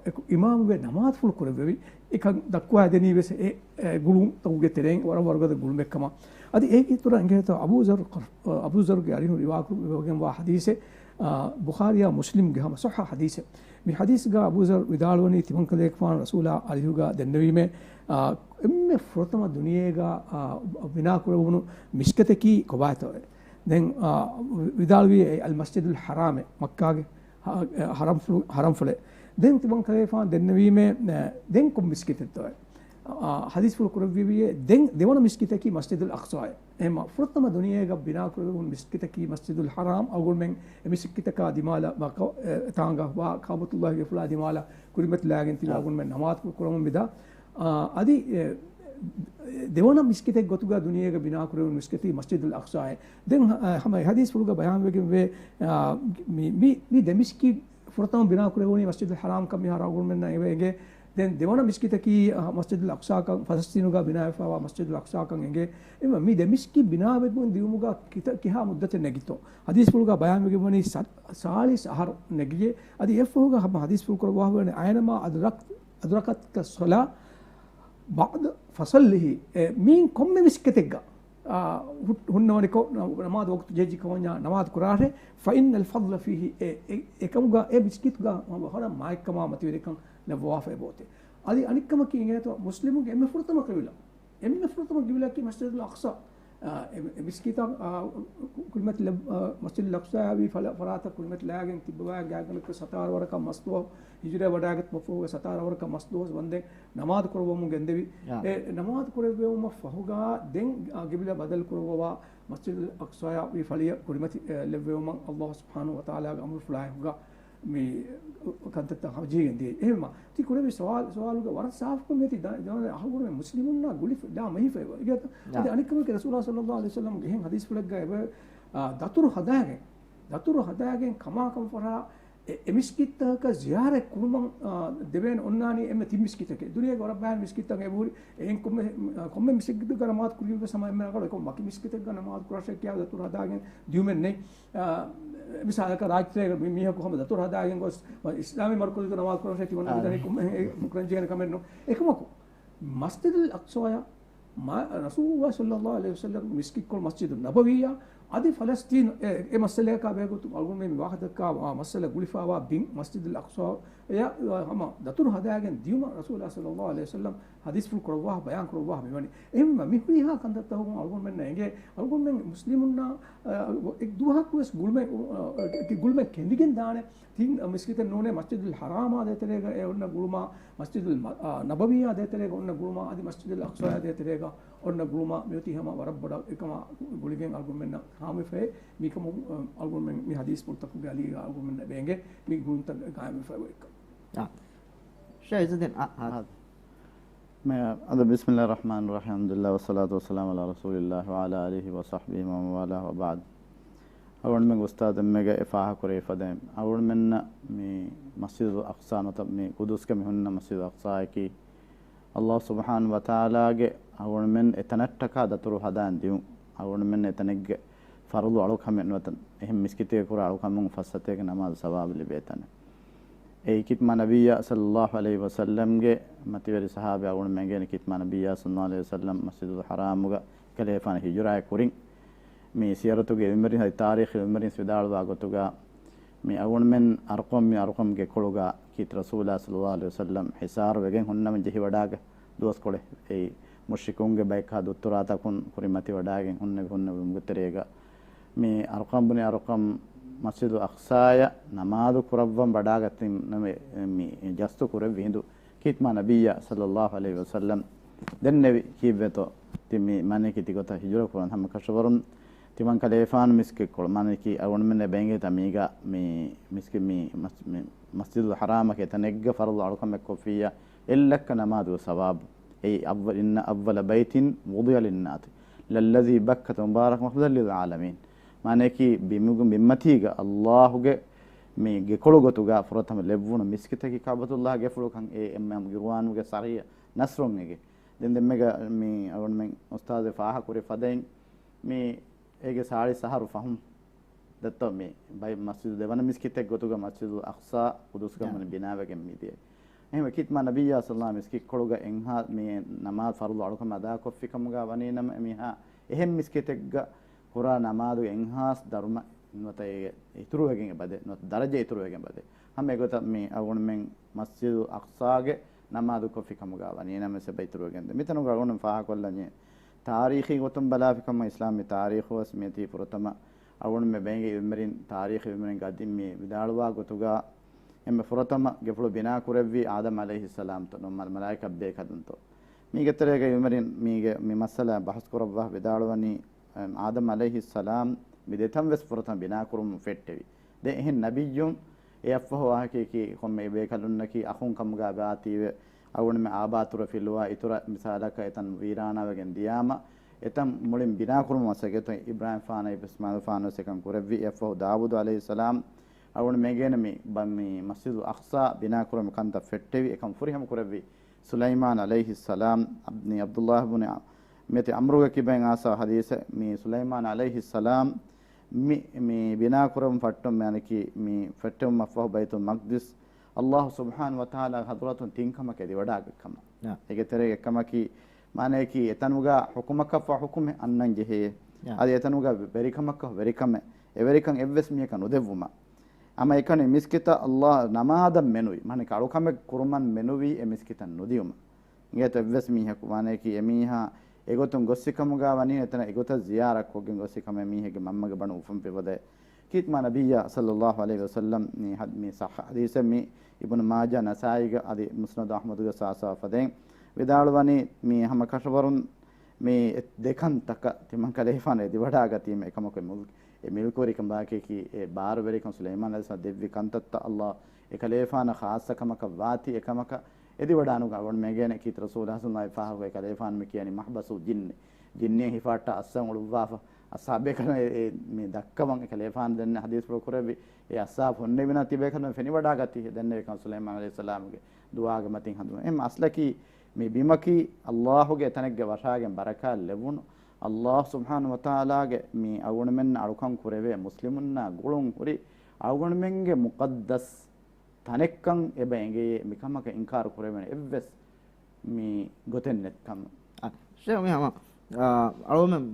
އެކު އިމާމުވެ ނަމާދުފުޅު ކުރެއްވެވި. އެކަން ދައްކުވާ ދެނީ ވެސް އެ، އެ ގުޅުންތަކުގެ ތެރެއިން ވަރަށް ވަރުގަދަ ގުޅުމެއް ކަމަށް. އަދި އޭގެ އިތުރަށް އިނގޭތޯ އަބޫޒަރު، އަބޫޒަރުގެ އަރިހުން ރިވާކުރެވިގެންވާ ޙަދީޘެއް، އާ، ބުޚާރީއާ މުސްލިމްގެ ހަމަ ޞައްޙަ ޙަދީޘެއް. މި ޙަދީޘްގަ އަބޫޒަރު ވިދާޅުވަނީ ތިމަންކަލޭގެފާނު ރަސޫލާ އަރިހުގަ ދެންނެވީމޭ، އާ، އެންމެ ފުރަތަމަ ދުނިޔޭގަ، އާ، ބިނާކުރެވުނު މިސްކިތަކީ ކޮބާތޯއޭ؟ ދެން، އާ، ވިދާޅުވީ އެ އަލް މަސްޖިދުލް ޙަރާމޭ، މައްކާގެ ހަ-، ޙަރަމްފުޅު-، ޙަރަމްފުޅޭ. ދެން ތިމަންކަލޭގެފާނު ދެންނެވީމޭ، ދެން ކޮން މިސްކިތެއްތޯއޭ؟ އާ، ޙަދީޘްފުޅު ކުރެއްވިއެވެ. ދެން ދެވަނަ މިސްކިތަކީ މަސްޖިދުލް އަޤްޞާއޭ. އެހެންމަ ފުރަތަމަ ދުނިޔޭގަ ބިނާކުރެވުނު މިސްކިތަކީ މަސްޖިދުލް ޙަރާމް. އަޅުގަނޑުމެން އެ މިސްކިތަކާ ދިމާލަށް ވާ ކަ-، އެ ތާނގަ ވާ ކަޢުބަތުﷲގެފުޅާ ދިމާލަށް ކުރިމަތިލާގެން ތިބި އާ. އަޅުގަނޑުމެން ނަމާދު ކުރަމުން މިދާ. އާ، އަދި، އެ، ދެވަނަ މިސްކިތެއް ގޮތުގަ ދުނިޔޭގަ ބިނާކުރެވުނު މިސްކިތީ މަސްޖިދުލް އަޤްޞާއޭ. ދެން، އާ، ހަމަ އެ ޙަދީޘްފުޅުގަ ބަޔާންވެގެންވޭ، އާ، މި، މި، މި ދެ މިސްކިތް ފުރަތަމަ ބިނާކުރެވުނީ މަސްޖިދުލް ޙަރާމް ކަމަށް މިހާރު އަޅުގަނޑުމެންނަށް އެބަ އެނގޭ. ދެން ދެވަނަ މިސްކިތަކީ، އަ، މަސްޖިދުލް އަޤްޞާކަން، ފަލަސްޠީނުގަ ބިނާވެފައިވާ މަސްޖިދުލް އަޤްޞާކަން އެނގޭ. އެމަ މި ދެ މިސްކިތް ބިނާވެގެން ދިއުމުގަ ކިތަ-، ކިހާ މުއްދަތެއް ނެގިތޯ؟ ޙަދީޘްފުޅުގަ ބަޔާންވެގެންވަނީ ސަ-، ސާޅީސް އަހަރު ނެގިޔޭ. އަދި އެއަށްފަހުގަ ހަމަ ޙަދީޘްފުޅު ކުރައްވާފައިވަނީ، އައިނަމާ އަދުރަކް-، އަދުރަކަތްކަ ޞަލާ ބަޢްދަ ފަޞައްލިހީ. އެ، މީން ކޮންމެ މިސްކިތެއްގަ، އާ، ހު-، ހުންނަވަނިކޮށް، ނަ-، ނަމާދު ވަޤުތު ޖެހިއްޖެ ކަމަށް ނަމާދު ކުރާށޭ. ފައިންނަލް ފަޟްލަ ފީހި، އެ، އެ، އެކަމުގަ އެ މިސްކިތުގަ ހަމަ މާތްކަމާ މަތިވެރިކަން ލައްވަވާފައި ބޯތޭ. އަދި އަނެއްކަމަކީ އިނގޭތޯ، މުސްލިމުންގެ އެންމެ ފުރަތަމަ ޤިބްލާ. އެންމެ ފުރަތަމަ ޤިބްލާއަކީ މަސްޖިދުލް އަޤްޞާ. އާ، އެ، އެ މިސްކިތަށް، އާ، ކުރިމަތި ލެއް-، އާ، މަސްޖިދުލް އަޤްޞާއާ ވީ ފަރާތަށް ކުރިމަތިލާގެން ތިއްބަވާ ގާތްގަނޑަކަށް ސަތާރަ ވަރަކަށް މަސްދުވަހު، ހިޖުރަ ވަޑާގަތުމަށްފަހުގަ ސަތާރަ ވަރަކަށް މަސްދުވަސް ވަންދެން ނަމާދު ކުރައްވަމުން ގެންދެވި. އާ. އެ ނަމާދު ކުރެއްވުމަށް ފަހުގަ ދެން، އާ، ޤިބްލާ ބަދަލު ކުރައްވަވާ މަސްޖިދުލް އަޤްޞާއާ ވީ ފަޅިޔަށް ކުރިމަތި، އެ، ލެއްވެވުމަށް ﷲ ސުބްޙާނަހޫ ވަތަޢާލާގެ އަމުރުފުޅާއެކުގަ މި ކަންތައްތައް ހަމަޖެހިގެން ދިޔައީ. އެހެންވީމަ، ތި ކުރެއްވި ސަވާލު، ސަވާލުގެ ވަރަށް ސާފުކޮށް މިއޮތީ ދަ-، ދަ-، އަހަރުގެ މުސްލިމުންނާ ގުޅި ފަ-، ދާ މަހިފައިވާ. އިގޭތަ؟ އަދި އަނެއްކަމަކީ ރަސޫލާ ޞައްލައްލާހު ޢަލައިހި ވަސައްލަމްގެ އެހެން ޙަދީޘްފުޅެއްގަ އެބަ، އާ، ދަތުރު ހަދާގެން، ދަތުރު ހަދާގެން ކަމާކަމަށް ފަހު އެ، އެ މިސްކިތްތަކަކަށް ޒިޔާރަތް ކުރުމަށް، އާ، ދެވޭނެ އޮންނާނީ އެންމެ ތިން މިސްކިތަކެއް. ދުނިޔޭގެ ވަރަށް ބައެއް މިސްކިތްތައް އެބަހުރި. އެއިން ކޮންމެ، ކޮންމެ މިސްކިތަކަށް ނަމާދު ކުރި ވެސް ހަމަ އެންމެ ރަނގަޅު. އެކަމަކު ވަކި މިސްކިތެއްގަ ނަމާދު ކުރާށޭ ކިޔާ ދަތުރު ހަދާގެން ދިޔުމެއް ނެތް. އާ، މިސާލަކަށް ރާއްޖޭގަ މި-، މީހަކު ހަމަ ދަތުރު ހަދާގެން ގޮސް އިސްލާމީ މަރުކަޒުގަ ނަމާދު ކުރާށޭ ކިޔަން އާ. އެ، ކުރަންޖެހޭނެ ކަމެއް ނޫން. އެކަމަކު، މަސްޖިދުލް އަޤްޞާއާ މާ-، ރަސޫލުﷲ ޞައްލައްލާހު ޢަލައިހި ވަސައްލަމް މިސްކިތްކޮޅު މަސްޖިދު ނަބަވީއާ އަދި ފަލަސްޠީނު، އެ، އެ މައްސަލަޔަކާ ބެހޭގޮތުން އަޅުގަނޑުމެން މި ވާހަކަދައްކާ، އާ، މައްސަލަ ގުޅިފައިވާ ބިން މަސްޖިދުލް އަޤްޞާއާ ހަމަ ދަތުރު ހަދާގެން ދިޔުމަށް ރަސޫލާ ޞައްލައްލާހު ޢަލައިހި ވަސައްލަމް ޙަދީޘްފުޅު ކުރައްވާ ބަޔާން ކުރައްވާ މިވަނީ. އެހެންވީމަ މި ހުރިހާ ކަންތައްތަކުން އަޅުގަނޑުމެންނަށް އެނގޭ، އަޅުގަނޑުމެން މުސްލިމުންނާ، އާ، އެއް ދުވަހަކުވެސް ގުޅުމެއް، އާ، ގުޅުމެއް ކެނޑިގެން ދާނެ ތިން މިސްކިތެއް ނޫނޭ، މަސްޖިދުލް ޙަރާމާ ދޭތެރޭގަ އެ އޮންނަ ގުޅުމާ، މަސްޖިދުލް މަ-، އާ، ނަބަވީއާ ދޭތެރޭގަ އޮންނަ ގުޅުމާ، އަދި މަސްޖިދުލް އަޤްޞާއާ ދޭތެރޭގަ އޮންނަ ގުޅުމާ މިއޮތީ ހަމަ ވަރަށް ބޮޑަށް އެކަމާ ގުޅިގެން އަޅުގަނޑުމެންނަށް ހާމަވެފައި. މިކަމުން، އަޅުގަނޑުމެން މި ޙަދީޘްފުޅުތަކުގެ އަލީގަ އަޅުގަނޑުމެންނަށް އެނގޭ މި ގުޅުންތައް ގާއިމްވެފައި އޮތްކަން. އާ. ޝޭޚް ޢިއްޒުއްދީން، އާ، އާ. މެ-، އަދަ، ބިސްމިއްލާހިއްރަޙްމާނިއްރަޙީމް. އަލްޙަމްދުލިއްލާހި ވައްޞަލާތު ވައްސަލާމު ޢަލާ ރަސޫލިއްލާހި ވަޢަލާ އާލިހި ވަޞަޙްބިހި ވަމަން ވާލާހު ވަބަޢްދު. އަޅުގަނޑުމެން އުސްތާޛު އެންމެގެ އެ ފާހަގަކުރެވި ފަދައިން، އަޅުގަނޑުމެންނަށް މި މަސްޖިދުލް އަޤްޞާ ނުވަތަ މި ޤުދުސްގަ މި ހުންނަ މަސްޖިދުލް އަޤްޞާއަކީ، ﷲ ސުބްޙާނަހޫ ވަތަޢާލާގެ އަޅުގަނޑުމެން އެތަނަށްޓަކާ ދަތުރު ހަދާން ދިއުން، އަޅުގަނޑުމެން އެތަނެއްގެ ފަރުޟު އަޅުކަމެއް ނުވަތަ އެހެން މިސްކިތެއް ކުރާ އަޅުކަމުން ފައްސަތޭކަ ނަމާދު ސަވާބު ލިބޭ ތަނެއް. އެއީ ކިތްމާ ނަބިއްޔާ ޞައްލައްލާހު ޢަލައިހި ވަސައްލަމްގެ މަތިވެރި ޞަޙާބީ އަޅުގަނޑުމެން އެނގޭނެ ކިތްމާ ނަބިއްޔާ ޞައްލައްލާހު ޢަލައިހި ވަސައްލަމް މަސްޖިދުލް ޙަރާމުގަ ކަލޭފާނު ހިޖުރާއެއް ކުރިން. މި ސިޔަރަތުގެ އިލްމުވެރިން އަދި ތާރީޚީ އިލްމުވެރިން ވިދާޅުވާ ގޮތުގަ، މި އަޅުގަނޑުމެން އަރުޤަމް، މި އަރުޤަމްގެ ކޮޅުގަ ކީރިތި ރަސޫލާ ޞައްލައްލާހު ޢަލައިހި ވަސައްލަމް ޙިޞާރު ވެގެން ހުންނަމުން ޖެހިވަޑާގަ ދުވަސްކޮޅެއް. އެއީ މުޝްރިކުންގެ ބައެއް ހާ ދުއްތުރާތަކުން ކުރިމަތިވަޑާގެން ހުންނެވި ހުންނެވުމުގެ ތެރޭގަ މި އަރުޤަމް ބުނި އަރުޤަމް މަސްޖިދުލް އަޤްޞާއަށް ނަމާދު ކުރައްވަން ވަޑާގަތީ ނަމަ، މި ޖަސްތު ކުރެއްވި ހިނދު ކީރިތި މާ ނަބިއްޔާ ޞައްލައްލާހު ޢަލައިހި ވަސައްލަމް ދެންނެވި ކީއްވެތޯ؟ ތި މި މާނައަކީ ތިގޮތަށް ހިޖުރަ ކުރަން ހަމަ ކަށަވަރުން ތިމަން ކަލޭފާނު މިސްކިތްކޮޅު މާނައަކީ އަޅުގަނޑުމެންނަށް ބެނގޭތާ މީގަ މި މިސްކި، މި މަސް، މި މަސްޖިދުލް ޙަރާމަކީ އެތަނެއްގަ ފަރުޟު އަޅުކަމެއް ކޮށްފިއްޔާ އެއްލައްކަ ނަމާދުގެ ސަވާބު. އެއީ، أول، إن أول بيت وضع للناس للذي ببكة مباركا وهدى للعالمين. މާނައަކީ ބިމުގެ، ބިންމަތީގަ ﷲ ގެ މި ގެކޮޅު ގޮތުގަ ފުރަތަމަ ލެއްވުނު މިސްކިތަކީ ކަޢުބަތުﷲ ގެފުޅު ކަން އެ އެންމެ ޤުރުއާނުގެ ޞަރީޙަ ނަޞްރުން އެނގޭ. ދެން ދެންމެގަ މި އަޅުގަނޑުމެން އުސްތާޛު ފާހަގަ ކުރި ފަދައިން މި އޭގެ ސާޅީސް އަހަރު ފަހުން ދެއްތޯ މި ބައި މަސްޖިދު ދެވަނަ މިސްކިތެއް ގޮތުގަ މަސްޖިދުލް އަޤްޞާ ޤުދުސްގަ ނާ. މި ބިނާވެގެން މިދިޔަ. އެހެންވެ ކީރިތި މާ ނަބިއްޔާ ޞައްލައްލާހު ޢަލައިހި ވަސައްލަމް މިސްކިތްކޮޅުގަ އެންހާ މި ނަމާދު ފަރުޟު އަޅުކަމެއް އަދާކޮށްފި ކަމުގަ ވަނީ ނަމަ، އެމީހާ އެހެން މިސްކިތެއްގަ ކުރާ ނަމާދުގެ އެންހާސް ދަރުމަ ނުވަތަ އޭގެ އިތުރުވެގެން އެބަދޭ، ނުވަތަ ދަރަޖަ އިތުރުވެގެން އެބަދޭ. ހަމަ އެގޮތަށް މި އަޅުގަނޑުމެން މަސްޖިދުލް އަޤްޞާގެ ނަމާދު ކޮށްފި ކަމުގަ ވަނީ ނަމަވެސް އެބަ އިތުރުވެގެން ދޭ. މިތަނުގަ އަޅުގަނޑު ފާހަގަކޮށްލަނީ ތާރީޚީ ގޮތުން ބަލާފި ކަމަށް އިސްލާމީ ތާރީޚުވެސް މިއޮތީ ފުރަތަމަ އަޅުގަނޑުމެން ބެނގި އިލްމުވެރިން، ތާރީޚީ އިލްމުވެރިން ގަދިން މި ވިދާޅުވާ ގޮތުގަ އެންމެ ފުރަތަމަ ގެފުޅު ބިނާ ކުރެއްވީ އާދަމް ޢަލައިހިއްސަލާމްތޯ ނުވަތަ މަ-، މަލާއިކަ ބޭކަލުންތޯ. މީގެ ތެރޭގަ އިލްމުވެރިން މީގެ މި މައްސަލަ ބަހަސް ކުރައްވާ ވިދާޅުވަނީ، އާދަމް ޢަލައިހިއްސަލާމް މި ދެތަން ވެސް ފުރަތަމަ ބިނާކުރުމުން ފެއްޓެވި. ދެން އެހެން ނަބިއްޔުން އެއަށްފަހު ވާހަކައަކީ ކޮންމެ ބޭކަލުންނަކީ އަޚުން ކަމުގަ ވާތީވެ، އަޅުގަނޑުމެން އާބާތުރަ ފިލުވާ އިތުރަށް މިސާލަކަށް އެތަން ވީރާނާވެގެން ދިޔާމަ، އެތަން މުޅިން ބިނާކުރުމަށް މަސައްކަތް އިބްރާހީމް ފާނައި އިސްމާޢީލް ފާނަ ވެސް އެކަން ކުރެއްވި. އެއަށްފަހު ދާވޫދު ޢަލައިހިއްސަލާމް އަޅުގަނޑު މޭގޭނެ މި، ބަ-، މި މަސްޖިދުލް އަޤްޞާ ބިނާ ކުރުމުގެ ކަންތައް ފެއްޓެވި އެކަން ފުރިހަމަ ކުރެއްވި ސުލައިމާން ޢަލައިހިއްސަލާމް. އަބް-، މި ޢަބްދުﷲ ބުނި އަ-، މިއޮތީ ޢަމްރުގެ ކިބައިން އާސާ ޙަދީޘެއް، މި ސުލައިމާން ޢަލައިހިއްސަލާމް މި، މި ބިނާ ކުރަމުން ފައްޓަމުން މި އަނެކީ މި ފެއްޓެވުމަށްފަހު ބައިތުލް މަޤްދިސް ﷲ ސުބްޙާނަހޫ ވަތަޢާލާގެ ޙަޟްރަތުން ތިން ކަމަކަށް އެދިވަޑާގަތް ކަމަށް. އާ. އޭގެ ތެރޭގަ އެއްކަމަކީ، މާނަޔަކީ އެތަނުގަ ޙުކުމަކަށްފަހު ޙުކުމެއް އަންނަން ޖެހޭ. އާ. އަދި އެތަނުގަ ވެރިކަމަކަށް ވެރިކަމެއް، އެވެރިކަން އެއްވެސް މީހަކަށް ނުދެއްވުމަށް. ހަމަ އެކަނި މިސްކިތަށް ﷲ ނަމާދަށް މެނުވި، މާނަޔަކީ އަޅުކަމެއް ކުރުމަށް މެނުވީ އެ މިސްކިތަށް ނުދިޔުމަށް. އިނގޭތޯ އެއްވެސް މީހަކު، މާނަޔަކީ އެމީހާ އެގޮތުން ގޮއްސިކަމުގަ ވަނީ އެތަނަށް އެގޮތަށް ޒިޔާރަތްކޮށްގެން ގޮއްސި ކަމެއް މީހެއްގެ މަންމަގެ ބަނޑު އުފަން ފިވަދޭ. ކީއްމާ ނަބިއްޔާ ޞައްލައްލާހު ޢަލައިހި ވަސައްލަމް މި ޙަދ-، މި ޞައްޙަ ޙަދީޘެއް މި އިބްނު މާޖާ ނަސާއީގަ އަދި މުސްނަދު އަޙްމަދުގަ ސާސާ ފަދައިން ވިދާޅުވަނީ މި ހަމަ ކަށަވަރުން މި އެ ދެކަންތަކަށް ތިމަން ކަލޭފާނު އެދިވަޑާގަތީމަ އެކަމަކު އެ މުލް-، އެ މިލްކުވެރިކަން ބާކީކީ އެ ބާރުވެރިކަން ސުލައިމާން ޢަލައިހިއްސަލާމް ދެއްވި ކަންތައްތައް ﷲ އެކަލޭފާނަށް ޚާއްޞަ ކަމަކަށް ވާތީ އެކަމަކަށް އެދިވަޑާނުގަ އަޅުގަނޑު މޭގޭނެ ކީރިތި ރަސޫލާ ޞައްލައްލާހު ޢަލައިހި ވަސައްލަމް ފާހަގަ ކަލޭފާނު މި ކިޔަނީ މަޙްބަސުލް ޖިންނި. ޖިންނިއެއް ހިފާއްޓާ އައްސަން އުޅުއްވާފަ. އައްސާބޭކަލުން އެ، އެ، މި ދައްކަވަން އެ ކަލޭފާނު ދެންނެވި ޙަދީޘްފުޅު ކުރެއްވި. އެ އައްސާބު ހުންނެވިނަ ތިބޭކަލުން ފެނިވަޑާގަތީ ދެންނެވިކަން ސުލައިމާން ޢަލައިހިއްސަލާމްގެ ދުޢާގެ މަތިން ހަނދުމަ. އެހެން އަސްލަކީ މި ބިމަކީ ﷲ ގެ ތަނެއްގެ ވަށާގެން ބަރަކާތް ލެއްވުނު. ﷲ ސުބްޙާނަހޫ ވަތަޢާލާގެ މި އަޅުގަނޑުމެންނަށް އަޅުކަން ކުރެވޭ މުސްލިމުންނާ ގުޅުން ހުރި އަޅުގަނޑުމެންގެ މުޤައްދަސް ތަނެއްކަން އެބަ އެނގެޔޭ، މިކަމަކަށް އިންކާރު ކުރެވޭނެ އެއްވެސް މި ގޮތެއް ނެތްކަމަށް. އަ، ޝޭޚް މި ހަމަ، އާ، އަޅުގަނޑުމެން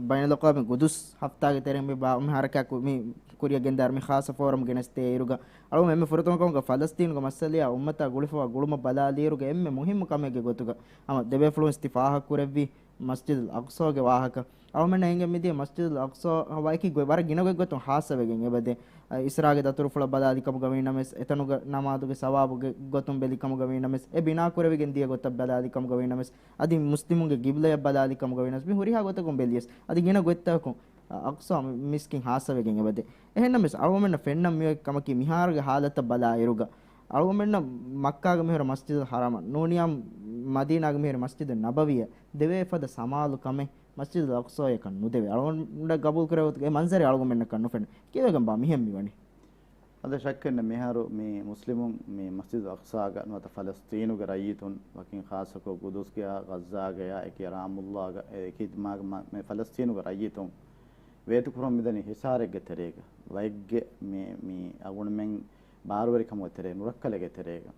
ބައިނަލްއަޤްވާމީ ގުދުސް ހަފްތާގެ ތެރެއިން މި ބާ-، މި ޙަރަކާތް ކު-، މި ކުރިއަށް ގެންދާ މި ޚާއްޞަ ފޯރަމް ގެނެސްދޭ އިރުގަ އަޅުގަނޑުމެން އެންމެ ފުރަތަމަ ކަމުގަ ފަލަސްޠީނުގެ މައްސަލަޔާ އުއްމަތާ ގުޅިފަވާ ގުޅުމަށް ބަލާލިއިރުގަ އެންމެ މުހިއްމު ކަމެއްގެ ގޮތުގަ ހަމަ ދެބޭފުޅުން ވެސް ތި ފާހަގަކުރެއްވީ މަސްޖިދުލް އަޤްޞާގެ ވާހަކަ. އަޅުގަނޑަށް އެނގެން މިދިޔަ މަސްޖިދުލް އަޤްޞާ ވަކި ގޮތް، ވަރަށް ގިނަ ގޮތްގޮތުން ޚާއްޞަވެގެން އެބަދޭ. އަ، އިސްރާގެ ދަތުރުފުޅަށް ބަލާލި ކަމުގަ ވީނަމަވެސް، އެތަނުގަ ނަމާދުގެ ސަވާބުގެ ގޮތުން ބެލި ކަމުގަ ވީނަމަވެސް، އެ ބިނާ ކުރެވިގެން ދިޔަ ގޮތަށް ބަލާލި ކަމުގަ ވީނަމަވެސް، އަދި މުސްލިމުންގެ ގިބްލަޔަށް ބަލާލި ކަމުގަ ވީނަމަވެސް، މި ހުރިހާ ގޮތަކުން ބެލިޔަސް، އަދި ގިނަ ގޮތްތަކަކުން، އަ، އަޤްޞާ މިސްކިތް ޚާއްޞަވެގެން އެބަދޭ. އެހެންނަމަވެސް، އަޅުގަނޑުމެންނަށް ފެންނަން މިއޮތް ކަމަކީ މިހާރުގެ ޙާލަތަށް ބަލާއިރުގަ، އަޅުގަނޑުމެންނަށް މައްކާގެ މިހުރި މަސްޖިދުލް ޙަރާމަށް ނޫނިޔާ މަދީނާގެ މިހުރި މަސްޖިދުއް ނަބަވީއަށް ދެވޭ ފަދަ ސަމާލު ކަމެއް މަސްޖިދުލް އަޤްޞާޔަކަށް ނުދެވޭ. އަޅުގަނޑަށް ގަބޫލު ކުރެވޭ ގޮތުގަ އެ މަންޒަރެއް އަޅުގަނޑުމެންނަކަށް ނުފެނޭ. ކީއްވެގެންބާ މިހެން މިވަނީ؟ އަދި ޝައްކެއް ނެތް މިހާރު މި މުސްލިމުން މި މަސްޖިދުލް އަޤްޞާގަ ނުވަތަ ފަލަސްޠީނުގެ ރައްޔިތުން ވަކިން ޚާއްޞަކޮށް ގުދުސްގެޔާ، ޣައްޒާގެޔާ، އެކި ރާމުއްލާގަ، އެކި މާގަ މަ-، މި ފަލަސްޠީނުގެ ރައްޔިތުން ވޭތުކުރަން މިދަނީ ހިސާރެއްގެ ތެރޭގަ، ލައެއްގެ މި، މި އަޅުގަނޑުމެން ބާރުވެރިކަމުގެ ތެރޭ، ނުރައްކަލެއްގެ ތެރޭގަ.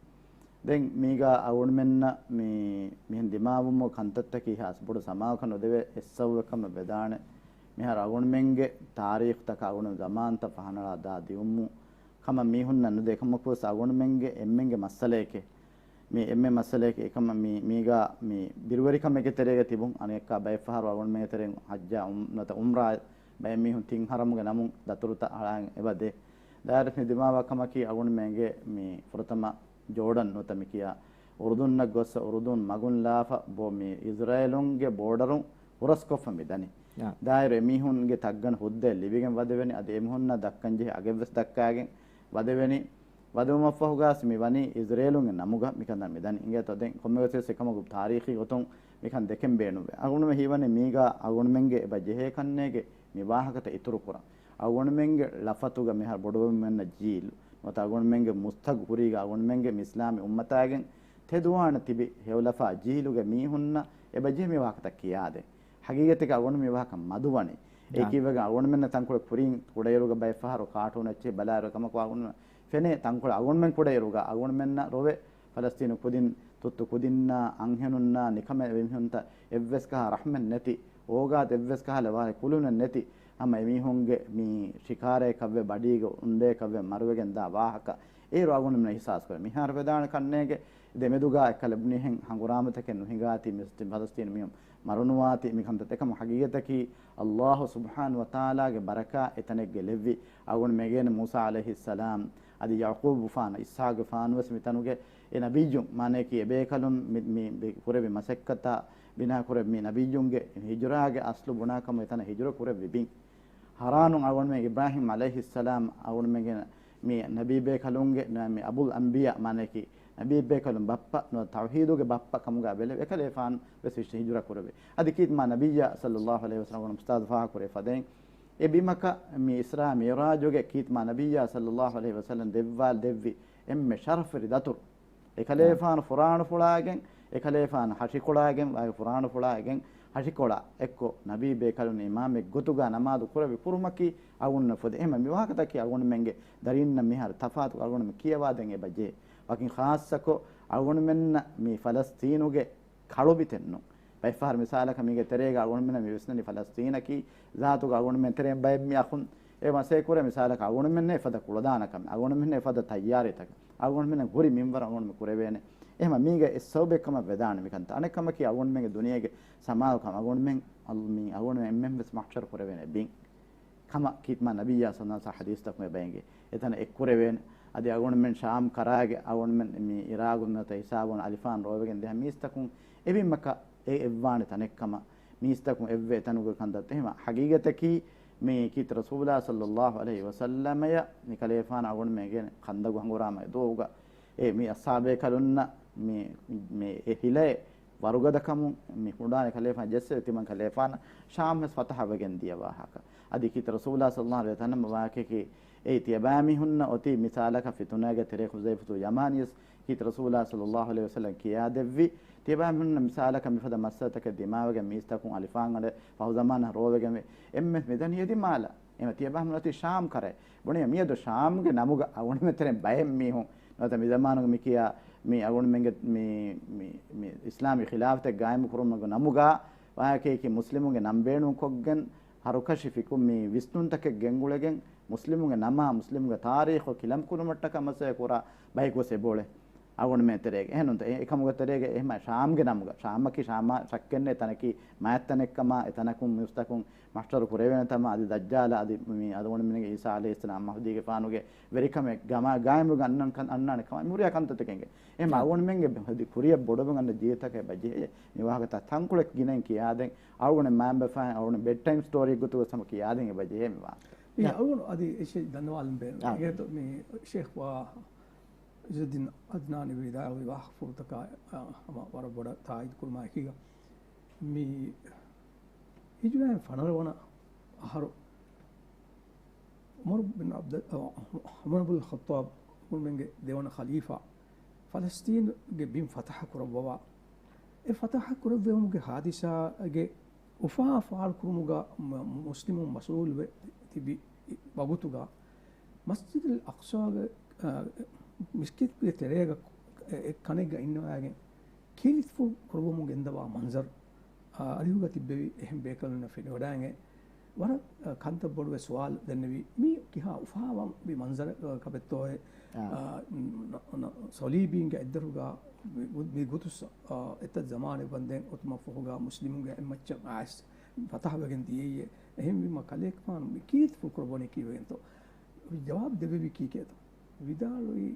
ދެން މީގަ އަޅުގަނޑުމެންނަށް މި، މިހެން ދިމާވުމުގެ ކަންތައްތަކީ ހާސް ބޮޑު ސަމާލުކަން ނުދެވޭ އެއްސަބަބެއްކަމަށް ވެދާނެ. މިހާރު އަޅުގަނޑުމެންގެ ތާރީޚުތަކާ އަޅުގަނޑު ޒަމާންތައް ފަހަނަޅާ ދާ ދިއުމު ކަމަށް މީހުންނަށް ނުދޭ. އެކަމަކުވެސް އަޅުގަނޑުމެންގެ އެންމެންގެ މައްސަލައެކޭ. މި އެންމެ މައްސަލައެކޭ. އެކަމަށް މި، މީގަ މި ބިރުވެރިކަމެއްގެ ތެރޭގަ ތިބުން، އަނެއްކާ ބައެއްފަހަރު އަޅުގަނޑުމެންގެ ތެރެއިން ޙައްޖާ އުމް-، ނުވަތަ އުމްރާ ބައެއް މީހުން ތިން ޙަރަމުގެ ނަމުން ދަތުރުތައް އަޅާން އެބަ ދޭ. ދާއިރު މި ދިމާވާ ކަމަކީ އަޅުގަނޑުމެންގެ މި ފުރަތަމަ ޖޯޑަން ނުވަތަ މި ކިޔާ އުރުދުންނަށް ގޮއްސަ އުރުދުން މަގުން ލާފަ ބޯ މި އިޒްރޭލުންގެ ބޯޑަރުން ހުރަސްކޮށްފަ މި ދަނީ. އާ. ދާއިރު އެމީހުންގެ ތައްގަނޑު ހުއްދައެއް ލިބިގެން ވަދެވެނީ. އަދި އެމީހުންނަށް ދައްކަން ޖެހޭ އަގެއްވެސް ދައްކާގެން ވަދެވެނީ. ވަދެވުމަށްފަހުގަސް މި ވަނީ އިޒްރޭލުންގެ ނަމުގަ މިކަން މި ދަނީ. އިނގޭތޯ ދެން ކޮންމެވެސް އެކަމަކު ތާރީޚީ ގޮތުން މިކަން ދެކެން ބޭނުންވޭ. އަޅުގަނޑުމެން ހީވަނީ މީގަ އަޅުގަނޑުމެންގެ އެބަ ޖެހޭ ކަންނޭގެ މި ވާހަކަތައް އިތުރުކުރަން. އަޅުގަނޑުމެންގެ ޅަފަތުގަ މިހާރު ބޮޑުވެމެންނަ ޖީލު ނުވަތަ އަޅުގަނޑުމެންގެ މުސްތަގު ހުރީގަ އަޅުގަނޑުމެންގެ މި އިސްލާމީ އުއްމަތާގެން ތެދުވާނެ ތިބި ހެޔޮލަފާ ޖީލުގެ މީހުންނަށް އެބަ ޖެހޭ މި ވާހަކަތައް ކިޔާދޭ. ހަގީގަތެއްގަ އަޅުގަނޑު މި ވާހަކަ މަދުވަނީ. އެ ކިޔަވަގެން އަޅުގަނޑުމެންނަށް ތަންކޮޅެއް ކުރިން ކުޑައިރުގަ ބައެއްފަހަރު ކާޓޫން އެއްޗެއް ބަލާއިރު ކަމަކު އަޅުގަނޑު ފެނޭ ތަންކޮޅެއް އަޅުގަނޑުމެން ކުޑައިރުގަ އަޅުގަނޑުމެންނަށް ރޮވޭ ފަލަސްތީނު ކުދިން، ތުއްތު ކުދިންނާ، އަންހެނުންނާ، ނިކަމެ އެމީހުންތައް އެއްވެސް ކަހަ ރަޙްމެއް ނެތި، އޯގާތައް އެއްވެސް ކަހަލަ ވާހަކަ ކުލުނެއް ނެތި، ހަމަ އެމީހުންގެ މި ޝިކާރައަކަށްވެ، ބަޑީގަ އުނޑައަކަށްވެ މަރުވެގެން ދާ ވާހަކަ އޭރު އަޅުގަނޑުމެން އިޙްސާސް ކުރޭ. މިހާރު ވެދާނެ ކަންނޭގެ ދެމެދުގަ އެއްކަލަ ބުނިހެން ހަނގުރާމަތަކެއް ނުހިނގާތީ، މި ފަލަސްތީނު މީހުން މަރުނުވާތީ މިކަންތައް އެކަމަ ހަގީގަތަކީ ﷲ ސުބްޙާނަހޫ ވަތަޢާލާގެ ބަރަކާ އެތަނެއްގެ ލެއްވި. އަޅުގަނޑު މޭގޭނެ މޫސާ ޢަލައިހިއްސަލާމް އަދި ޔަޢުޤޫބުފާނު، އިސްޙާޤުފާނު ވެސް މިތަނުގެ އެ ނަބިއްޔުން، މާނަޔަކީ އެބޭކަލުން މި، މި، މި ކުރެއްވި މަސައްކަތާ ބިނާކުރެ މި ނަބިއްޔުންގެ ހިޖުރާގެ އަސްލު ބުނާކަމު އެތަނަށް ހިޖުރަ ކުރެއްވި ބިން. ހަރާނު އަޅުގަނޑުމެން އިބްރާހީމް ޢަލައިހިއްސަލާމް އަޅުގަނޑުމެންގެ މި ނަބީބޭކަލުންގެ ނަ-، މި އަބުލް އަންބިޔާ، މާނަޔަކީ ނަބީބޭކަލުން ބައްޕަ، ނުވަތަ ތައުޙީދުގެ ބައްޕަ ކަމުގަ ބެލެވި އެކަލޭފާނު ވެސް ހިޖުރަ ކުރެވި. އަދި ކީއްމާ ނަބިއްޔާ ޞައްލައްލާހު ޢަލައިހި ވަސައްލަމް އުސްތާޛު ފާހަގަކުރެ ފަދައިން އެ ބިމަކަށް މި އިސްރާ މިޢުރާޖުގެ ކީރިތި މާ ނަބިއްޔާ ޞައްލައްލާހު ޢަލައިހި ވަސައްލަމް ދެއްވާ، ދެއްވި އެންމެ ޝަރަފުވެރި ދަތުރު. އެކަލޭފާނު ފުރާނަފުޅާގެން، އެކަލޭފާނު ހަށިކޮޅާގެން، ވާގެ ފުރާނަފުޅާގެން ހަށިކޮޅާ އެއްކޮށް، ނަބީ ބޭކަލުން އިމާމެއް ގޮތުގަ ނަމާދު ކުރެއްވި ކުރުމަކީ އަޅުގަނޑުމެން ފުދޭ. އެހެން މި ވާހަކަތަކީ އަޅުގަނޑުމެންގެ ދަރީންނަށް މިހާރު ތަފާތު އަޅުގަނޑުމެން ކިޔަވާދޭން އެބަޖެހޭ. ވަކިން ޚާއްޞަކޮށް އަޅުގަނޑުމެންނަށް މި ފަލަސްތީނުގެ ކަޅުބިތެއް ނޫން. ބައެއްފަހަރު މިސާލަކަށް މީގެ ތެރޭގަ އަޅުގަނޑުމެންނަށް މި ވިސްނަނީ ފަލަސްތީނަކީ ޒާތުގަ އަޅުގަނޑުމެން ތެރެއިން ބައެއް މީހަކުން އެ މަސޭ ކުރޭ. މިސާލަކަށް އަޅުގަނޑުމެންނަށް އެފަދަ ކުޅަދާނަކަމެއް، އަޅުގަނޑުމެންނަށް އެފަދަ ތައްޔާރީތަކެއް، އަޅުގަނޑުމެންނަށް ހުރި މިންވަރު އަޅުގަނޑުމެން ކުރެވޭނެ. އެހެން މީގަ އެއް ސަބަބެއް ކަމަށް ވެދާނެ މިކަންތައް. އަނެއްކަމަކީ އަޅުގަނޑުމެންގެ ދުނިޔޭގެ ސަމާލުކަމަށް އަޅުގަނޑުމެން އަލް-، މި އަޅުގަނޑުމެން އެންމެން ވެސް މަޙްޝަރު ކުރެވޭނެ ބިން. ކަމަށް ކީރިތި މާ ނަބިއްޔާ ޞައްލައްލާހު ޢަލައިހި ވަސައްލަމް ޙަދީޘްތަކުން އެބަ އެނގޭ. އެތަނަށް އެއްކުރެވޭނެ. އަދި އަޅުގަނޑުމެން ޝާމް ކަރާގެ އަޅުގަނޑުމެން މި ޢިރާޤު ނުވަތަ ހިސާބުން އަލިފާން ރޯވެގެން ދިޔަ މީސްތަކުން އެ ބިމަކަށް އެ އެއްވާނެ ތަނެއްކަމަށް މީސްތަކުން އެއްވެ އެތަނުގަ ކަންތައްތައް. އެހެން ޙަޤީޤަތަކީ މި ކީރިތި ރަސޫލާ ޞައްލައްލާހު ޢަލައިހި ވަސައްލަމަޔަށް މި ކަލޭފާނު އަޅުގަނޑުމެން އެނގޭނެ ކަންދަގު ހަނގުރާމަ އެދުވަހުގަ އެ މި އަޞްޙާބޭކަލުންނަށް މި، މި އެ ހިލައެއް ވަރުގަދަކަމުން މި ހުންނާނެ ކަލޭފާނު ޖެއްސެވި ތިމަން ކަލޭފާނަށް ޝާމް ވެސް ފަތަޙަ ވެގެން ދިޔަ ވާހަކަ. އަދި ކީރިތި ރަސޫލާ ޞައްލައްލާހު ޢަލައިހި ވަސައްލަމް ވާހަކައަކީ އެ ތިޔަބައިމީހުންނަށް އޮތީ މިސާލަކަށް ފިތުނާގެ ތެރޭ ޙުޒައިފަތު ޔަމާނީ ވެސް ކީރިތި ރަސޫލާ ޞައްލައްލާހު ޢަލައިހި ވަސައްލަމް ކިޔާދެއްވި ތިޔަބައިމީހުންނަށް މިސާލަކަށް މިފަދަ މައްސަލަތަކެއް ދިމާވެގެން މީސްތަކުން އަލިފާން އަޑެއް ފަހު ޒަމާނަށް ރޯވެގެން ވެ އެންމެ މިދަނީ އެދިމާލަށް. އެމަ ތިޔަބަހަމުން އޮތީ ޝާމް ކަރައެއް. ބުނި މިއަދު ޝާމްގެ ނަމުގަ އަޅުގަނޑުމެން ތެރެއިން ބައެއް މީހުން ނުވަތަ މި ޒަމާނުގަ މި ކިޔާ މި އަޅުގަނޑުމެންގެ މި، މި، މި އިސްލާމީ ޚިލާފަތެއް ގާއިމު ކުރުމުގެ ނަމުގަ ވާހަކައަކީ މުސްލިމުންގެ ނަން ބޭނުންކޮށްގެން ހަރުކަށި ފިކު މި ވިސްނުންތަކެއް ގެންގުޅެގެން މުސްލިމުންގެ ނަމާ މުސްލިމުންގެ ތާރީޚު ކިލަނބުކުރުމަށްޓަކާ މަސައްކަތް ކުރާ ބަޔަކު ވެސް އެބައުޅޭ. އަޅުގަނޑުމެން ތެރޭގަ. އެހެން ނޫންތަ؟ އެ، އެކަމުގެ ތެރޭގަ އެހެމަ ޝާމްގެ ނަމުގަ. ޝާމަކީ ޝާމާ ޝައްކެއްނެތް ތަނަކީ މާތް ތަނެއްކަމާ، އެ ތަނަކުން މީސްތަކުން މަޙްޝަރު ކުރެވޭނެ ތަމާ، އަދި ދައްޖާލާ، އަދި މި އަޅުގަނޑުމެންގެ ޢީސާ ޢަލައިހިއްސަލާމް މަހުދީގެފާނުގެ ވެރިކަމެއް ގަމާ ގާއިމުގަ އަންނަން ކަން، އަންނާނެ ކަމަށް މި ހުރިހާ ކަންތައްތަކެއް އެނގޭ. އެހެމަ އަޅުގަނޑުމެންގެ ހަދި ކުރިއަށް ބޮޑުވެގެން އަންނަ ޖީލުތަކަށް އެބަ ޖެހޭ މި ވާހަކަތައް ތަންކޮޅެއް ގިނައިން ކިޔާދޭން. އަޅުގަނޑު މައިންބަފައިން އަޅުގަނޑު ބެޑް ޓައިމް ސްޓޯރީއެއް ގޮތުގަ ހަމަ ކިޔާދޭން އެބަ ޖެހޭ މި ވާހަކަ. އެ އަޅުގަނޑު އަދި އެ ޝޭޚް ދަންނަވާލަން ބޭނުން. އާ. އެގޭތޯ މި ޝޭޚް ވާ ޢިޒުއްދީން ޢަދްނާނީ ވިދާޅުވި ވާހަކަފުޅުތަކާ، އާ، ހަމަ ވަރަށް ބޮޑަށް ތާއީދު ކުރުމާ އެކީގަ، މި ހިޖުރާއިން ފަނަރަ ވަނަ އަހަރު ޢުމަރު ބިން ޢަބްދު، ޢުމަރު ބިން ޚައްޠާބް އަޅުގަނޑުމެންގެ ދެވަނަ ޚަލީފާ ފަލަސްތީނުގެ ބިން ފަތަޙަ ކުރައްވަވާ، އެ ފަތަޙަ ކުރެއްވުމުގެ ހާދިސާގެ އުފާ ފާޅުކުރުމުގަ މު-، މުސްލިމުން މަޝްޣޫލުވެ ތިބި ވަގުތުގަ، މަސްޖިދުލް އަޤްޞާގެ، އަ، މިސްކިތުގެ ތެރޭގަ އެ-، އެއް ކަނެއްގަ އިންނަވައިގެން ކީރިތިފުޅު ކުރައްވަމުން ގެންދަވާ މަންޒަރު، އަ، އަރިހުގަ ތިއްބެވި އެހެން ބޭކަލުންނަށް ފެނިވަޑައިގެން ވަރަށް، އަ، ކަންތައް ބޮޑުވެ ސުވާލު ދެންނެވި، މީ ކިހާ އުފާވަންވި މަންޒަރެއް، އަ، ކަމެއްތޯއޭ؟ އާ. އަ، ނަ-، ނަ-، ޞަލީބީންގެ އަތްދަށުގަ މި ގު-، މި ގުދުސް، އަ، އެތައް ޒަމާނެއް ވަންދެން އޮތުމަށްފަހުގަ މުސްލިމުންގެ އެއްމައްޗަށް އައިސް ފަތަޙަ ވެގެން ދިޔައީ. އެހެންވީމަ ކަލޭގެފާނު މި ކީރިތިފުޅު ކުރައްވަނީ ކީއްވެގެންތޯ؟ ޖަވާބު ދެއްވެވީ ކީކޭތޯ؟ ވިދާޅުވީ،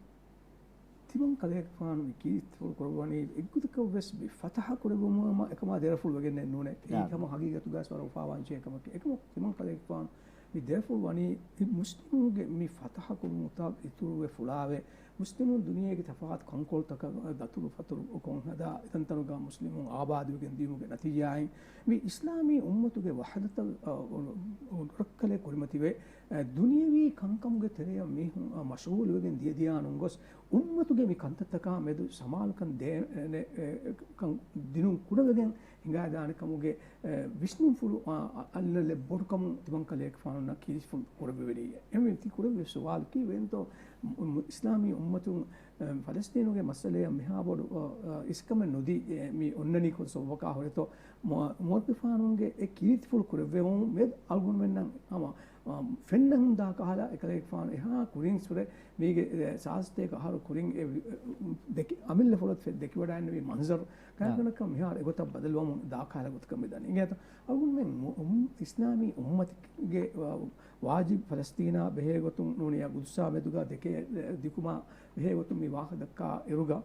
ތިމަން ކަލޭގެފާނު މި ކީރިތިފުޅު ކުރައްވަނީ އެއްގޮތަކަށް ވެސް މި ފަތަޙަ ކުރެއްވުމަށް އެކަމާ ދެރަފުޅު ވެގެންނެއް ނޫނޭ. އެއީ ހަމަ ހަގީގަތުގައި ވަރަށް އުފާވާން ޖެހޭ ކަމަކީ. އެކަމަކު ތިމަން ކަލޭގެފާނު މި ދެރަފުޅު ވަނީ މި މުސްލިމުންގެ މި ފަތަޙަ ކުރުމުތައް އިތުރުވެ ފުޅާވެ، މުސްލިމުން ދުނިޔޭގެ ތަފާތު ކަންކޮޅުތަކަށް ދަތުރު ފަތުރު ކޮން ހަދާ، އެތަންތަނުގަ މުސްލިމުން އާބާދުވެގެން ދިޔުމުގެ ނަތީޖާއިން، މި އިސްލާމީ އުއްމަތުގެ ވަޙްދަތަށް، އަ، އު-، އު-، ރައްކަލެއް ކުރިމަތިވެ، އަ، ދުނިޔަވީ ކަންކަމުގެ ތެރެއަށް މީހުން، އަ، މަޝްޣޫލުވެގެން ދިޔަ ދިޔާ ނުންގޮސް، އުއްމަތުގެ މި ކަންތައްތަކާ މެދު ސަމާލުކަން ދޭ-، އެ، އެ، ކަން ދިނުން ކުޑަވެގެން ހިނގާދާނެ ކަމުގެ، އެ، ވިސްނުންފުޅު، އާ، އަ-، އަލިއަޅާލެއް ބޮޑުކަމުން ތިމަން ކަލޭގެފާނުންނަށް ކީރިތިފުޅު ކުރެއްވެވެރި. އެހެންވެ ތި ކުރެއްވި ސުވާލަކީ ވެގެންތޯ، މު-، މު-، އިސްލާމީ އުއްމަތުން، އެ، ފަލަސްތީނުގެ މައްސަލަޔަށް މިހާ ބޮޑު، އަ، އަ، އިސްކަމެއް ނުދީ، އެ، މި އޮންނަނީ ކޮން ސަބަބަކާ ހުރެތޯ، މު-، މުވައްޒަފާނުންގެ އެ ކީރިތިފުޅު ކުރެއްވެވުން މެދު އަޅުގަނޑުމެންނަށް ހަމަ، އަ، ފެންނަ ހުން ދާ ކަހަލަ އެކަލޭގެފާނު އެހާ ކުރިން ސުރެ މީގެ، އެ، ސާސްތޭކަ އަހަރު ކުރިން އެ، އެ، ދެކި، އަމިއްލަ ފޮޅަށް ފެ-، ދެކިވަޑައިންނެވި މަންޒަރު ކަންކަނަކަށް މިހާރު އެގޮތަށް ބަދަލުވަމުން ދާ ކަހަލަ ގޮތަކަށް މި ދަނީ. އިނގޭތަ؟ އަޅުގަނޑުމެން މު-، އުން-، އިސްލާމީ އުއްމަތުގެ ވާ-، ވާޖިބު ފަލަސްތީނާ ބެހޭ ގޮތުން ނޫނިޔާ ގުދުސާ މެދުގަ ދެކޭ، އެ، ދިކުމާ ބެހޭ ގޮތުން މި ވާހަކަ ދައްކާ އިރުގަ،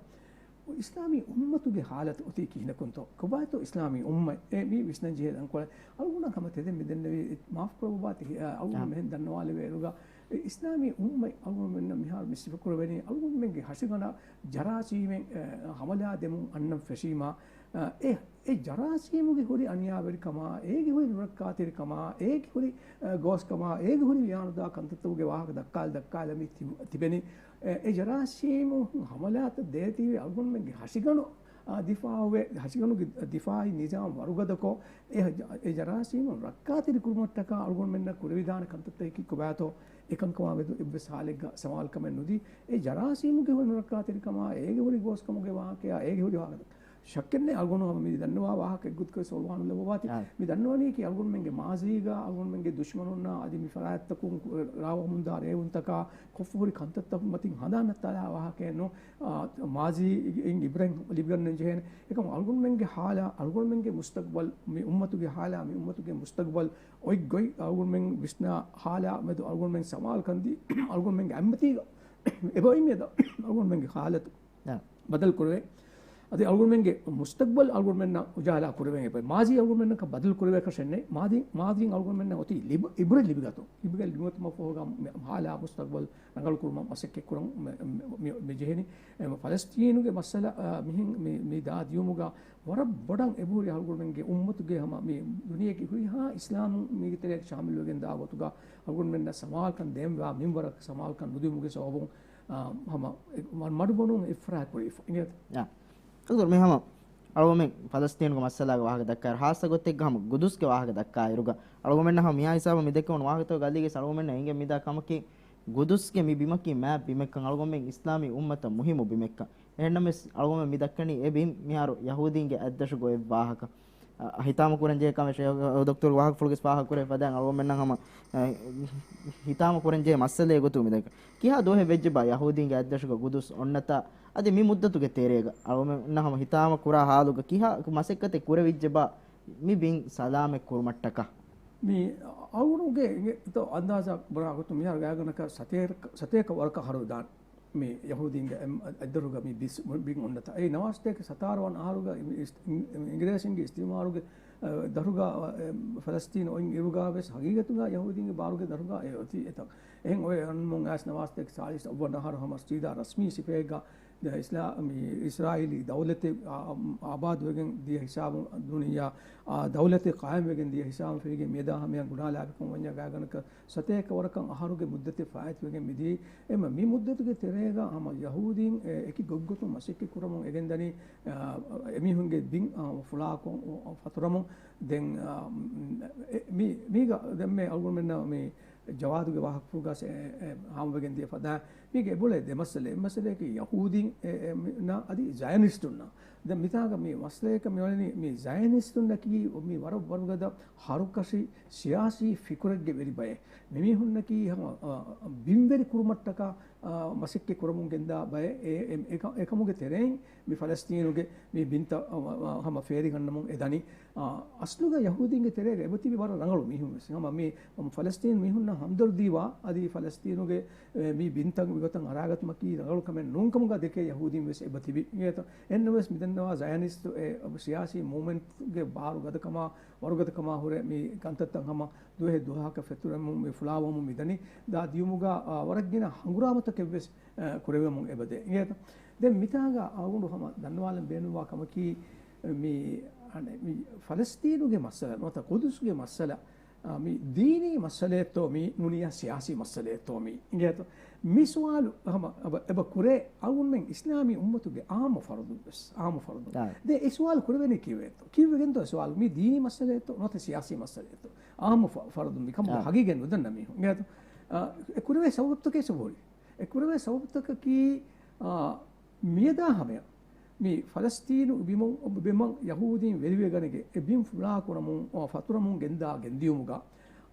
އިސްލާމީ އުއްމަތުގެ ހާލަތު އޮތީ ކިހިނަކުންތޯ؟ ކޮބާތޯ އިސްލާމީ އުއްމަތް؟ އެ މީ ވިސްނަން ޖެހޭ ތަންކޮޅެއް. އަޅުގަނޑަށް ހަމަ ތެދެއް މިދެންނެވީ، މާފު ކުރައްވާތި، އަޅުގަނޑު އާ. މިހެން ދަންނަވާލެވޭ އިރުގަ، އިސްލާމީ އުއްމަތް އަޅުގަނޑުމެންނަށް މިހާރު މި ސިފަކުރެވެނީ، އަޅުގަނޑުމެންގެ ހަށިގަނޑަށް ޖަރާސީމެއް، އެ، ހަމަލާ ދެމުން އަންނަން ފެށީމާ، އެ، އެ ޖަރާސީމުގެ ހުރި އަނިޔާވެރިކަމާ، އޭގެ ހުރި ނުރައްކާތެރިކަމާ، އޭގެ ހުރި، އަ، ގޯސްކަމާ، އޭގެ ހުރި ވިޔާނުދާ ކަންތައްތަކުގެ ވާހަކަ ދައްކާލި ދައްކާލަމި ތި-، ތިބެނީ. އެ، އެ ޖަރާސީމު ހަމަލާތައް ދޭތީވެ އަޅުގަނޑުމެންގެ ހަށިގަނޑު، އަ، ދިފާއުވެ، ހަށިގަނޑުގެ ދިފާއީ ނިޒާމް ވަރުގަދަކޮށް، އެ ޖަ-، އެ ޖަރާސީމު ރައްކާތެރި ކުރުމަށްޓަކާ އަޅުގަނޑުމެންނަށް ކުރެވިދާނެ ކަންތައްތަކަކީ ކޮބާތޯ؟ އެކަންކަމާ މެދު އެއްވެސް ހާލެއްގަ ސަމާލުކަމެއް ނުދީ. އެ ޖަރާސީމުގެ ހުރި ނުރައްކާތެރިކަމާ، އޭގެ ހުރި ގޯސްކަމުގެ ވާހަކަޔާ، އޭގެ ހުރި ވާހަކަ ޝައްކެއްނެތް އަޅުގަނޑު ހަމަ މި ދަންނަވާ ވާހަކަ އެއްގޮތަކަށް ސޯލުވާނު ލައްވަވާތި. އާ. މި ދަންނަވަނީކީ އަޅުގަނޑުމެންގެ މާޒީގަ އަޅުގަނޑުމެންގެ ދުޝްމަނުންނާ އަދި މި ފަރާތްތަކުން ރާވަމުންދާ ރޭވުންތަކާ ކޮށްފަ ހުރި ކަންތައްތަކުން މަތިން ހަނދާން ނައްތާލާ ވާހަކައެއް ނޫން. އާ، މާޒީ އި-، އި-، އިބްރަތް ލިބިގަންނަން ޖެހޭނެ. އެކަމު އަޅުގަނޑުމެންގެ ހާލާ، އަޅުގަނޑުމެންގެ މުސްތަގްބަލް، މި އުއްމަތުގެ ހާލާ، މި އުއްމަތުގެ މުސްތަގްބަލް އޮތް ގޮތް އަޅުގަނޑުމެން ވިސްނާ ހާލާ މެދު އަޅުގަނޑުމެން ސަމާލުކަންދީ، އަޅުގަނޑުމެންގެ އަތްމަތީގަ އެބައޮތް މިއަދަށް އަޅުގަނޑުމެންގެ ހާލަތު އާ. ބަދަލު ކުރެވޭ. އަދި އަޅުގަނޑުމެންގެ މުސްތަގްބަލް އަޅުގަނޑުމެންނަށް އުޖާލާ ކުރެވޭ. މާޒީ އަޅުގަނޑުމެންނަކަށް ބަދަލު ކުރެވޭކަށެއް ނެތް. މާޒީ، މާޒީން އަޅުގަނޑުމެންނަށް އޮތީ ލިބު-، އިބްރަތް ލިބިގަތުން. އިބްރަތް ލިބިގަތުމަށްފަހުގަ މި ހާލާ މުސްތަގްބަލް ރަނގަޅުކުރުމަށް މަސައްކަތްކުރަން މި، މި، މި، މި ޖެހެނީ. އެ، ފަލަސްތީނުގެ މައްސަލަ، އާ، މިހެން މި، މި ދާ ދިޔުމުގަ ވަރަށް ބޮޑަށް އެބަހުރި އަޅުގަނޑުމެންގެ އުއްމަތުގެ ހަމަ މި ދުނިޔޭގެ ހުރިހާ އިސްލާމުން މީގެ ތެރެއަށް ޝާމިލްވެގެން ދާ ގޮތުގަ އަޅުގަނޑުމެންނަށް ސަމާލުކަން ދޭންވާ މިންވަރަށް ސަމާލުކަން ނުދިއުމުގެ ސަބަބުން، އާ، ހަމަ އެ މަ-، މަޑުމަޑުން އިފްރާތް ކުރެވިފަ. އިނގޭތަ؟ އާ. އަދު މި ހަމަ އަޅުގަނޑުމެން ފަލަސްތީނުގެ މައްސަލާގެ ވާހަކަ ދައްކާއިރު، ހާއްސަ ގޮތެއްގަ ހަމަ ގުދުސްގެ ވާހަކަ ދައްކާއިރުގަ، އަޅުގަނޑުމެންނަށް ހަމަ މިހާ ހިސާބަށް މި ދެކެވުނު ވާހަކަތަކުގަ އަލީގެ އަޅުގަނޑުމެންނަށް އެނގެން މިދާ ކަމަކީ، ގުދުސްގެ މި ބިމަކީ މާތް ބިމެއްކަން، އަޅުގަނޑުމެން އިސްލާމީ އުއްމަތަށް މުހިއްމު ބިމެއްކަން. އެހެންނަމަވެސް، އަޅުގަނޑުމެން މި ދައްކަނީ އެ ބިން މިހާރު ޔަހޫދީންގެ އަތްދަށުގަ އޮތް ވާހަކަ. އަ، ހިތާމަ ކުރަންޖެހޭ ކަމެއް ޝޭޚް ދޮކްތަރު ވާހަކަފުޅުގެ ފާހަގަކުރެވި ފަދައިން އަޅުގަނޑުމެންނަށް ހަމަ، އަ، ހިތާމަ ކުރަންޖެހޭ މައްސަލައެއް ގޮތުގަ މި ދައްކަނީ. ކިހާ ދުވަހެއް ވެއްޖެބާ ޔަހޫދީންގެ އަތްދަށުގަ ގުދުސް އޮންނަތާ؟ އަދި މި މުއްދަތުގެ ތެރޭގަ އަޅުގަނޑުމެންނަށް ހަމަ ހިތާމަ ކުރާ ހާލުގަ ކިހާ މަސައްކަތެއް ކުރެވިއްޖެބާ މި ބިން ސަލާމަތް ކުރުމަށްޓަކާ؟ މި އަޅުގަނޑުގެ އިނގޭތޯ އަންދާޒާ ބުނާ ގޮތުން މިހާރު ގާތްގަނޑަކަށް ސަތޭކަ، ސަތޭކަ ވަރަކަށް އަހަރު ދާން. މި ޔަހޫދީންގެ އެއް، އަތްދަށުގަ މި ބިސް، ބިން އޮންނަތާ. އެއީ ނަވާރަ ސަތޭކަ ސަތާރަ ވަނަ އަހަރުގަ އި-، އި-، އިނގިރޭސިންގެ އިސްތިމާރުގެ، އަ، ދަށުގަ، އަ، އެ، ފަލަސްތީނު އޮތް އިރުގަ ވެސް ހަގީގަތުގަ ޔަހޫދީންގެ ބާރުގެ ދަށުގަ އެ އޮތީ އެތަން. އެހެން އޮތް އަންމުން އައިސް ނަވާރަ ސަތޭކަ ސާޅީސް އަށް ވަނަ އަހަރު ހަމަ ސީދާ ރަސްމީ ސިފައެއްގަ ދިޔަ އިސްލާ-، މި އިސްރާއީލީ ދައުލަތެއް އާ-، އާ-، އާބާދުވެގެން ދިޔަ ހިސާބުން ދުނިޔެއާ، އާ، ދައުލަތެއް ޤާއިމްވެގެން ދިޔަ ހިސާބުން ފެށިގެން މިއަދާ ހަމަޔަށް ގުނާލާބިކަން ވަންޏާ ގާތްގަނޑަކަށް ސަތޭކަ ވަރަކަށް އަހަރުގެ މުއްދަތެއް ފާއިތުވެގެން މިދިޔައީ. އެމަ މި މުއްދަތުގެ ތެރޭގަ ހަމަ ޔަހޫދީން އެ-، އެކި ގޮތްގޮތުން މަސައްކަތް ކުރަމުން އެގެންދަނީ، އާ، އެމީހުންގެ ބިން، އާ، ފުޅާކޮށް ފަތުރަމުން. ދެން، އާ، އެ-، މި-، މީގަ ދެންމެ އަޅުގަނޑުމެންނަށް މި ޖަވާދުގެ ވާހަކަފުޅުގަ އެ، އެ، ހާމަވެގެން ދިޔަ ފަދަ މީގެ އެބައޮތް ދެ މައްސަލައެއް. އެއް މައްސަލައަކީ ޔަހޫދީން އެ، އެ، މި-، ނާ އަދި ޒަޔަނިސްޓުންނާ. ދެން މިތާގަ މި މައްސަލައަކަށް މިވަނީ މި ޒަޔަނިސްޓުންނަކީ މި ވަރަށް ވަރުގަދަ ހަރުކަށި ސިޔާސީ ފިކުރެއްގެ ވެރި ބައެއް. މިމީހުންނަކީ ހަމަ، އަ، ބިންވެރި ކުރުމަށްޓަކާ، އަ، މަސައްކަތް ކުރަމުން ގެންދާ ބައެއް. އެ، އެ، އެކަ-، އެކަމުގެ ތެރެއިން މި ފަލަސްތީނުގެ މި ބިންތައް، އަ، އަ، ހަމަ ފޭރިގަންނަމުން އެ ދަނީ. އަ، އަސްލުގަ ޔަހޫދީންގެ ތެރޭގަ އެބަތިބި ވަރަށް ރަނގަޅު މީހުން ވެސް. ހަމަ މި ފަލަސްތީން މީހުންނަށް ހަމްދަރުދީވާ އަދި ފަލަސްތީނުގެ، އެ، މި ބިންތައް މިގޮތަށް އަރާގަތުމަކީ ރަނގަޅު ކަމެއް ނޫންކަމުގަ ދެކޭ ޔަހޫދީން ވެސް އެބަތިބި. އިނގޭތޯ؟ އެހެންނަމަވެސް މިދަންނަވާ ޒަޔަނިސްޓު އެ ސިޔާސީ މޫވްމެންޓްގެ ބާރު ގަދަކަމާ، ވަރުގަދަކަމާ ހުރެ މި ކަންތައްތައް ހަމަ ދުވަހެއް ދުވަހަކަށް ފެތުރެމުން މި ފުޅާވަމުން މިދަނީ. ދާ ދިޔުމުގަ، އާ، ވަރަށް ގިނަ ހަނގުރާމަތަކެއް ވެސް، އާ، ކުރެވެމުން އެބަދޭ. އިނގޭތޯ؟ ދެން މިތާގަ އަޅުގަނޑު ހަމަ ދަންނަވާލަން ބޭނުންވާ ކަމަކީ، މި، އަނެ، މި ފަލަސްތީނުގެ މައްސަލަ ނުވަތަ ޤުދުސްގެ މައްސަލަ، އާ، މި ދީނީ މައްސަލައެއްތޯ މީ ނޫނިއްޔާ ސިޔާސީ މައްސަލައެއްތޯ މީ؟ އިނގޭތޯ؟ މި ސުވާލު ހަމަ އެބަ، އެބަ ކުރޭ އަޅުގަނޑުމެން އިސްލާމީ އުއްމަތުގެ އާއްމު ފަރުދުން ވެސް، އާއްމު ފަރުދުން. އާ. ދެން އެ ސުވާލު ކުރެވެނީ ކީއްވެތޯ؟ ކީއްވެގެންތޯ އެ ސުވާލު؟ މީ ދީނީ މައްސަލައެއްތޯ ނުވަތަ ސިޔާސީ މައްސަލައެއްތޯ؟ އާއްމު ފަ-، ފަރުދުން މިކަމުގެ އާ. ހަގީގަތް ނުދަންނަ މީހުން. އިނގޭތޯ؟ އާ، އެ ކުރެވޭ ސަބަބުތަކެއް ސުބުރި. އެ ކުރެވޭ ސަބަބުތަކަކީ، އާ، މިއަދާ ހަމަޔަށް މި ފަލަސްތީނު ބިމު-، ބިމަށް ޔަހޫދީން ވެރިވެގަނެގެން އެ ބިން ފުޅާކުރަމުން، އާ، ފަތުރަމުން ގެންދާ ގެންދިޔުމުގަ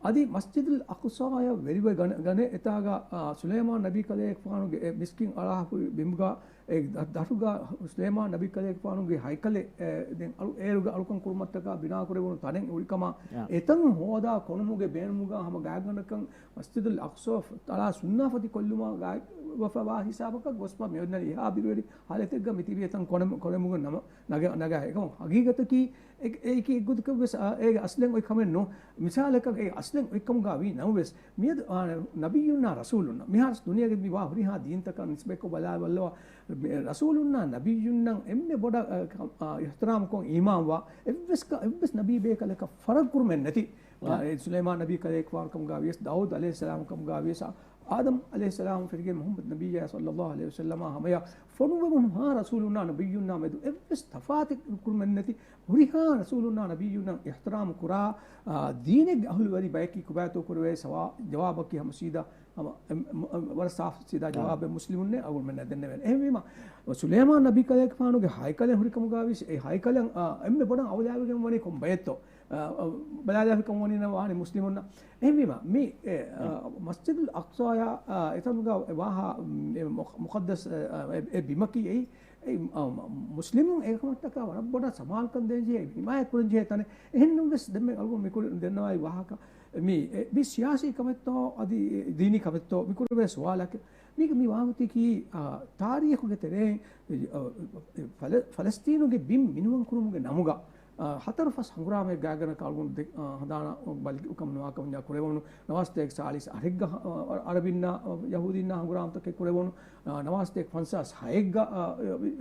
އަދި މަސްޖިދުލް އަޤްޞާއަށް ވެރިވެ ގަނެ-، ގަނެ އެތާގަ، އާ، ސުލައިމާން ނަބީ ކަލޭގެފާނުގެ އެ މިސްކިތް އަޅާފަ ހުރި ބިމުގަ އެ ދަ-، ދަށުގަ ސުލައިމާން ނަބީ ކަލޭގެފާނުގެ ހައިކަލެއް، އެ، ދެން އަޅު-، އޭރުގަ އަޅުކަން ކުރުމަށްޓަކާ ބިނާކުރެވުނު ތަނެއް ހުރިކަމަށް އާ. އެތަން ހޯދާ ކޮނުމުގެ ބޭނުމުގަ ހަމަ ގާތްގަނޑަކަށް މަސްޖިދުލް އަޤްޞާ ތަޅާ ސުންނާފަތި ކޮށްލުމާ ގާތް-، ވަފަވާ ހިސާބަކަށް ގޮސްފަ މި އޮންނަނީ އެހާ ބިރުވެރި ހާލަތެއްގަ މި ތިބި އެތަން ކޮނެ-، ކޮނެމުގެ ނަމަ ނަގަ-، ނަގާ. އެކަމަކު ހަގީގަތަކީ އެ-، އެއީކީ އެއްގޮތަކަށް ވެސް، އާ، އޭގެ އަސްލެއް އޮތް ކަމެއް ނޫން. މިސާލަކަށް އެ އަސްލެއް އޮތް ކަމުގަ ވީ ނަމަވެސް، މިއަދު، އާ، ނަބިއްޔުންނާ ރަސޫލުންނަށް މިހާރު ދުނިޔޭގެ މި ވާ ހުރިހާ ދީންތަކަށް ނިސްބަތްކޮށް ބަލާ ބައްލަވާ، މި ރަސޫލުންނާ ނަބިއްޔުންނަށް އެންމެ ބޮޑަށް، އާ، އިޙްތިރާމްކޮށް އީމާންވާ އެއްވެސް ކަ-، އެއްވެސް ނަބީ ބޭކަލަކަށް ފަރަގު ކުރުމެއް ނެތި. އާ، އެ ސުލައިމާން ނަބީ ކަލޭގެފާނު ކަމުގަ ވިޔަސް، ދާއޫދު ޢަލައިހިއްސަލާމް ކަމުގަ ވިޔަސް، އާ، އާދަމް ޢަލައިހިއްސަލާމް ފެށިގެން މުޙައްމަދު ނަބިއްޔާ ޞައްލައްލާހު ޢަލައިހި ވަސައްލަމާ ހަމަޔަށް ފޮނުވެވުނު ހާ ރަސޫލުންނާ ނަބިއްޔުންނާ މެދު އެއްވެސް ތަފާތެއް ކުރުމެއް ނެތި، ހުރިހާ ރަސޫލުންނާ ނަބިއްޔުންނަށް އިޙްތިރާމް ކުރާ، އާ، ދީނެއްގެ އަހުލުވެރި ބަޔަކީ ކޮބާތޯ ކުރެވޭ ސަވާ-، ޖަވާބަކީ ހަމަ ސީދާ ހަމަ އެ-، އެ-، ވަރަށް ސާފު ސީދާ ޖަވާބެއް މުސްލިމުންނޭ އަޅުގަނޑުމެންނަށް ދެންނެވޭނެ. އެހެންވީމަ، ސުލައިމާން ނަބީ ކަލޭގެފާނުގެ ހައިކަލެއް ހުރި ކަމުގަ ވިޔަސް، އެ ހައިކަލަށް، އާ، އެންމެ ބޮޑަށް އައުލާވެގެން ވަނީ ކޮން ބަޔެއްތޯ؟ އާ، އާ، ބަލާލާފިކަން ވަނީ ނަ ވާނީ މުސްލިމުންނަށް. އެހެންވީމަ، މި، އެ، އާ، މަސްޖިދުލް އަޤްޞާޔާ، އާ، އެތަނުގަ ވާހާ، އެ މުޤައްދަސް، އެ، އެ، އެ ބިމަކީ އެއީ، އެ، އާ، މުސްލިމުން އެކަމަށްޓަކާ ވަރަށް ބޮޑަށް ސަމާލުކަން ދޭންޖެހޭ، ޙިމާޔަތް ކުރަންޖެހޭ ތަނެއް. އެހެންނަމަވެސް، ދެންމެ އަޅުގަނޑު މި ކުރި ދެންނަވާ އެ ވާހަކަ، މި، އެ، މި ސިޔާސީ ކަމެއްތޯ، އަދި ދީނީ ކަމެއްތޯ، މި ކުރެވޭ ސުވާލަކީ، މީގެ މި ވާހަކަތަކީ، އާ، ތާރީޚުގެ ތެރެއިން، އާ، ފަލަ-، ފަލަސްތީނުގެ ބިން މިނިވަން ކުރުމުގެ ނަމުގަ، އާ، ހަތަރު ފަސް ހަނގުރާމައެއް ގާތްގަނޑަކަށް އަޅުގަނޑު ދެ-، އާ، ހަނދާނަށް ބަލި ކަމުނުވާ ކަމަށް ކުރެވުނު، ނަވާސްތޭކަ ސާޅީސް އަށެއްގަ، އާ، އަރަބިންނާ، އާ، ޔަހޫދީންނާ ހަނގުރާމަތަކެއް ކުރެވުނު، އާ، ނަވާސްތޭކަ ފަންސާސް ހައެއްގަ، އާ، މި-،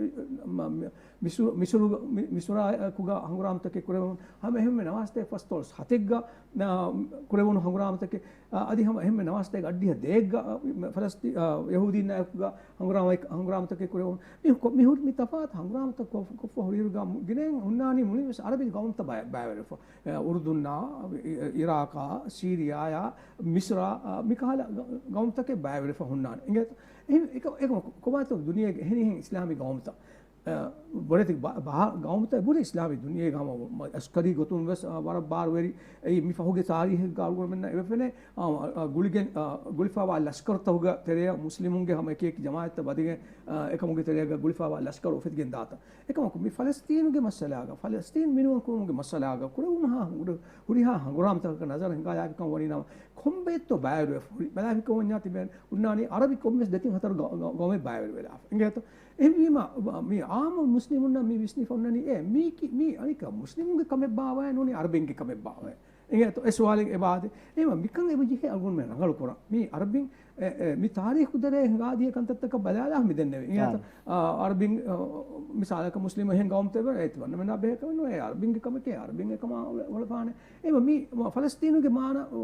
މި-، މި-، މިސުރު-، މި-، މިސުރާއެކުގަ ހަނގުރާމަތަކެއް ކުރެވުނު، ހަމަ އެހެންމެ ނަވާސްތޭކަ ފަސްދޮޅަސް ހަތެއްގަ، އާ، ކުރެވުނު ހަނގުރާމަތަކެއް، އާ، އަދި ހަމަ އެހެންމެ ނަވާސްތޭކަ އަށްޑިހަ ދޭއްގަ، އާ، ފަލަސްތީ-، އާ، ޔަހޫދީންނާއެކުގަ ހަނގުރާމަ-، ހަނގުރާމަތަކެއް ކުރެވުނު. މި ކޮ-، މި ހުރި މި ތަފާތު ހަނގުރާމަތައް ކޮ-، ކޮށްފަ ހުރިއިރުގަ ގިނައިން ހުންނާނީ މުޅިން ވެސް އަރަބި ގައުމުތައް ބައި-، ބައިވެރިވެފަ. އެ، އުރުދުންނާ، އި-، އިރާޤާ، ސީރިއާޔާ، މިސްރާ، އާ، މިކަހަލަ ގަ-، ގައުމުތަކެއް ބައިވެރިވެފަ ހުންނާނެ. އިނގޭތަ؟ އެހެން އެކަ-، އެކަމަކު ކޮބާތޯ ދުނިޔޭގެ އެހެނިހެން އިސްލާމީ ގައުމުތައް، އަ، ބޮޑެތި ބަ-، ބަހަ-، ގައުމުތައް ބުރި އިސްލާމީ ދުނިޔޭގަ ހަމަ އަސްކަރީ ގޮތުން ވެސް، އަ، ވަރަށް ބާރުވެރި. އެއީ މި ފަހުގެ ތާރީހެއްގަ އަޅުގަނޑުމެންނަށް އެބަ ފެނޭ، އަ، އަ، ގުޅިގެން، އަ، ގުޅިފައިވާ ލަޝްކަރުތަކުގެ ތެރެއަށް މުސްލިމުންގެ ހަމަ އެކި އެކި ޖަމާއަތްތައް ވަދެގެން، އަ، އެކަމުގެ ތެރެއަށް ގުޅިފައިވާ ލަޝްކަރު އުފެދިގެން ދާތަން. އެކަމަކު މި ފަލަސްތީނުގެ މައްސަލާގަ، ފަލަސްތީން މިނިވަން ކުރުމުގެ މައްސަލާގަ ކުރެވުނުހާ ހުރި-، ހުރިހާ ހަނގުރާމަތަކަކަށް ނަޒަރަށް ހިނގާލާފިކަން ވަނީ ނަމަ، ކޮންބައެއްތޯ ބައިވެރިވެފަ ހުރި؟ ބަލާފިކަމަށް ވަންޏާ ތިބެން ހުންނާނީ އަރަބި ކޮންމެސް ދެތިން ހަތަރު ގަ-، ގަ-، ގައުމެއް ބައިވެރިވެލާފަ. އިނގޭތޯ؟ އެހެންވީމަ، މި އާއްމު މުސްލިމުންނަށް މި ވިސްނިފަ ހުންނަނީ، އޭ، މީކީ، މީ އަނެއްކާ މުސްލިމުންގެ ކަމެއްބާވައޭ ނޫނީ އަރަބިންގެ ކަމެއްބާވައޭ؟ އިނގޭތޯ؟ އެ ސުވާލެއް އެބާދޭ. އެހެންވީމަ މިކަން އެބަ ޖެހޭ އަޅުގަނޑުމެން ރަނގަޅު ކުރަން. މީ އަރަބިން އެ، އެ، މި ތާރީޚު ތެރޭ ހިނގާދިޔަ ކަންތައްތަކަށް ބަލާލާ މި ދެންނެވި. އިނގޭތަ؟ އާ، އަރަބިން، އަ، މިސާލަކަށް މުސްލިމް އެހެން ގައުމުތައް އެބަ އެތި ވަންނަމެންނާ ބެހޭ ކަމެއް ނޫން. އެ އަރަބިންގެ ކަމެކޭ، އަރަބިންގެ ކަމާ އޮޅ-، އޮޅަފާނެ. އެ މި ފަލަސްތީނުގެ މާނަ، އު،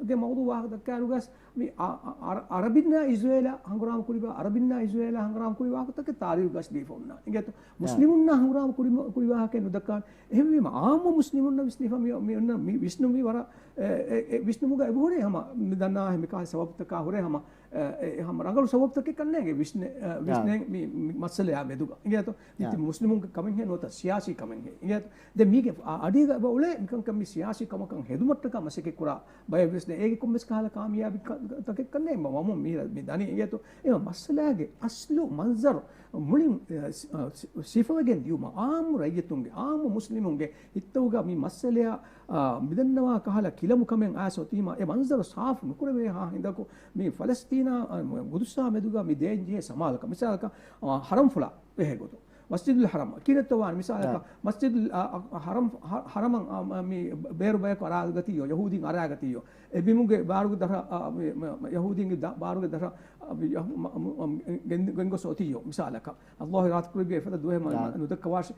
ގެ މައުޟޫ ވާހަކަ ދައްކާއިރުގަސް މި އަ-، އަ-، އަރަ-، އަރަބިންނާ އިޒްރޭލާ ހަނގުރާމަ ކުރި ވާ-، އަރަބިންނާ އިޒްރޭލާ ހަނގުރާމަ ކުރި ވާހަކަތަކެއް ތާރީޚުގަސް ލިޔެފަ ހުންނާނެ. އިނގޭތޯ؟ މުސްލިމުންނާ ހަނގުރާމަ ކުރި، ކުރި ވާހަކައެއް ނުދައްކާނެ. އެހެންވީމަ އާއްމު މުސްލިމުންނަށް ވިސްނިފަ މި، މި އޮންނަ މި ވިސްނުން މި ވަރަށް، އެ، އެ، އެ ވިސްނުމުގަ އެބަހުރޭ ހަމަ މި ދަންނާހެން މިކަހަލަ ސަބަބުތަކާ ހުރޭ ހަމަ، އެ، އެ، ހަމަ ރަނގަޅު ސަބަބުތަކެއް ކަންނޭނގެ ވިސްނެ-، އެ، ވިސްނެން މި، މި މައްސަލަޔާ މެދުގަ. އިނގޭތޯ؟ މި ތި މުސްލިމުންގެ ކަމެއްހޭ ނުވަތަ ސިޔާސީ ކަމެއްހޭ. އިނގޭތޯ؟ ދެން މީގެ އަ-، އަޑީގަ އެބަ އުޅޭ މިކަންކަން މި ސިޔާސީ ކަމަކަށް ހެދުމަށްޓަކާ މަސައްކަތް ކުރާ ބައެއް ވެސް ނެތް. އޭގެ ކޮންމެސް ކަހަލަ ކާމިޔާބީ ތަކެއް ކަންނޭނގެ ވަމުން މި ދަނީ. އިނގޭތޯ؟ އެ މައްސަލާގެ އަސްލު މަންޒަރު މުޅިން، އެ، ސި-، އަ، ސި-، ސިފަވެގެން ދިޔުމަށް އާއްމު ރައްޔިތުންގެ، އާއްމު މުސްލިމުންގެ ހިތުގަ މި މައްސަލަޔާ، އާ، މިދަންނަވާ ކަހަލަ ކިލަމު ކަމެއް އައިސް އޮތީމަ، އެ މަންޒަރު ސާފު ނުކުރެވޭހާ ހިނދަކު މި ފަލަސްތީނާ، އާ، ގުދުސާ މެދުގަ މި ދޭންޖެހޭ ސަމާލުކަން. މިސާލަކަށް، އާ، ހަރަމްފުޅާ ބެހޭ ގޮތުން. މަސްޖިދުލް ހަރަމް. ކިހިނެއްތޯ ވާނީ؟ މިސާލަކަށް، މަސްޖިދުލް، އާ، އާ، ހަރަމް، ހަ-، ހަރަމަށް، އާ، މި ބޭރު ބަޔަކު އަރާގަތީޔޯ، ޔަހޫދީން އަރާގަތީޔޯ، އެ ބިމުގެ ބާރުގެ ދަށަށް، އާ، މި، މި، މި ޔަހޫދީންގެ ދަ-، ބާރުގެ ދަށަށް، އާ، މި ޔަހޫ-، މަ-، މަ-، މަ-، ގެން-، ގެންގޮސް އޮތީޔޯ، މިސާލަކަށް. ﷲ އިރާދަކުރެއްވިޔާ އެފަދަ ދުވަހެއް މަ-، ނުދައްކަވާށި.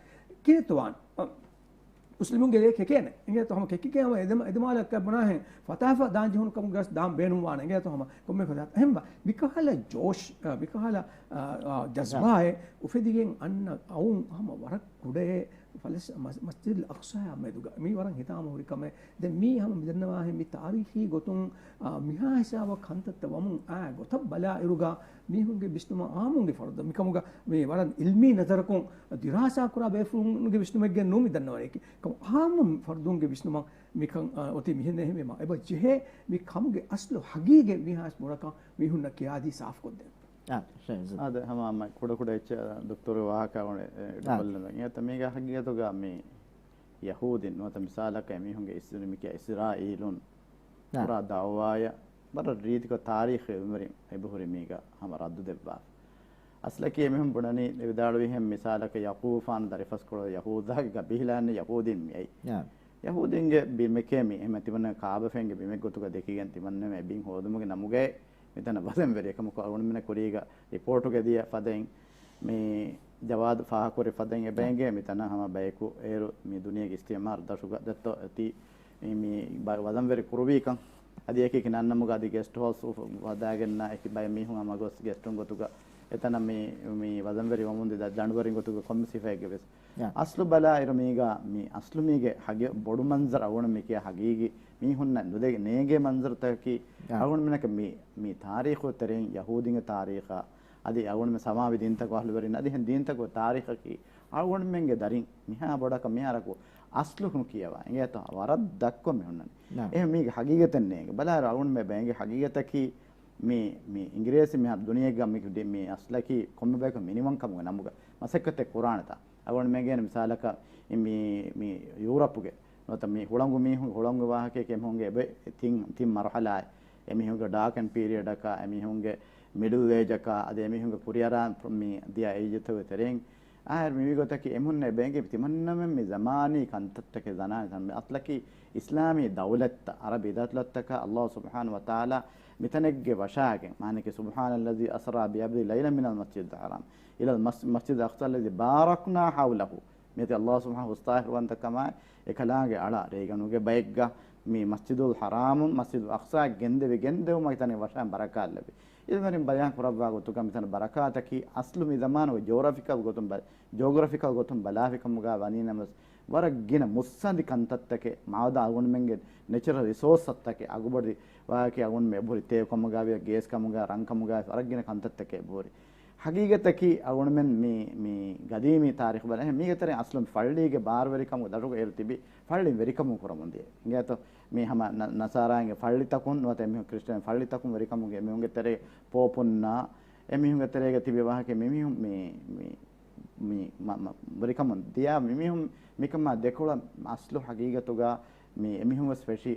ކިހިނެއްތޯ ވާނީ؟ އަ، މުސްލިމުންގެ ލެއެއް ކެކޭނެ. އިނގޭތޯ ހަމަ ކެކިގެން ހަމަ އެދެމަ-، އެދެމާލަކަށް ބުނާހެން ފަތާފަ ދާން ޖެހުނު ކަމުގަސް ދާން ބޭނުންވާނެ. އިނގޭތޯ ހަމަ ކޮންމެ ފަދަ-، އެހެންބާ މިކަހަލަ ޖޯޝް، އަ، މިކަހަލަ، އަ، އަ، ޖަޒްބާއެއް އުފެދިގެން އަންނަ އައުން ހަމަ ވަރަށް ކުޑައެއް ފަލަސް-، މަސް-، މަސްޖިދުލް އަޤްޞާއާ މެދުގަ. މީ ވަރަށް ހިތާމަ ހުރި ކަމެއް. ދެން މީ ހަމަ މިދަންނަވާހެން މި ތާރީޚީ ގޮތުން، އާ، މިހާ ހިސާބަށް ކަންތައްތައް ވަމުން އާ ގޮތަށް ބަލާއިރުގަ، މީހުންގެ ވިސްނުމަށް އާއްމުންގެ ފަރުދު މިކަމުގަ މި ވަރަށް އިލްމީ ނަޒަރަކުން ދިރާސާ ކުރާ ބޭފުޅުންގެ ވިސްނުމެއްގެ ނޫން މި ދަންނަވަނީކީ. އާއްމު ފަރުދުންގެ ވިސްނުމަށް މިކަން، އާ، އޮތީ މިހެން އެހެންވީމަ އެބަ ޖެހޭ މި ކަމުގެ އަސްލު ހަގީގަތް މިހާސް ބުރަކަށް މީހުންނަށް ކިޔާދީ ސާފުކޮށްދޭން. އާ، ޝައިޒް. އާދެ، ހަމަ ކުޑަކުޑަ އެއްޗެއް ދޮކްތަރު ވާހަކަ އަޅުގަނޑު އެ-، އެ-، އާ. އެޑިކޮށްލަން. އެއަތަ މީގަ ހަގީގަތުގަ މި ޔަހޫދީން ނުވަތަ މިސާލަކަށް އެމީހުންގެ އިސްރިމިކިޔާ އިސްރާއީލުން އާ. ކުރާ ދައުވާޔަށް ވަރަށް ރީތިކޮށް ތާރީޚު އެބަހުރި މީގަ ހަމަ ރައްދު ދެއްވާފަ. އަސްލަކީ އެމީހުން ބުނަނީ އެ ވިދާޅުވިހެން މިސާލަކަށް ޔަޤޫފާން ދަރިފަސްކޮޅު ޔަހޫދާގެ ގަބީލާއެއް ޔަހޫދީން މިއައީ. ޔަހޫދީންގެ ބިމެކޭ މި އެހެމެ ތިމަންނަ ކާބަފެންގެ ބިމެއް ގޮތުގަ ދެކިގެން ތިމަންނަމެ ބިން ހޯދުމުގެ ނަމުގައި މިތަނަށް ވަޒަންވެރި އެކަމަކު އަޅުގަނޑުމެންނަށް ކުރީގަ ރިޕޯޓުގެ ދިޔަ ފަދައިން މި ޖަވާދު ފާހަކުރި ފަދައިން އެބައިނގޭ މިތަނަށް ހަމަ ބަޔަކު އޭރު މި ދުނިޔޭގެ އިސްތިއުމާރު ދަށުގަ ދެއްތޯ އޮތީ މި ބަ-، ވަޒަންވެރި ކުރުވީކަން. އަދި އެކި ނަންނަމުގަ އަދި ގެސްޓް ހައުސް ހަދާގެންނާ އެކި ބައެއް މީހުން ހަމަ ގޮސް ގެސްޓުން ގޮތުގަ އެތަނަށް މި، މި ވަޒަންވެރި ވަމުން ދިދާ ދަނޑުވެރިން ގޮތުގަ ކޮންމެ ސިފައެއްގެ ވެސް. އަސްލު ބަލާއިރު މީގަ މި އަސްލު މީގެ ހަގި ބޮޑު މަންޒަރު އަޅުގަނޑު މި ކިޔާ ހަގީގީ މީހުންނަށް ނުދެ-، ނޭނގޭ މަންޒަރުތަކަކީ އަޅުގަނޑުމެންނަކަށް މި، މި ތާރީޚު ތެރެއިން ޔަހޫދީންގެ ތާރީޚާ އަދި އަޅުގަނޑުމެން ސަމާވި ދީންތަކު އަހްލުވެރިން އަދި ހެން ދީންތަކު ތާރީޚަކީ އަޅުގަނޑުމެންގެ ދަރިން މިހާ ބޮޑަކަށް މިހާރަކު އަސްލު ނުކިޔަވާ އިނގޭތޯ ވަރަށް ދަށްކޮށް މި ހުންނަނީ. އެހެން މީގެ ހަގީގަތެއް ނޭނގެ. ބަލާއިރު އަޅުގަނޑުމެން ބޭނގެ ހަގީގަތަކީ މި، މި އިނގިރޭސި މި ދުނިޔޭގަ މި، މި އަސްލަކީ ކޮންމެ ބަޔަކު މިނިވަންކަމުގެ ނަމުގަ މަސައްކަތެއް ކުރާނެތާ. އަޅުގަނޑުމެންގެ މިސާލަކަށް މި، މި ޔޫރަޕުގެ ނުވަތަ މި ހުޅަނގު މީހުން ހުޅަނގު ވާހަކައެކޭ އެމީހުންގެ އެބަ ތިން، ތިން މަރުހަލާއެއް. އެމީހުންގެ ޑާކް އެންޑް ޕީރިއަޑަކާ، އެމީހުންގެ މިޑްލް އޭޖަކާ، އަދި އެމީހުންގެ ކުރިއަރާ މި ދިޔަ އޭޖްތަކުގެ ތެރެއިން. އާއިރު މިވީ ގޮތަކީ އެމީހުންނަށް އެބައިނގޭ ތިމަންނަމެން މި ޒަމާނީ ކަންތައްތަކެއް ޒަނާން އަސްލަކީ އިސްލާމީ ދައުލަތްތައް، އަރަބި ދައުލަތްތަކަށް އައްލާހު ސުބްޙާނަހު ވަތަޢާލާ މިތަނެއްގެ ވަށާގެން، މާނައަކީ، سبحان الذي أسرى بعبده ليلا من المسجد الحرام إلى المس-، المسجد الأقصى الذي باركنا حوله. މިއަދި އައްލާހު ސުބްޙާނަހު ހުސްތާހިރުވަންތަކަމާއި، އެކަލާނގެ އަޅާ ރޭގަނޑުގެ ބައެއްގަ މި މަސްޖިދުލް ޙަރާމުން މަސްޖިދުލް އަޤްޞާ ގެންދެވި ގެންދެވުމަށް ތަނެއް ވަށާ ބަރަކާތް ލެއްވި. އިލްމުވެރިން ބަޔާން ކުރައްވާ ގޮތުގަ މިތަނަށް ބަރަކާތަކީ އަސްލު މި ޒަމާނުގެ ޖޯގްރަފިކަލް ގޮތުން ބަ-، ޖޯގްރަފިކަލް ގޮތުން ބަލާފިކަމުގަ ވަނީ ނަމަވެސް، ވަރަށް ގިނަ މުއްސަނދި ކަންތައްތަކެއް، މާދަ އަޅުގަނޑުމެންގެ ނެޗަރަލް ރިސޯސްތަކެއް، އަގުބޮޑި ވާހަކައެއް އަޅުގަނޑުމެން އެބަހުރި، ތޭވެ ކަމުގަ ވިޔަ، ގޭސް ކަމުގަ، ރަން ކަމުގަ، ވަރަށް ގިނަ ކަންތައްތަކެއް އެބަހުރި. ހަގީގަތަކީ އަޅުގަނޑުމެން މި، މި ގަދީމީ ތާރީޚު ބަލަން، މީގެ ތެރެއިން އަސްލު ފައްޅީގެ ބާރުވެރިކަމުގެ ދަށުގަ އޭރު ތިބި ފައްޅިން ވެރިކަމުން ކުރަމުން ދިޔަ. އިނގޭތޯ މި ހަމަ ނަ-، ނަސާރާއިންގެ ފައްޅިތަކުން ނުވަތަ އެމީހުން ކްރިސްޓިއަން ފައްޅިތަކުން ވެރިކަމުގެ އެމީހުންގެ ތެރޭ ޕޯޕުންނާ އެމީހުންގެ ތެރޭގަ ތިބި ވާހަކަ މިމީހުން މި، މި، މި މަ-، މަ-، ވެރިކަމުން ދިޔަ މިމީހުން މިކަމާ ދެކޮޅަށް އަސްލު ހަގީގަތުގަ މި އެމީހުން ވެސް ފެށި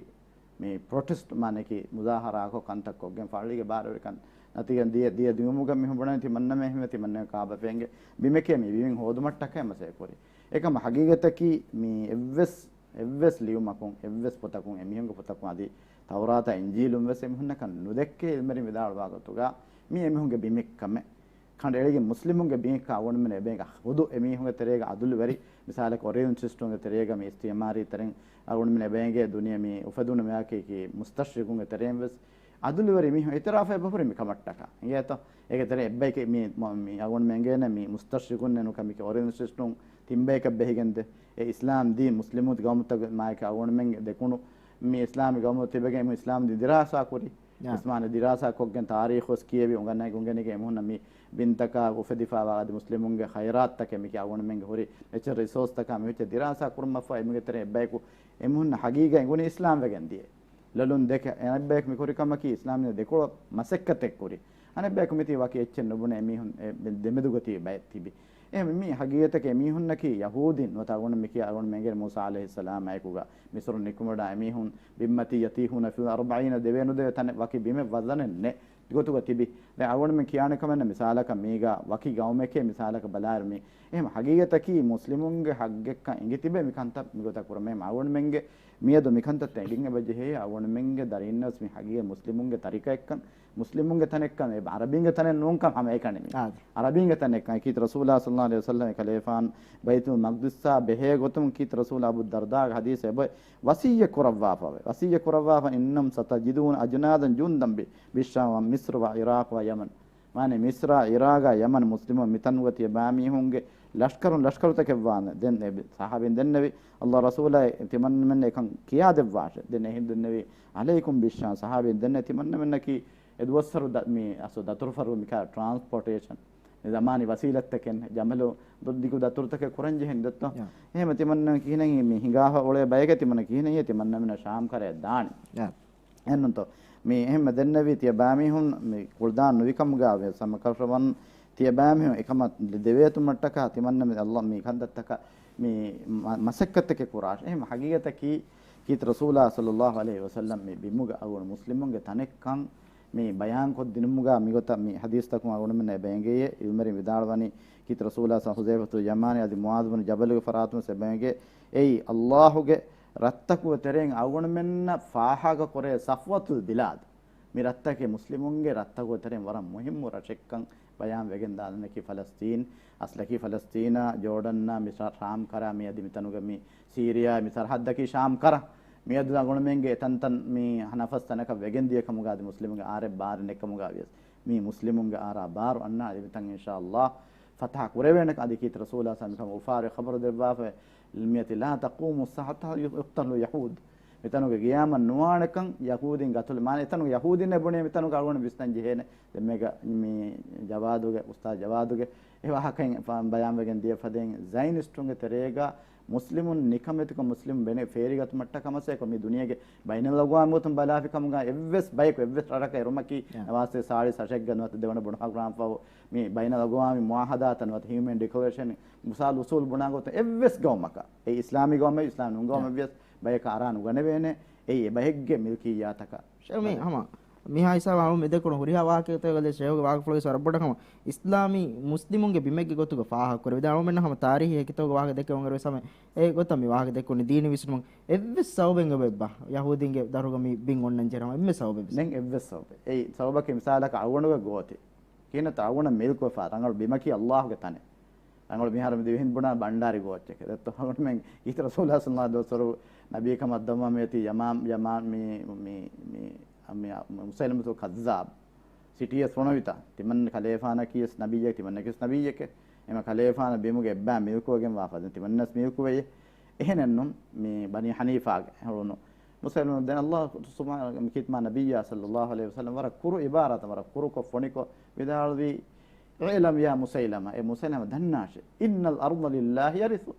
މި ޕްރޮޓެސްޓް މާނައަކީ މުޒާހަރާކޮށް ކަންތައް ކޮށްގެން ފައްޅީގެ ބާރުވެރިކަން ނަތީގަ ދިޔަ، ދިޔަ ދިއުމުގަ މިހުން ބުނަނީ ތިމަންނަމެ އެހެންވެ ތިމަންނަމެ ކާބަފެންގެ ބިމެކޭ މި ބިމެއް ހޯދުމަށްޓަކައި މަސައްކަތް ކުރީ. އެކަމަ ހަގީގަތަކީ މި އެއްވެސް، އެއްވެސް ލިޔުމަކުން، އެއްވެސް ޕޮތަކުން، އެމީހުންގެ ޕޮތަކުން އަދި ތައުރާތާ އިންޖީލުން ވެސް އެމީހުންނަކަށް ނުދެއްކޭ އިލްމުވެރިން ވިދާޅުވާ ގޮތުގަ މީ އެމީހުންގެ ބިމެއްކަމެއް. ކަނޑައެޅިގެން މުސްލިމުންގެ ބިމެއްކަން އަޅުގަނޑުމެން އެބައިނގޭ ހުދު އެމީހުންގެ ތެރޭގަ އަދުލުވެރި، މިސާލަކަށް އޮރިއެންޓަލިސްޓުންގެ ތެރޭގަ މި އިސްތިއުމާރީ ތެރެއިން އަޅުގަނޑުމެން އެބައިނގޭ ދުނިޔެ މި އުފެދުނު މަޔަކީ މުސްތަޝްރިޤުންގެ ތެރެއިން ވެސް އަދުލުވެރި މީހުން އިޢުތިރާފަށް އެބަހުރި މިކަމަށްޓަކާ. އިނގޭތޯ؟ އޭގެ ތެރެއިން އެއްބައެކޭ މި، މި އަޅުގަނޑުމެން އެނގޭނެ މި މުސްތަޝްރިޤުންނޭ ނުކަމެކޭ އޮރިއެންޓަލިސްޓުން ތިން ބަޔަކަށް ބެހިގެންދޭ. އެ އިސްލާމް ދީން މުސްލިމު ގައުމުތަކުގެ މާއެކޭ އަޅުގަނޑުމެން ދެކުނު މި އިސްލާމީ ގައުމު ތިބެގެން މި އިސްލާމް ދީން ދިރާސާ ކުރި. އިސްމާން ދިރާސާ ކޮށްގެން ތާރީޚު ވެސް ކިޔެވި އުނގަންނަ އުނގެނިގެން އެމީހުންނަށް މި ބިންތަކާ އުފެދިފައިވާ އަދި މުސްލިމުންގެ ޚައިރާތްތަކެއް މިކި އަޅުގަނޑުމެންގެ ހުރި ނެޗަރަލް ރިސޯސްތަކާ މި ހުއްޗެއް ދިރާސާ ކުރުމަށްފަހު އެމީހުންގެ ތެރެއިން އެއްބަޔަކު އެމީހުންނަށް ހަގީގަތް އެނގުނީ އިސްލާމް ވެގެން ދިޔަ. ލޮލުން ދެކެ އަނެއްބަޔަކު މި ކުރި ކަމަކީ އިސްލާމް ދީން ދެކޮޅަށް މަސައްކަތެއް ކުރި. އަނެއްބަޔަކު މިތީ ވަކި އެއްޗެއް ނުބުނެ އެމީހުން އެ ދެމެދުގަ ތިބި ބައެއް ތިބި. އެހެން މި ހަގީގަތަކީ އެމީހުންނަކީ ޔަހޫދީން ނުވަތަ އަޅުގަނޑު މިކިޔާ އަޅުގަނޑު މެންގޭ މޫސާ ޢަލައިހިއްސަލާމާއެކުގަ މިސްރުން ނިކުމެވަޑާ އެމީހުން ބިންމަތީ ޔަތީހޫނަ ފިލް އަރްޟި އަރުބަޢީނަ ދެވޭ ނުދެވޭ ތަނެއް ވަކި ބިމެއް ވަޒަނެއް ނެތް ގޮތުގަ ތިބި. ދެން އަޅުގަނޑުމެން ކިޔާނެ ކަމެއް ނެތް މިސާލަކަށް މީގަ ވަކި ގައުމެކޭ މިސާލަކަށް ބަލާއިރު މި އެހެން ހަގީގަތަކީ މުސްލިމުންގެ ހައްގެއްކަން އެނގި ތިބެ މި ކަންތައް މިގޮތަށް ކުރަމޭ އަޅުގަނޑުމެންގެ މިއަދު މިކަންތައް އެނގިން އެބަ ޖެހޭ އަޅުގަނޑުމެންގެ ދަރީންނަސް މި ހަގީގަތް މުސްލިމުންގެ ތަރިކައެއްކަން، މުސްލިމުންގެ ތަނެއްކަން، އެ އަރަބީންގެ ތަނެއް ނޫންކަން ހަމައެކަނި މި. އާދެ. އަރަބީންގެ ތަނެއްކަން، އެކީތަ ރަސޫލާ ޞައްލަﷲު ޢަލައިހި ވަސައްލަމަ ކަލޭފާން ބައިތުލް މަޤްދިސްއާ ބެހޭ ގޮތުން ކީތަ ރަސޫލާ އަބޫ ދަރްދާގެ ޙަދީޘް އެބަ ވަޞިއްޔަތް ކުރައްވާފަވޭ. ވަޞިއްޔަތް ކުރައްވާފަ، إنكم ستجدون أجنادا جندا ب-، بالشام ومصر وعراق ويمن. މާނަ މިޞްރާ، ޢިރާގާ، ޔަމަން މުސްލިމުން މިތަނުގަ ތިޔަބާމީހުންގެ ލަޝްކަރުން ލަޝްކަރުތަކެއް ވާނެ. ދެން އެ ޞަޙާބީން ދެންނެވި، ﷲ ރަސޫލާ ތިމަންނަމެންނަށް އެކަން ކިޔާދެއްވާށެ. ދެން އެހިނދު ދެންނެވި، عليكم بالشام. ޞަޙާބީން ދެންނެވި ތިމަންނަމެންނަކީ އެ ދުވަސްވަރު ދަ-، މި އަސްލު ދަތުރުފަރު މިކާ ޓްރާންސްޕޯޓޭޝަން، މި ޒަމާނީ ވަސީލަތްތަކެއް، ޖަމަލު ދޮ-، ދިގު ދަތުރުތަކެއް ކުރަން ޖެހެން ދެއްތޯ؟ އެހެން ތިމަންނަ ކިހިނެއް މި ހިނގާފަ އުޅޭ ބަޔެކޭ ތިމަންނަ ކިހިނެއް ތިމަންނަމެންނަށް ޝާމް ކަރައަށް ދާނީ. އެހެންނުތޯ؟ މި އެހެންމެ ދެންނެވީ ތިޔަބާމީހުން މި ކުޅަދާން ނުވިކަމުގަ ވެސް ހަމަކަށަވަން ތިޔަބާމީހުން އެކަމަށް ދެވޭތުމަށްޓަކާ ތިމަންނަމެން ﷲ މި ކަންތައްތަކަށް މި މަ-، މަސައްކަތްތަކެއް ކުރާށޭ. އެހެން ހަގީގަތަކީ ކީރިތި ރަސޫލާ ޞައްލައްލާހު ޢަލައިހި ވަސައްލަމް މި ބިމުގަ އަޅުގަނޑު މުސްލިމުންގެ ތަނެއްކަން މި ބަޔާންކޮށްދިނުމުގަ މިގޮތަށް މި ޙަދީޘްތަކުން އަޅުގަނޑުމެންނަށް އެބައެނގޭ. ޢިލްމުވެރިން ވިދާޅުވަނީ ކީރިތި ރަސޫލާ ޙުޛައިފަތު ޔަމާނީ އަދި މުޢާޛު ބިން ޖަބަލުގެ ފަރާތުން ވެސް އެބައެނގޭ. އެއީ ﷲ ގެ ރަށްތަކުގެ ތެރެއިން އަޅުގަނޑުމެންނަށް ފާހަގަކުރޭ ޞަފްވަތުލް ބިލާދު. މި ރަށްތަކެއް މުސްލިމުންގެ ރަށްތަކުގެ ތެރެއިން ވަރަށް މުހިއްމު ރަށެއްކަން ބަޔާން ވެގެންދާނެކީ ފަލަސްތީން، އަސްލަކީ ފަލަސްތީނާ، ޖޯޑަންނާ، މިސްރާ، ޝާމް ކަރާ، މިއަދި މިތަނުގެ މި ސީރިޔާ، މި ސަރަހައްދަކީ ޝާމް ކަރާ، މިއަދު އަޅުގަނޑުމެންގެ އެތަންތަން މި ނަފަސް ތަނަކަށް ވެގެން ދިޔަ ކަމުގަ އަދި މުސްލިމުންގެ އާރެއް ބާރެއް ނެތްކަމުގަ ވިޔަސް މީ މުސްލިމުންގެ އާރާ ބާރު އަންނާނެ. އަދި މިތަން އިންޝާﷲ ފަތަޙަ ކުރެވޭނެ. އަދި ކީރިތި ރަސޫލާ ޞައްލައްލާހު ޢަލައިހި ވަސައްލަމް އުފާވެރި ޚަބަރު ދެއްވާފަ، ލަމް ޔައުތި، ލާ ތަޤޫމުއް ސާޢަތު ޙައްތާ ޔުޤްތަލަލް ޔަހޫދު. މިތަނުގެ ޤިޔާމަތް ނުވާނެކަން ޔަހޫދީން ގަތުލު. މާނަ އެތަނުގެ ޔަހޫދީން އެބުނޭ މިތަނުގަ އަޅުގަނޑު ވިސްނަން ޖެހޭނެ. ދެން މޭގަ މި ޖަވާދުގެ، އުސްތާޛު ޖަވާދުގެ އެ ވާހަކައިން ފާ-، ބަޔާންވެގެން ދިޔަ ފަދައިން ޒައިނިސްޓުންގެ ތެރޭގަ މުސްލިމުން ނިކަމެތިކޮށް މުސްލިމުން ބެނެ ފޭރިގަތުމަށްޓަކާ މަސައްކަތް ކޮށް މި ދުނިޔޭގެ ބައިނަލްއަގްވާމީ ގޮތުން ބަލާފި ކަމުގަ އެއްވެސް ބަޔަކު އެއްވެސް ރަށަކަށް އެރުމަކީ ޔާ. ނަވާސީ ސާޅީސް އަށެއްގަ ނުވަތަ ދެވަނަ ބޮޑު ހަގުރާން ފަހު މި ބައިނަލްއަގްވާމީ މުޢާހަދާތައް ނުވަތަ ހިއުމަން ޑިކްލަރޭޝަން މިސާލު އުސޫލު ބުނާ ގޮތުން އެއްވެސް ގައުމަކަށް އެ އިސްލާމީ ގައުމެއް އިސްލާމް ނޫން ގައުމެއް ޔާ. ވިޔަސް ބަޔަކަށް އަރާ ނުގަނެވޭނެ. އެއީ އެބައެއްގެ މިލްކިއްޔާތަކަށް. ޝޭޚް މީ ބަދަ. ހަމަ މިހާ ހިސާބަށް އަޅު މި ދެކުނު ހުރިހާ ވާހަކަތަކުގަ ޝޭޚުގެ ވާހަކަފުޅުގެ ވަރަށް ބޮޑަށް ހަމަ އިސްލާމީ މުސްލިމުންގެ ބިމެއްގެ ގޮތުގަ ފާހަގަކުރެވިދާނެ. އަޅުމެންނަށް ހަމަ ތާރީހީ ހެކިތަކުގެ ވާހަކަ ދެކެވުނު އިރު ސަމެ އެ ގޮތަށް މި ވާހަކަ ދެކުނީ ދީނީ ވިސްނުމުން އެއްވެސް ސަބަބެއް އެބަ އެއްބާ؟ ޔަހޫދީންގެ ދަށުގަ މި ބިން އޮންނަން ޖެހޭ ހަމަ އެންމެ ސަބަބެއް ވެސް ނެތް. އެއްވެސް ސަބަބެއް. އެއީ ސަބަބަކީ މިސާލަކަށް އަޅުގަނޑުގެ ގޯތި. ކިހިނެއްތަ އަޅުގަނޑަށް މިލްކުވެފާ ރަނގަޅު ބިމަކީ ﷲ ގެ ތަނެއް. ރަނގަޅު މިހާރު މި ދިވެހިން ބުނާ ބަންޑާރި ގޯއްޗެކޭ. ދެއްތޯ އަޅުގަނޑުމެން ކީރިތި ރަސޫލާ ޞައްލައްލާހު ޢަލައިހި ވަސައްލަމް ދުވަސްވަރު ނަބީކަމަށް ދަމާ މިއޮތީ ޔަމާ-، ޔަމާ-، މި، މި، މި، މި މުސައިލަމަތުލް ކައްޒާބް ސިޓީއަސް ފޮނުވިތާ. ތިމަން ކަލޭފާނަކީވެސް ނަބިއްޔެކޭ، ތިމަންނަކީވެސް ނަބިއްޔެކޭ. އެމަ ކަލޭފާނަށް ބިމުގެ އެއްބައި މިލްކުވެގެން ވާ ފަދަ ތިމަންނަސް މިލްކުވެޔޭ. އެހެނެއްނު މި ބަނީ ޙަނީފާގެ ހުޅުނު މުސައިލަމަ ދެން ﷲ ސުބްޙާނަހޫ ކީރިތިމާ ނަބިއްޔާ ޞައްލައްލާހު ޢަލައިހި ވަސައްލަމް ވަރަށް ކުރު ޢިބާރާތަށް ވަރަށް ކުރުކޮށް ފޮނިކޮށް ވިދާޅުވީ، اعلم يا مسيلمة، އޭ މުސައިލަމަ ދަންނާށޭ، إن الأرض لله يرثها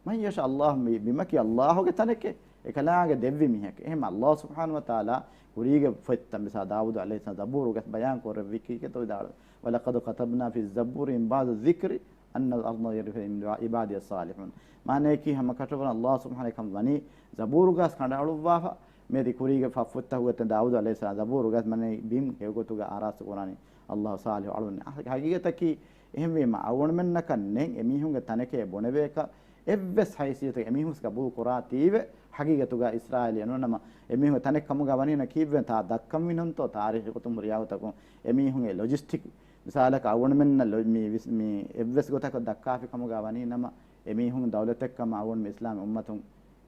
من يشاء، ﷲ މި ބިމަކީ ﷲ ގެ ތަނެކޭ، އެކަލާނގެ ދެއްވި މީހެކޭ. އެހެން ﷲ ސުބްޙާނަހޫ ވަތަޢާލާ ކުރީގެ ފޮތްތައް މިސާ ދާވޫދު ޢަލައިހިއްސަލާމް ޒަބޫރުގަ ބަޔާން ކުރެއްވި ކީކޭތޯ ވިދާޅުވީ، ولقد كتبنا في الزبور من بعد الذكر أن الأرض يرثها عبادي الصالحون. މާނަޔަކީ ހަމަ ކަށަވަރަށް ﷲ ސުބްޙާނަހޫ ވަތަޢާލާ ވަނީ ޒަބޫރުގަސް ކަނޑައަޅުއްވާފަ، މިއަދި ކުރީގެ ފަށްފޮތްތަކުގަ ދާވޫދު ޢަލައިހިއްސަލާމް ޒަބޫރުގަސް މަނޭ ބިން ހެޔޮގޮތުގަ އާރާސްތު ކުރާނީ ﷲ ޞާލިޙު އަޅުން. ހަގީގަތަކީ އެހެންވީމަ އަޅުގަނޑުމެންނަކަށް ނެތް އެމީހުންގެ ތަނެކޭ ބުނެވޭކަށް އެއްވެސް ހައިސިއްޔަތެއް އެމީހުން ގަބޫލު ކުރާތީވެ ހަގީގަތުގަ އިސްރާއީލީ ނޫން. ނަމަ އެމީހުންގެ ތަނެއް ކަމުގަ ވަނީ ނަ ކީއްވެ ތާ ދައްކަންވީ ނޫންތޯ ތާރީޚީ ގޮތުން ހުރިހާ ގޮތަކުން އެމީހުންގެ ލޮޖިސްޓިކް މިސާލަކަށް އަޅުގަނޑުމެންނަށް ލޮ-، މި ވިސް-، މި އެއްވެސް ގޮތަކަށް ދައްކާފި ކަމުގަ ވަނީ ނަމަ، އެމީހުން ދައުލަތެއް ކަމަށް އަޅުގަނޑު މި އިސްލާމީ އުއްމަތުން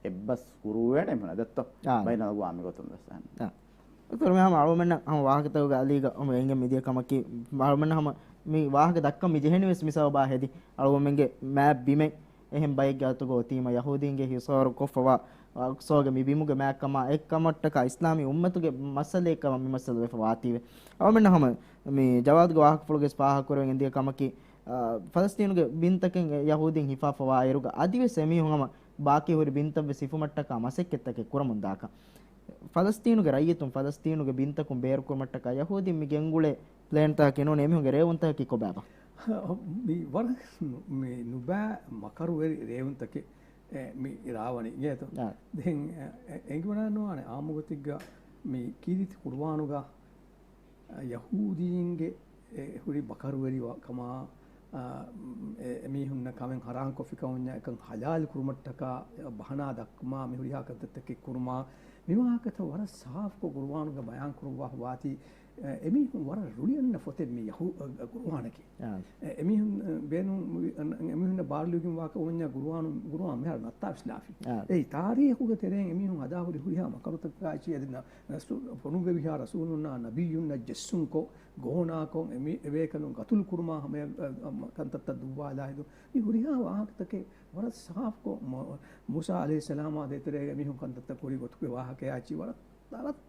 އެއްބަސް ކުރޫވޭނެ އެމީހުން ދެއްތޯ؟ އާ. ބައިނަލްއަގްވާމީ ގޮތުން ވެސް އަހަން. އާ. ދޮކްޓަރ މިހާމަ އަޅުގަނޑުމެންނަށް ހަމަ ވާހަކަތަކުގަ އަލީގަ ހަމަ އެނގެން މިދިޔަ ކަމަކީ، އަޅުގަނޑުމެން ހަމަ މި ވާހަކަ ދައްކަން މި ޖެހެނީ ވެސް މި ސަބަބާ ހެދި. އަޅުގަނޑުމެންގެ މާތް ބިމެއް އެހެން ބައެއްގެ އަތުގަ އޮތީމަ، ޔަހޫދީންގެ ހިސާރު ކޮށްފަވާ، އަޤްޞާގެ މި ބިމުގެ މާތްކަމާ އެއްކަމަށްޓަކާ އިސްލާމީ އުއްމަތުގެ މައްސަލައެއް ކަމަށް މި މައްސަލަ ވެފަ ވާތީވެ. އަޅުގަނޑުމެން ހަމަ މި ޖަވާދުގެ ވާހަކަފުޅުގެ ފާހަގަކުރެވެން އެނގި ކަމަކީ، އާ، ފަލަސްތީނުގެ ބިންތަކެއް ޔަހޫދީން ހިފާފަވާ އިރުގަ އަދިވެސް އެމީހުން ހަމަ ބާކީ ހުރި ބިންތައްވެސް ހިފުމަށްޓަކާ މަސައްކަތްތަކެއް ކުރަމުންދާކަށް. ފަލަސްތީނުގެ ރައްޔިތުން ފަލަސްތީނުގެ ބިންތަކުން ބޭރުކުރުމަށްޓަކާ ޔަހޫދީން މި ގެންގުޅޭ ޕްލޭންތަކަކީ ނޫން އެމީހުންގެ ރޭވުންތަކަކީ ކޮބާބާ؟ މި ވަރަށް ނު-، މި ނުބައި މަކަރުވެރި ރޭވުންތަކެއް، އެ، މި ރާވަނީ އިނގޭތޯ؟ އާ. ދެން، އެ، އެ، އެނގިވަޑައިނުވާނެ އާއްމުގޮތެއްގަ މި ކީރިތި ޤުރުއާނުގަ ޔަހޫދީންގެ އެ ހުރި މަކަރުވެރިވާ ކަމާ، އާ، އެ، އެމީހުންނަށް ކަމެއް ޙަރާންކޮށްފި ކަމުންޏާ އެކަން ޙަލާލު ކުރުމަށްޓަކާ ބަހަނާ ދައްކުމާ، މި ހުރިހާ ކަންތައްތަކެއް ކުރުމާ، މި ވާހަކަތައް ވަރަށް ސާފުކޮށް ޤުރުއާނުގަ ބަޔާން ކުރައްވާފަ ވާތީ، އެ، އެމީހުން ވަރަށް ރުޅިއަންނަ ފޮތެއް މި ޔަހޫ-، އަ، އަ، ޤުރުއާނަކީ. އާ. އެ، އެމީހުން، އަ، ބޭނުން، އަ، އެމީހުންނަށް ބާރުލިޔުގެން ވާކަމުންޏާ ޤުރުއާނު، ޤުރުއާން މިހާރު ނައްތާފިސްލާފި. އާ. އެއީ ތާރީޚުގެ ތެރެއިން އެމީހުން ހަދާ ހުރި ހުރިހާ މަކަރުތަކާ އެއްޗި އަދި ނަ-، ރަސޫ-، ފޮނުއްވެވިހާ ރަސޫލުންނާ ނަބިއްޔުންނަށް ޖެއްސުންކޮށް، ގޯނާކޮށް، އެމީ-، އެބޭކަލުން ގަތުލު ކުރުމާ ހަމަޔަށް، އަ، އަ، ކަންތައްތައް ދުއްވާލާ ހެދުން. މި ހުރިހާ ވާހަކަތަކެއް ވަރަށް ސާފުކޮށް، މު-، މޫސާ ޢަލައިހިއްސަލާމާ ދޭތެރޭގަ މީހުން ކަންތައްތައް ކުރި ގޮތުގެ ވާހަކަޔާ އެއްޗި ވަރަށް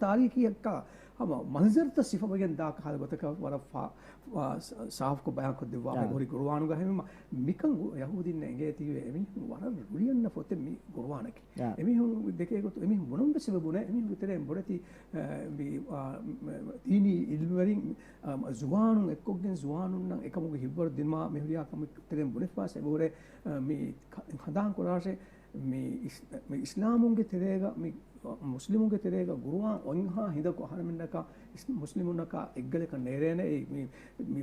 ތާރީޚީއަކާ ހަމަ މަންޒަރުތައް ސިފަވެގެން ދާ ކަހަލަ ގޮތަކަށް ވަރަށް ފާ-، ފާ-، ސާފުކޮށް ބަޔާންކޮށްދެއްވާފަ އާ. ހުރި ޤުރުއާނުގަ. އެހެންވީމަ މިކަން ޔަހޫދީންނަށް އެނގޭތީވެ އެމީހުން ވަރަށް ރުޅިއަންނަ ފޮތެއް މި ޤުރުއާނަކީ. އާ. އެމީހުން ދެކޭ ގޮތުން އެމީހުން ބުނަން ވެސް އެބަ ބުނޭ. އެމީހުންގެ ތެރެއިން ބޮޑެތި، އާ، މި، އާ، ދީނީ އިލްމުވެރިން، އާ، ޒުވާނުން އެއްކޮށްގެން ޒުވާނުންނަށް އެކަމުގެ ހިތްވަރު ދިނުމާ މި ހުރިހާ ކަމެއް ތެރެއިން ބުނެފަވާސް އެބަހުރޭ، އާ، މި ކަ-، ހަނދާން ކުރާށޭ. މި އިސް-، މި އިސްލާމުންގެ ތެރޭގަ، މި މުސްލިމުންގެ ތެރޭގަ ގުރުއާން އޮތްހާ ހިނދަކު އަހަރެމެންނަކަށް އިސް-، މުސްލިމުންނަކަށް އެއްގަލަކަށް ނޭރޭނެ. އެ މި، މި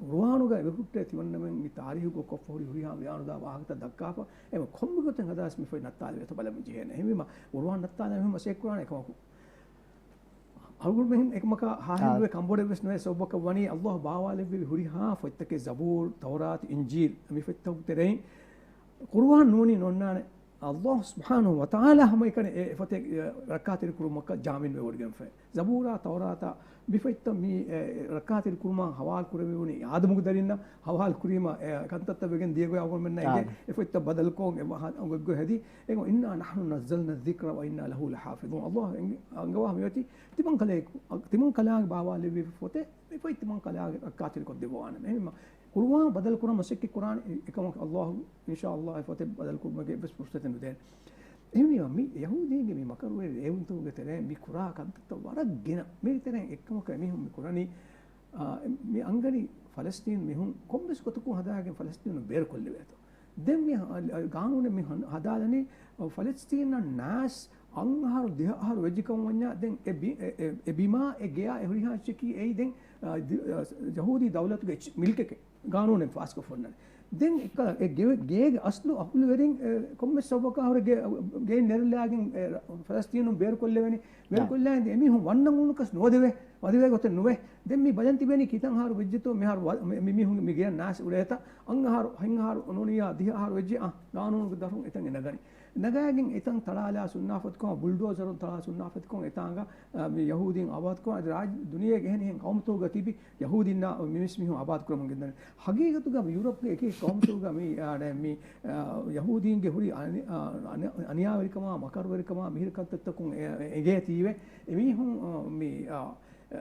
ގުރުއާނުގަ އެބަހުއްޓޭ ތިމަންނަމެން މި ތާރީހުގަ ކޮށްފަ ހުރި ހުރިހާ ވިޔާނުދާ ވާހަކަތައް ދައްކާފަ. އެމަ ކޮންމެ ގޮތެއް ހަދާސް މި ފޮތް ނައްތާލެވޭތޯ ބަލަމުން ޖެހޭނެ. އެހެންވީމަ ގުރުއާން ނައްތާލަން އެހެން މަސައްކަތް ކުރާނެ އެކަމަކު. އަޅުގަނޑުމެން އެކަމަކާ ހާހިން އާ. ނުވެ ކަނބޮޑެއް ވެސް ނުވޭ. ސަބަބަކަށް ވަނީ އައްލާހު ބާވާލެއްވި ހުރިހާ ފޮތްތަކެއް، ޒަބޫރު، ތައުރާތު، އިންޖީލް، މި ފޮތްތަކުގެ ތެރެއިން ޤުރުއާން ނޫނީ ނޯންނާނެ. އައްލާހު ސުބްޙާނަހު ވަތަޢާލާ ހަމައެކަނި އެ ފޮތެއް، އެ، ރައްކާތެރި ކުރުމަކަށް ޖާމިން ވެވޮޑިގެންފައި. ޒަބޫރާ، ތައުރާތާ، މި ފޮތްތައް މި، އެ، ރައްކާތެރި ކުރުމަށް ހަވާލު ކުރެވެވުނީ އާދަމުގެ ދަރިންނަށް ހަވާލު ކުރީމަ، އެ، ކަންތައްތައް ވެގެން ދިޔަގޮތް އަޅުގަނޑުމެންނަށް އެނގޭ. އާ. އެ ފޮތްތައް ބަދަލުކޮށް އެ ވަހަ-، އޮތްގޮތް ހެދި. އެގޮ، "إنا نحن نزلنا الذكر وإنا له لحافظون." އައްލާހު އަންގަ-، އަންގަވާ މިއޮތީ ތިމަން ކަލޭ-، ތިމަން ކަލާނގެ ބާވާލެއްވި ފޮތެއް، މި ފޮތް ތިމަން ކަލާނގެ ރައްކާތެރިކޮށްދެއްވާނެ. އެހެންމަ ޤުރުއާން ބަދަލުކުރަން މަސައްކަތް ކުރާނެ އެކަމަކު އައްލާހު އިންޝާ އައްލާހު އެ ފޮތެއް ބަދަލުކުރުމުގެ އެއްވެސް ފުރުސަތެއް ނުދޭނެ. އެހެންވީމަ މި ޔަހޫދީންގެ މި މަކަރުވެރި ރޭވުންތަކުގެ ތެރެއިން މި ކުރާ ކަންތައްތައް ވަރަށް ގިނަ. މީގެ ތެރެއިން އެއްކަމަކަށް އެމީހުން މި ކުރަނީ، އާ، މި އަންގަނީ ފަލަސްތީން މީހުން ކޮންމެސް ގޮތަކުން ހަދާގެން ފަލަސްތީނުން ބޭރުކޮށްލެވޭތޯ. ދެން މި ހ-، ގާނޫނެއް މި ހަ-، ހަދާލަނީ، ފަލަސްތީނަށް ނާސް އަށް އަހަރު ދިހަ އަހަރު ވެއްޖެ ކަމަށް ވަންޏާ، ދެން އެ ބި-، އެ، އެ، އެ ބިމާ އެ ގެޔާ އެ ހުރިހާ އެއްޗަކީ އެއީ ދެން، އާ، ދި-، އާ، ޔަހޫދީ ދައުލަތުގެ އެއްޗި-، މިލްކެކޭ. ގާނޫނެއް ފާސްކޮށްފަ އޮންނާނެ. ދެން އެ ކަ-، އެ ގެ-، ގޭގެ އަސްލު އަހުލުވެރިން، އެ، ކޮންމެސް ސަބަބަކާ ހުރެ ގެ-، ގެއިން ނެރެލާގެން، އެ، ފަލަސްތީނުން ބޭރުކޮށްލެވެނީ. ބޭރުކޮށްލާ އިނދެ އެމީހުން ވަންނަ ގުނަކަސް ނުވަދެވޭ. ވަދެވޭ ގޮތެއް ނުވޭ. ދެން މި ބަލަން ތިބެނީ ކިތަން އަހަރު ވެއްޖެތޯ މިހާރު ވަ-، މި-، މި މީހުން މި ގެޔަށް ނާސް އުޅޭތަ؟ އަށް އަހަރު، ހަތް އަހަރު ނޫނިއްޔާ ދިހަ އަހަރު ވެއްޖެ، އަ، ގާނޫނުގެ ދަށުން އެތަން އެ ނަގަނީ. ނަގާގެން އެތަން ތަޅާލާ ސުންނާފަތިކޮށް، ބުލްޑޯޒަރުން ތަޅާ ސުންނާފަތިކޮށް އެތާނގަ، އަ، މި ޔަހޫދީން އާބާދުކޮށް، އަދި ރާއްޖެ ދުނިޔޭގެ އެހެނިހެން ޤައުމުތަކުގަ ތިބި ޔަހޫދީންނާ މި މިސް މީހުން އާބާދުކުރަމުން ގެންދަނީ. ހަގީގަތުގަ މި ޔޫރަޕްގެ އެކި ޤައުމުތަކުގަ މި، އާ، މި، އާ، ޔަހޫދީންގެ ހުރި އަނި-، އާ، އަނި-، އަނިޔާވެރިކަމާ، މަކަރުވެރިކަމާ، މިހިރަ ކަންތައްތަކުން އެ-، އެ-، އެނގޭތީވެ. އެމީހުން، އާ، މި، އާ،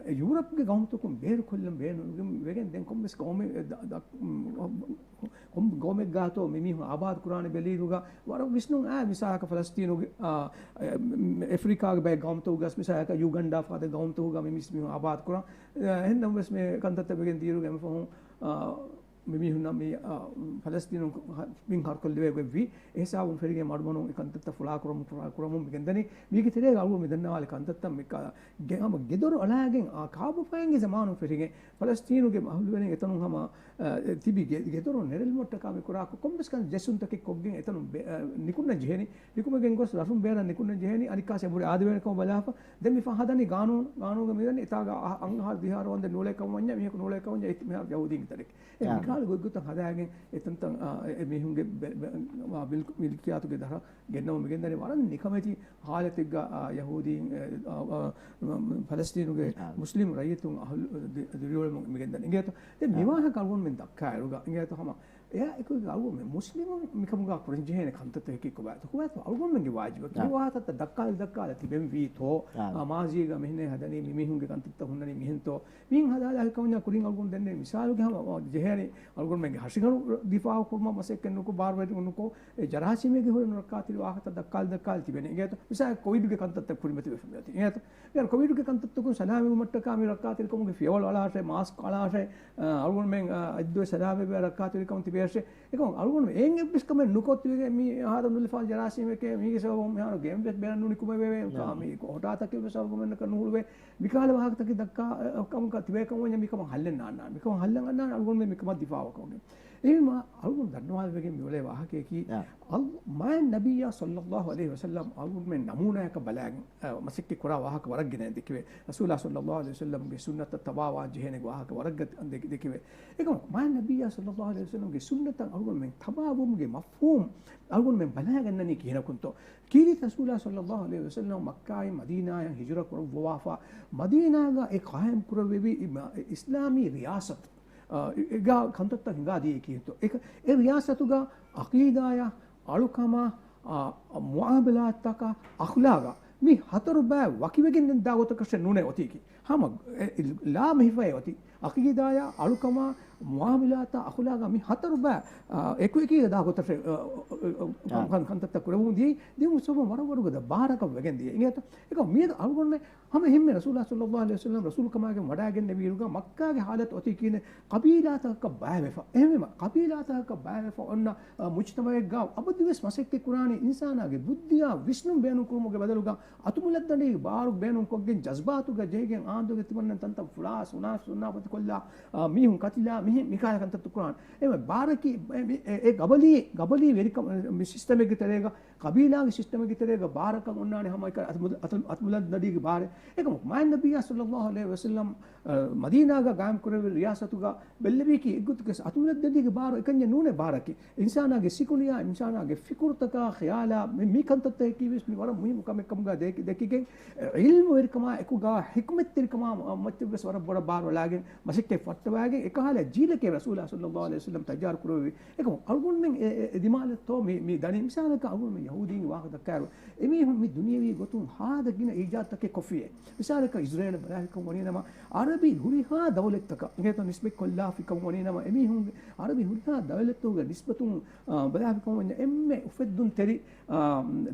އެ، ޔޫރަޕްގެ ގައުމުތަކުން ބޭރުކޮށްލަން ބޭނުންވެގެން ދެން ކޮންމެސް ގައުމެއް، އެ، ދަ-، ދަ-، މް، ކޮން ގައުމެއްގާތޯ މި މީހުން އާބާދު ކުރާނެ ބެލިއިރުގަ ވަރަށް ވިސްނުން އާ މިސާލަކަށް ފަލަސްތީނުގެ، އާ، އެ، މް، އެފްރިކާގެ ބައެއް ގައުމުތަކުގަސް މިސާލަކަށް ޔުގަންޑާ ފަހަތަށް ގައުމުތަކުގަ މި މިސް މީހުން އާބާދު ކުރާ، އެ، އެހެންނަމަވެސް މި ކަންތައްތައް ވެގެން ދިއިރުގަ އެމަ ފަހުން، އާ، މި މީހުންނަށް މި، އާ، ފަލަސްތީނުން ހަ-، ބިން ހަރުކޮށްލެވޭ ގޮތްވީ. އެހިސާބުން ފެށިގެން މަޑުމަޑުން އެ ކަންތައްތައް ފުޅާކުރަމުން، ފުޅާކުރަމުން މި ގެންދަނީ. މީގެ ތެރޭގަ އަޅުގަނޑު މި ދަންނަވާލި ކަންތައްތައް މި ކަ-، ގެ-، ހަމަ ގެދޮރު އަޅާގެން، އާ، ކާބަފައިންގެ ޒަމާނުން ފެށިގެން ފަލަސްތީނުގެ އަހުލުވެރިން އެތަނުން ހަމަ، އާ، ތިބި ގެ-، ގެދޮރު ނެރެލުމަށްޓަކާ މި ކުރާ ކޮ-، ކޮންމެސް ކަން ޖެއްސުންތަކެއް ކޮށްގެން އެތަނުން ބެ-، އާ، ނިކުންނަން ޖެހޭނީ. ނިކުމެގެން ގޮސް ރަށުން ބޭރަށް ނިކުންނަން ޖެހޭނީ. އަނިކާސް އެބުރި އާދެވޭނެ ކަމަށް ބަލާފަ. ދެން މި ފަހަ ހަދަނީ ގާނޫނު، ގާނޫނުގަ މިދަނީ އެތާގަ އަ-، އަށް އަހަރު ދިހަ އަހަރު ވަންދެން ނޫޅޭ ކަމަށް ވަންޏާ، މީހަކު ނޫޅޭ ކަމަށް ވަންޏާ، އެ މީހާ ޔަހޫދީންގެ ތަނެއް. އެ އާ. މިކަހަލަ ގޮތްގޮތަށް ހަދާގެން އެތަންތަން، އާ، އެ، އެ މީހުންގެ ބެ-، ބެ-، މާ މިލްކު-، މިލްކިޔާތުގެ ދަށަށް ގެންނަމުން މިގެންދަނީ ވަރަށް ނިކަމެތި ހާލަތެއްގަ، އާ، ޔަހޫދީން، އެ، އާ، އާ، ފަލަސްތީނުގެ އާ. މުސްލިމް ރައްޔިތުން އަހުލު ދި-، ދިރިއުޅެމުން މިގެންދަނީ. އިނގޭތޯ؟ ދެން އާ. މިވާހަކަ އަޅުގަނޑުމެން ދައްކާއިރުގަ، އިނގޭތޯ ހަމަ އެއާ އެކުގަ އަޅުގަނޑުމެން މުސްލިމުން މިކަމުގަ ކުރަންޖެހޭނެ ކަންތައްތަކަކީ ކޮބާތޯ؟ ކޮބާތޯ އަޅުގަނޑުމެންގެ ވާޖިބަކީ؟ އާ. މި ވާހަކަތައް ދައްކާލި ދައްކާލަ ތިބެންވީތޯ؟ އާ. އާ، މާޒީގަ މިހެން ހަދަނީ، މި މީހުންގެ ކަންތައްތައް ހުންނަނީ މިހެންތޯ؟ މިހެން ހަދާލާ ކަމަންޏާ ކުރިން އަޅުގަނޑު ދެންނެވި މިސާލުގެ ހަމަ ޖެހޭނެ އަޅުގަނޑުމެންގެ ހަށިގަނޑު ދިފާއު ކުރުމަށް މަސައްކަތް ނުކޮށް، ބާރުވެރި ނުކޮށް، އެ ޖަރާސީމެއްގެ ހުރި ނުރައްކާތެރި ވާހަކަތައް ދައްކާލި ދައްކާލި ތިބެނީ. އިނގޭތޯ؟ މިސާލަކަށް ކޮވިޑުގެ ކަންތައްތައް ކުރިމަތިވެފަ މިއޮތީ. އިނގޭތޯ؟ މިހާރު ކޮވިޑުގެ ކަންތައްތަކުން ސަލާމަތްވުމަށްޓަކާ މި ރައްކާތެރިކަމުގެ ފިޔަވަޅު އަޅާށޭ، މާސްކް އަޅާށޭ، އަ، އަޅުގަނޑުމެން، އަ، އައްދުވެ ސަލާމަތްވެ ރައްކާތެރިކަމުން ތިބޭށޭ. އެކަމަކު އަޅުގަނޑު އެއިން އެއްވެސް ކަމެއް ނުކޮށް ތިބެގެން މި އަހާދަ ނުލަފާ ޖަރާސީމެކޭ، މީގެ ސަބަބުން މިހާރު ގެއިން ވެސް ބޭނުން ނުނިކުމެވޭ. ނާ. މި ހޮޓާތަކެއް ވެސް އަޅުގަނޑުމެންނަކަށް ނުހުޅުވޭ. މިކަހަލަ ވާހަކަތަކެއް ދައްކާ، އަ، ކަމަކަށް ތިބޭ ކަމަށް ވަންޏާ މިކަމަށް ހައްލެއް ނާންނާނެ. މިކަމަށް ހައްލެއް ނާންނާނެ އަޅުގަނޑުމެން މިކަމަށް ދިފާއު ކޮށްގެން. އެހެންވީމަ އަޅުގަނޑު ދަންނަވާލައިގެން މިއުޅޭ ވާހަކަޔަކީ، އާ. އަލް-، މާތް ނަބިއްޔާ ޞައްލައްލާހު ޢަލައިހި ވަސައްލަމް އަޅުގަނޑުމެން ނަމޫނާއަކަށް ބަލާގެން، އަ، މަސައްކަތް ކުރާ ވާހަކަ ވަރަށް ގިނަ ދެކެވޭ. ރަސޫލާ ޞައްލައްލާހު ޢަލައިހި ވަސައްލަމްގެ ސުންނަތަށް ތަބާވާން ޖެހޭނެ ވާހަކަ ވަރަށް ގަ-، ދެ-، ދެކެވޭ. އެކަމަކު މާތް ނަބިއްޔާ ޞައްލައްލާހު ޢަލައިހި ވަސައްލަމްގެ ސުންނަތަށް އަޅުގަނޑުމެން ތަބާވުމުގެ މަފްހޫމް އަޅުގަނޑުމެން ބަލާގަންނަނީ ކިހިނަކުންތޯ؟ ކީރިތި ރަސޫލާ ޞައްލައްލާހު ޢަލައިހި ވަސައްލަމް މައްކާއިން މަދީނާއަށް ހިޖުރަ ކުރައްވަވާފަ، މަދީނާގަ އެ ޤާއިމް ކުރެއްވެވި އި-، މަ-، އިސްލާމީ ރިޔާސަތު، އާ، އެ-، އެގާ ކަންތައްތައް ހިނގާދީ ކީރިތި. އެ-، އެ ރިޔާސަތުގަ ޢަޤީދާޔަށް، އަޅުކަމަށް، އާ، މުޢާމަލާތްތަކަށް، އަޚްލާގަށް މި ހަތަރު ބައި ވަކިވެގެން ދާ ގޮތަކަށެއް ނޫނޭ އޮތީކީ. ހަމަ އެ، ލާމެހިފައި އޮތީ. އަޤީދާޔާ، އަޅުކަމާ، މުޢާމަލާތާ، އަޚުލާގާ މި ހަތަރު ބައި، އާ، އެކުއެކީގަ ދާ ގޮތަށް، އަ، އަ، އަ، އާ. ކަން، ކަންތައްތައް ކުރެވުން ދިޔައީ. ދިއުމު ސަބަބުން ވަރަށް ވަރުގަދަ ބާރަކަށް ވެގެން ދިޔަ. އިނގޭތަ؟ އެކަމަ މިއަދު އަޅުގަނޑުމެން ހަމަ އެހެންމެ ރަސޫލާ ޞައްލައްލާހު ޢަލައިހި ވަސައްލަމް ރަސޫލުކަމާގެން ވަޑައިގެންނެވިއިރުގަ މައްކާގެ ޙާލަތު އޮތީ ކިހިނެއް؟ ޤަބީލާތަކަކަށް ބައިވެފަ. އެހެންވީމަ، ޤަބީލާތަކަކަށް ބައިވެފަ އޮންނަ، އަ، މުޖްތަމަޢެއްގަ އަބަދުވެސް މަސައްކަތް ކުރާނީ އިންސާނާގެ ބުއްދިއާ ވިސްނުން ބޭނުން ކުރުމުގެ ބަދަލުގަ އަތުމުލައްދަނޑީގެ ބާރު ބޭނުންކޮށްގެން ޖަޒްބާތުގަ ޖެހިގެން އާނދުގެ ތިމަންނަން ތަންތަން ފުޅާ ސުނާ-، ސުންނާފަތިކޮށްލާ، އާ، މީހުން ކަތިލާ މިހެން މިކާލަ ކަންތައްތައް ކުރާނެ. އެ ބާރަކީ އެ، އެ، އެ ގަބަލީ، ގަބަލީ ވެރިކަމް، މި ސިސްޓަމެއްގެ ތެރޭގަ ޤަބީލާގެ ސިސްޓަމެއްގެ ތެރޭގަ ބާރަކަށް އޮންނާނެ ހަމަ އެކަ އަތު-، އަތު-، އަތުމުލައްދަނޑީގެ ބާރެއް. އެކަމަކު މާތް ނަބިއްޔާ ޞައްލައްލާހު ޢަލައިހި ވަސައްލަމް، އަ، މަދީނާގަ ގާއިމް ކުރެއްވި ރިޔާސަތުގަ ބެއްލެވީކީ އެއްގޮތަކަށް އަތުމުލައްދަނޑީގެ ބާރު އެކަންޏެއް ނޫނޭ ބާރަކީ. އިންސާނާގެ ސިކުނޑިއާ، އިންސާނާގެ ފިކުރުތަކާ، ޚިޔާލާ، މި، މި ކަންތައްތަކަކީ ވެސް މި ވަރަށް މުހިއްމު ކަމެއްކަމުގަ ދެކި-، ދެކިގެން، ޢިލްމުވެރިކަމާ އެކުގަ ޙިކްމަތްތެރިކަމާ މައްޗަށް ވެސް ވަރަށް ބޮޑަށް ބާރު އަޅާގެން މަސައްކަތް ފައްޓަވައިގެން އެކަހަލަ ޖީލެކޭ ރަސޫލާ ޞައްލައްލާހު ޢަލައިހި ވަސައްލަމް ތައްޔާރު ކުރެއްވި. އެކަމަކު އަޅުގަނޑުމެން އެ، އެ، އެ ދިމާލަށްތޯ މި، މި ދަނީ؟ މިސާލަކަށް އަޅުގަނޑުމެން ޔަހޫދީންގެ ވާހަކަ ދައްކާއިރު، އެމީހުން މި ދުނިޔެވީ ގޮތުން ހާދަ ގިނަ އީޖާދުތަކެއް ކޮށްފިއޭ. މިސާލަކަށް އިޒްރޭލަށް ބަލާލިކަން ވަނީނަމަ، ޢަރަބި ހުރިހާ ދައުލަތްތަކަށް އިނގޭތޯ ނިސްބަތްކޮށްލާފިކަމަށް ވަނީނަމަ، އެމީހުން ޢަރަބި ހުރިހާ ދައުލަތްތަކުގެ ނިސްބަތުން، އާ، ބަލާފިކަމަށް ވަންޏާ އެންމެ އުފެއްދުންތެރި، އާ،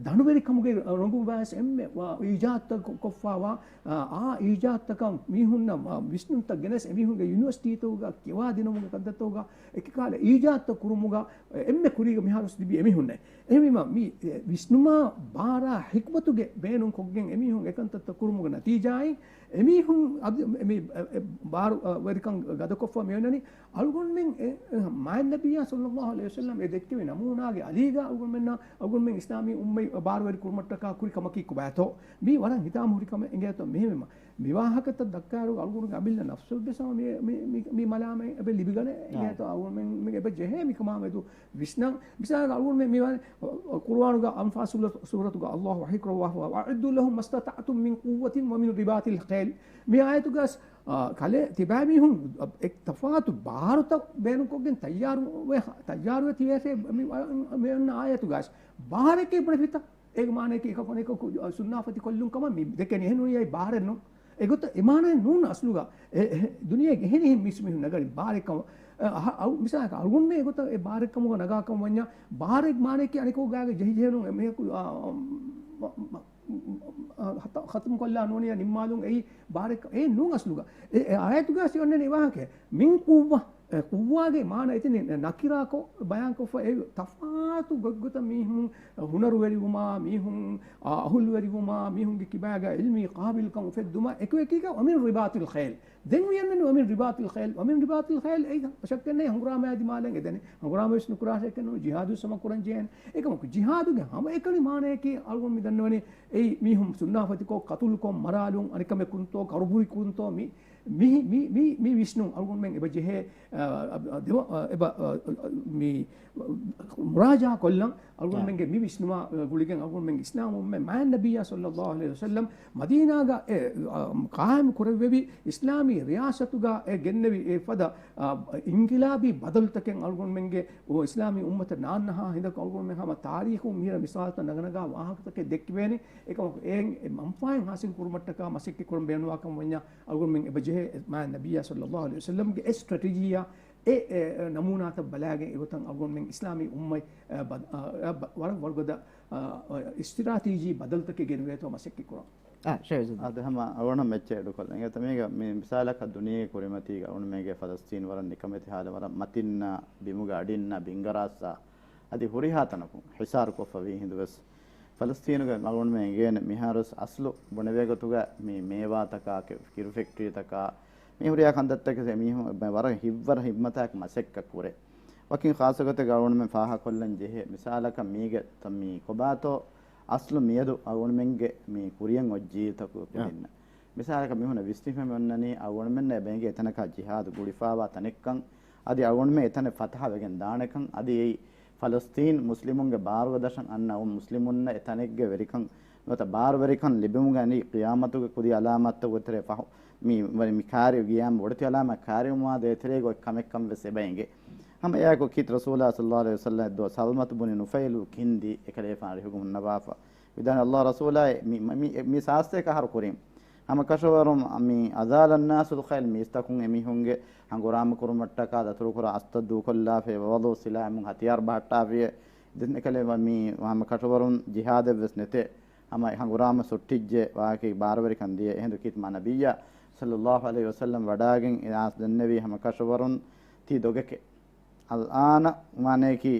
ދަނޑުވެރިކަމުގެ ރޮނގުން ވާސް އެންމެ ވާ އީޖާދުތައް ކޮ-، ކޮށްފާވާ، އާ، އާ އީޖާދުތަކަށް މީހުންނަށް، އާ، ވިސްނުންތައް ގެނެސް އެމީހުންގެ ޔުނިވަރސިޓީތަކުގަ ކިޔަވާދިނުމުގެ ކަންތައްތަކުގަ އެކިކަހަލަ އީޖާދުތައް ކުރުމުގަ އެންމެ ކުރީގަ މިހާރުވެސް ލިބީ އެމީހުންނޭ. އެހެންވީމަ، މި، އެ، ވިސްނުމާ ބާރާ ޙިކްމަތުގެ ބޭނުން ކޮށްގެން އެމީހުން އެކަންތައްތައް ކުރުމުގެ ނަތީޖާއިން، އެމީހުން އަދި މި، އެ، އެ، ބާރު، އަ، ވެރިކަން ގަދަކޮށްފަ މިއޮންނަނީ. އަޅުގަނޑުމެން އެ، އެ، މާތް ނަބިއްޔާ ޞައްލައްލާހު ޢަލައިހި ވަސައްލަމް އެ ދެއްކެވި ނަމޫނާގެ އަލީގަ އަޅުގަނޑުމެންނަށް، އަޅުގަނޑުމެން އިސްލާމީ އުއްމަތް ބާރުވެރި ކުރުމަށްޓަކާ ކުރި ކަމަކީ ކޮބާތޯ؟ މީ ވަރަށް ހިތާމަހުރި ކަމެއް އިނގޭތޯ މިހެންވީމަ. މި ވާހަކަތައް ދައްކާއިރު އަޅުގަނޑުގެ އަމިއްލަ ނަފްސުވެސް ހަމަ މި، މި، މި، މި މަލާމަތް އެބަ ލިބިގަނެ. އާ. އިނގޭތޯ އަޅުގަނޑުމެން އެބަ ޖެހޭ މިކަމާ މެދު ވިސްނަން. މިސާލަކަށް އަޅުގަނޑުމެން މި ވަނީ، އަ، އަ، ޤުރުއާނުގަ އަންފާލު ސޫރަ-، ސޫރަތުގަ އައްލާހު ވަޙީ ކުރައްވާފަ، "وَأَعِدُّوا لَهُم مَّا اسْتَطَعْتُم مِّن قُوَّةٍ وَمِن رِّبَاطِ الْخَيْلِ." މި އާޔަތުގަސް، އާ، ކަލޭ ތިބާމީހުން، އަ، އެ ތަފާތު ބާރުތައް ބޭނުންކޮށްގެން ތައްޔާރު ވެ-، ތައްޔާރުވެ ތިބޭފޭ މި، މި އޮންނަ އާޔަތުގަސް ބާރެކޭ ބުނެފިތަ؟ އޭގެ މާނަޔަކީ އެކަކު އަނެކަކު ސުންނާފަތި ކޮށްލުން ކަމަށް މި ދެކެނީ. އެހެން ނޫނީ އެއީ ބާރެއް ނޫން. އެގޮތަށް އެ މާނައެއް ނޫން އަސްލުގަ. އެ، އެ، ދުނިޔޭގެ އެހެނިހެން މީސް މީހުން ނަގަނީ ބާރެއްކަމަށް. އަ، އަ، އަ، މިސާލަކަށް އަޅުގަނޑުމެން އެގޮތަށް އެ ބާރެއްކަމުގަ ނަގާކަމަށް ވަންޏާ، ބާރެއް މާނަޔަކީ އަނެކަކު ގާގެ ޖެހިޖެހުނު އެ މީހަކު، އާ، މަ-، މަ-، އާ، ހަތަ-، ޚަތުމް ކޮށްލާ ނޫނިޔާ ނިންމާލުން އެއީ ބާރެއް އެއް ނޫން އަސްލުގަ. އެ، އެ އާޔަތުގަ ސި އޮންނަނީ ވާހަކަ. މިން ޤުއްވަ. އެ ޤުއްވާގެ މާނަ އެތަނި ނަކިރާކޮށް ބަޔާންކޮށްފަ އެ ތަފާތު ގޮތްގޮތަށް މީހުން ހުނަރުވެރިވުމާ، މީހުން، އާ، އަހުލުވެރިވުމާ، މީހުންގެ ކިބާގަ ޢިލްމީ ޤާބިލްކަން އުފެއްދުމާ، އެކުއެކީގަ، "وَمِن رِّبَاطِ الْخَيْلِ." ދެން ވިޔަންނަނީ "وَمِن رِّبَاطِ الْخَيْلِ." "وَمِن رِّبَاطِ الْخَيْلِ" އެއީ މަސައްކަތް ނެތް ހަނގުރާމައާ ދިމާލަށް އެދެނީ. ހަނގުރާމަ ވެސް ނުކުރާށޭ ކެނޑުނު، ޖިހާދު ސަމަ ކުރަން ޖެހޭނެ. އެކަމަކު ޖިހާދުގެ ހަމައެކަނި މާނަޔަކީ އަޅުގަނޑު މި ދަންނަވަނީ އެއީ މީހުން ސުންނާފަތިކޮށް، ޤަތުލުކޮށް، މަރާލުން، އަނެއްކަމެއް ކުރުންތޯ، ކަރުބުރި ކުރުންތޯ، މި މި، މި، މި، މި ވިސްނުން އަޅުގަނޑުމެން އެބަ ޖެހޭ، އަ، އަ، އަ، ދެވަ-، އަ، އެބަ، އަ، މި މުރާޖާ ކޮށްލަން އަޅުގަނޑުމެންގެ މި ވިސްނުމާ، އަ، ގުޅިގެން އަޅުގަނޑުމެން އިސްލާމް އުއްމަތް މާތް ނަބިއްޔާ ޞައްލައްލާހު ޢަލައިހި ވަސައްލަމް މަދީނާގަ އެ، އަ، ޤާއިމް ކުރެއްވެވި އިސްލާމީ ރިޔާސަތުގަ އެ ގެންނެވި އެ ފަދަ، އަ، އިންޤިލާބީ ބަދަލުތަކެއް އަޅުގަނޑުމެންގެ އިސްލާމީ އުއްމަތަށް ނާންނަހާ ހިނދަކު އަޅުގަނޑުމެން ހަމަ ތާރީޚުން މިހިރަ މިސާލުތައް ނަގަނަގާ ވާހަކަތަކެއް ދެއްކިވޭނެ. އެކަމަކު އެއިން އެ މަންފާއެއް ހާސިލް ކުރުމަށްޓަކާ މަސައްކަތް ކުރަން ބޭނުންވާކަމަށް ވަންޏާ، އަޅުގަނޑުމެން އެބަ ޖެހޭ މާތް ނަބިއްޔާ ޞައްލައްލާހު ޢަލައިހި ވަސައްލަމްގެ އެ ސްޓްރެޓެޖީއާ އެ، އެ، އެ ނަމޫނާތައް ބަލާގެން އެގޮތަށް އަޅުގަނޑުމެން އިސްލާމީ އުއްމަތް، އެ، ބަ-، އަ، އަ، ބަ-، ވަރަށް ވަރުގަދަ، އަ، އަ، އިސްޓްރެޓެޖީ ބަދަލުތަކެއް ގެނުވޭތޯ މަސައްކަތް ކުރަން. އާ، ޝައިޒުއްދީން. އަދި ހަމަ އަޅުގަނޑު މެޗެއް އެޑުކޮށްލަން. އެ ތަމީގަ މި މިސާލަކަށް ދުނިޔޭގެ ކުރިމަތީގަ އަޅުގަނޑުމެންގެ ފަލަސްތީން ވަރަށް ނިކަމެތި ހާލަށް ވަރަށް މަތިންނާ، ބިމުގަ އަޑިންނާ، ބިންގަރާއްސާ، އަދި ހުރިހާ ތަނަކުން ހިސާރުކޮށްފަ ވީ ހިނދުވެސް ފަލަސްތީނުގެ އަޅުގަނޑުމެން އެނގޭނެ މިހާރުވެސް އަސްލު ބުނެވޭ ގޮތުގަ މި މޭވާތަކާ، ކި-، ކިރު ފެކްޓްރީތަކާ، މި ހުރިހާ ކަންތައްތަކެއް މީހުން ވަރަށް ހިތްވަރު ހިތްމަތާއެކު މަސައްކަތް ކުރޭ. ވަކިން ޚާއްޞަ ގޮތެއްގަ އަޅުގަނޑުމެން ފާހަގަކޮށްލަން ޖެހޭ މިސާލަކަށް މީގެ ތަ-، މި ކޮބާތޯ އަސްލު މިއަދު އަޅުގަނޑުމެންގެ މި ކުރިޔަށް އޮތް ޖީލްތަކުގެ ކުދިންނަށް. މިސާލަކަށް މިހުންނަ ވިސްނިފަ މި އޮންނަނީ އަޅުގަނޑުމެންނަށް އެބަ އެނގޭ އެތަނަކާ ޖިހާދު ގުޅިފާވާ ތަނެއްކަން، އަދި އަޅުގަނޑުމެން އެތަނެއް ފަތަހަ ވެގެން ދާނެކަން، އަދި އެއީ ފަލަސްތީން މުސްލިމުންގެ ބާރުގަދަށަށް އަންނަ އައު މުސްލިމުންނަށް އެތަނެއްގެ ވެރިކަން ނުވަތަ ބާރުވެރިކަން ލިބުމުގެ އަނި ޤިޔާމަތުގެ ކުދި އަލާމާތްތަކުގެ ތެރޭ ފަހު، މި، ވަނީ މި ކާރި ގިޔާމަ ބޮޑެތި އަލާމާތް ކާރިވުމާ ދޭތެރޭގަ އޮތް ކަމެއްކަން ވެސް އެބަ އެނގޭ. ހަމަ އެއާއެކު ކީރިތި ރަސޫލާ ޞައްލައްލާހު ޢަލައިހި ވަސައްލަމް ދޯ ސަލްމަތު ބުނި ނުފައިލު ކިންދީ އެކަލޭފާނު ރިހުގަ ހުންނަވާފަ. ވިދާނެ ﷲ ރަސޫލާއި މި، މި، މި، މި ސާސްތޭކަ އަހަރު ކުރިން. ހަމަ ކަށަވަރުން މި أزال الناس الخيل، މީސްތަކުން އެމީހުންގެ ހަނގުރާމަ ކުރުމަށްޓަކާ ދަތުރުކުރާ އަސްތައް ދޫކޮށްލާފި، ووضعوا السلاح، އެމީހުން ހަތިޔާރު ބަހައްޓާފި. ދެން އެކަލޭ މި ހަމަ ކަށަވަރުން ޖިހާދެއްވެސް ނެތޭ. ހަމަ ހަނގުރާމަ ސުއްޓިއްޖެ ވާހަކައެއް ބާރުވެރިކަން ދިޔަ. އެހިނދު ކީރިތި މާ ނަބިއްޔާ صلى الله عليه وسلم ވަޑާގެން އެ އާސް ދެންނެވީ ހަމަ ކަށަވަރުން ތީ ދޮގެކޭ. الآن، މާނަޔަކީ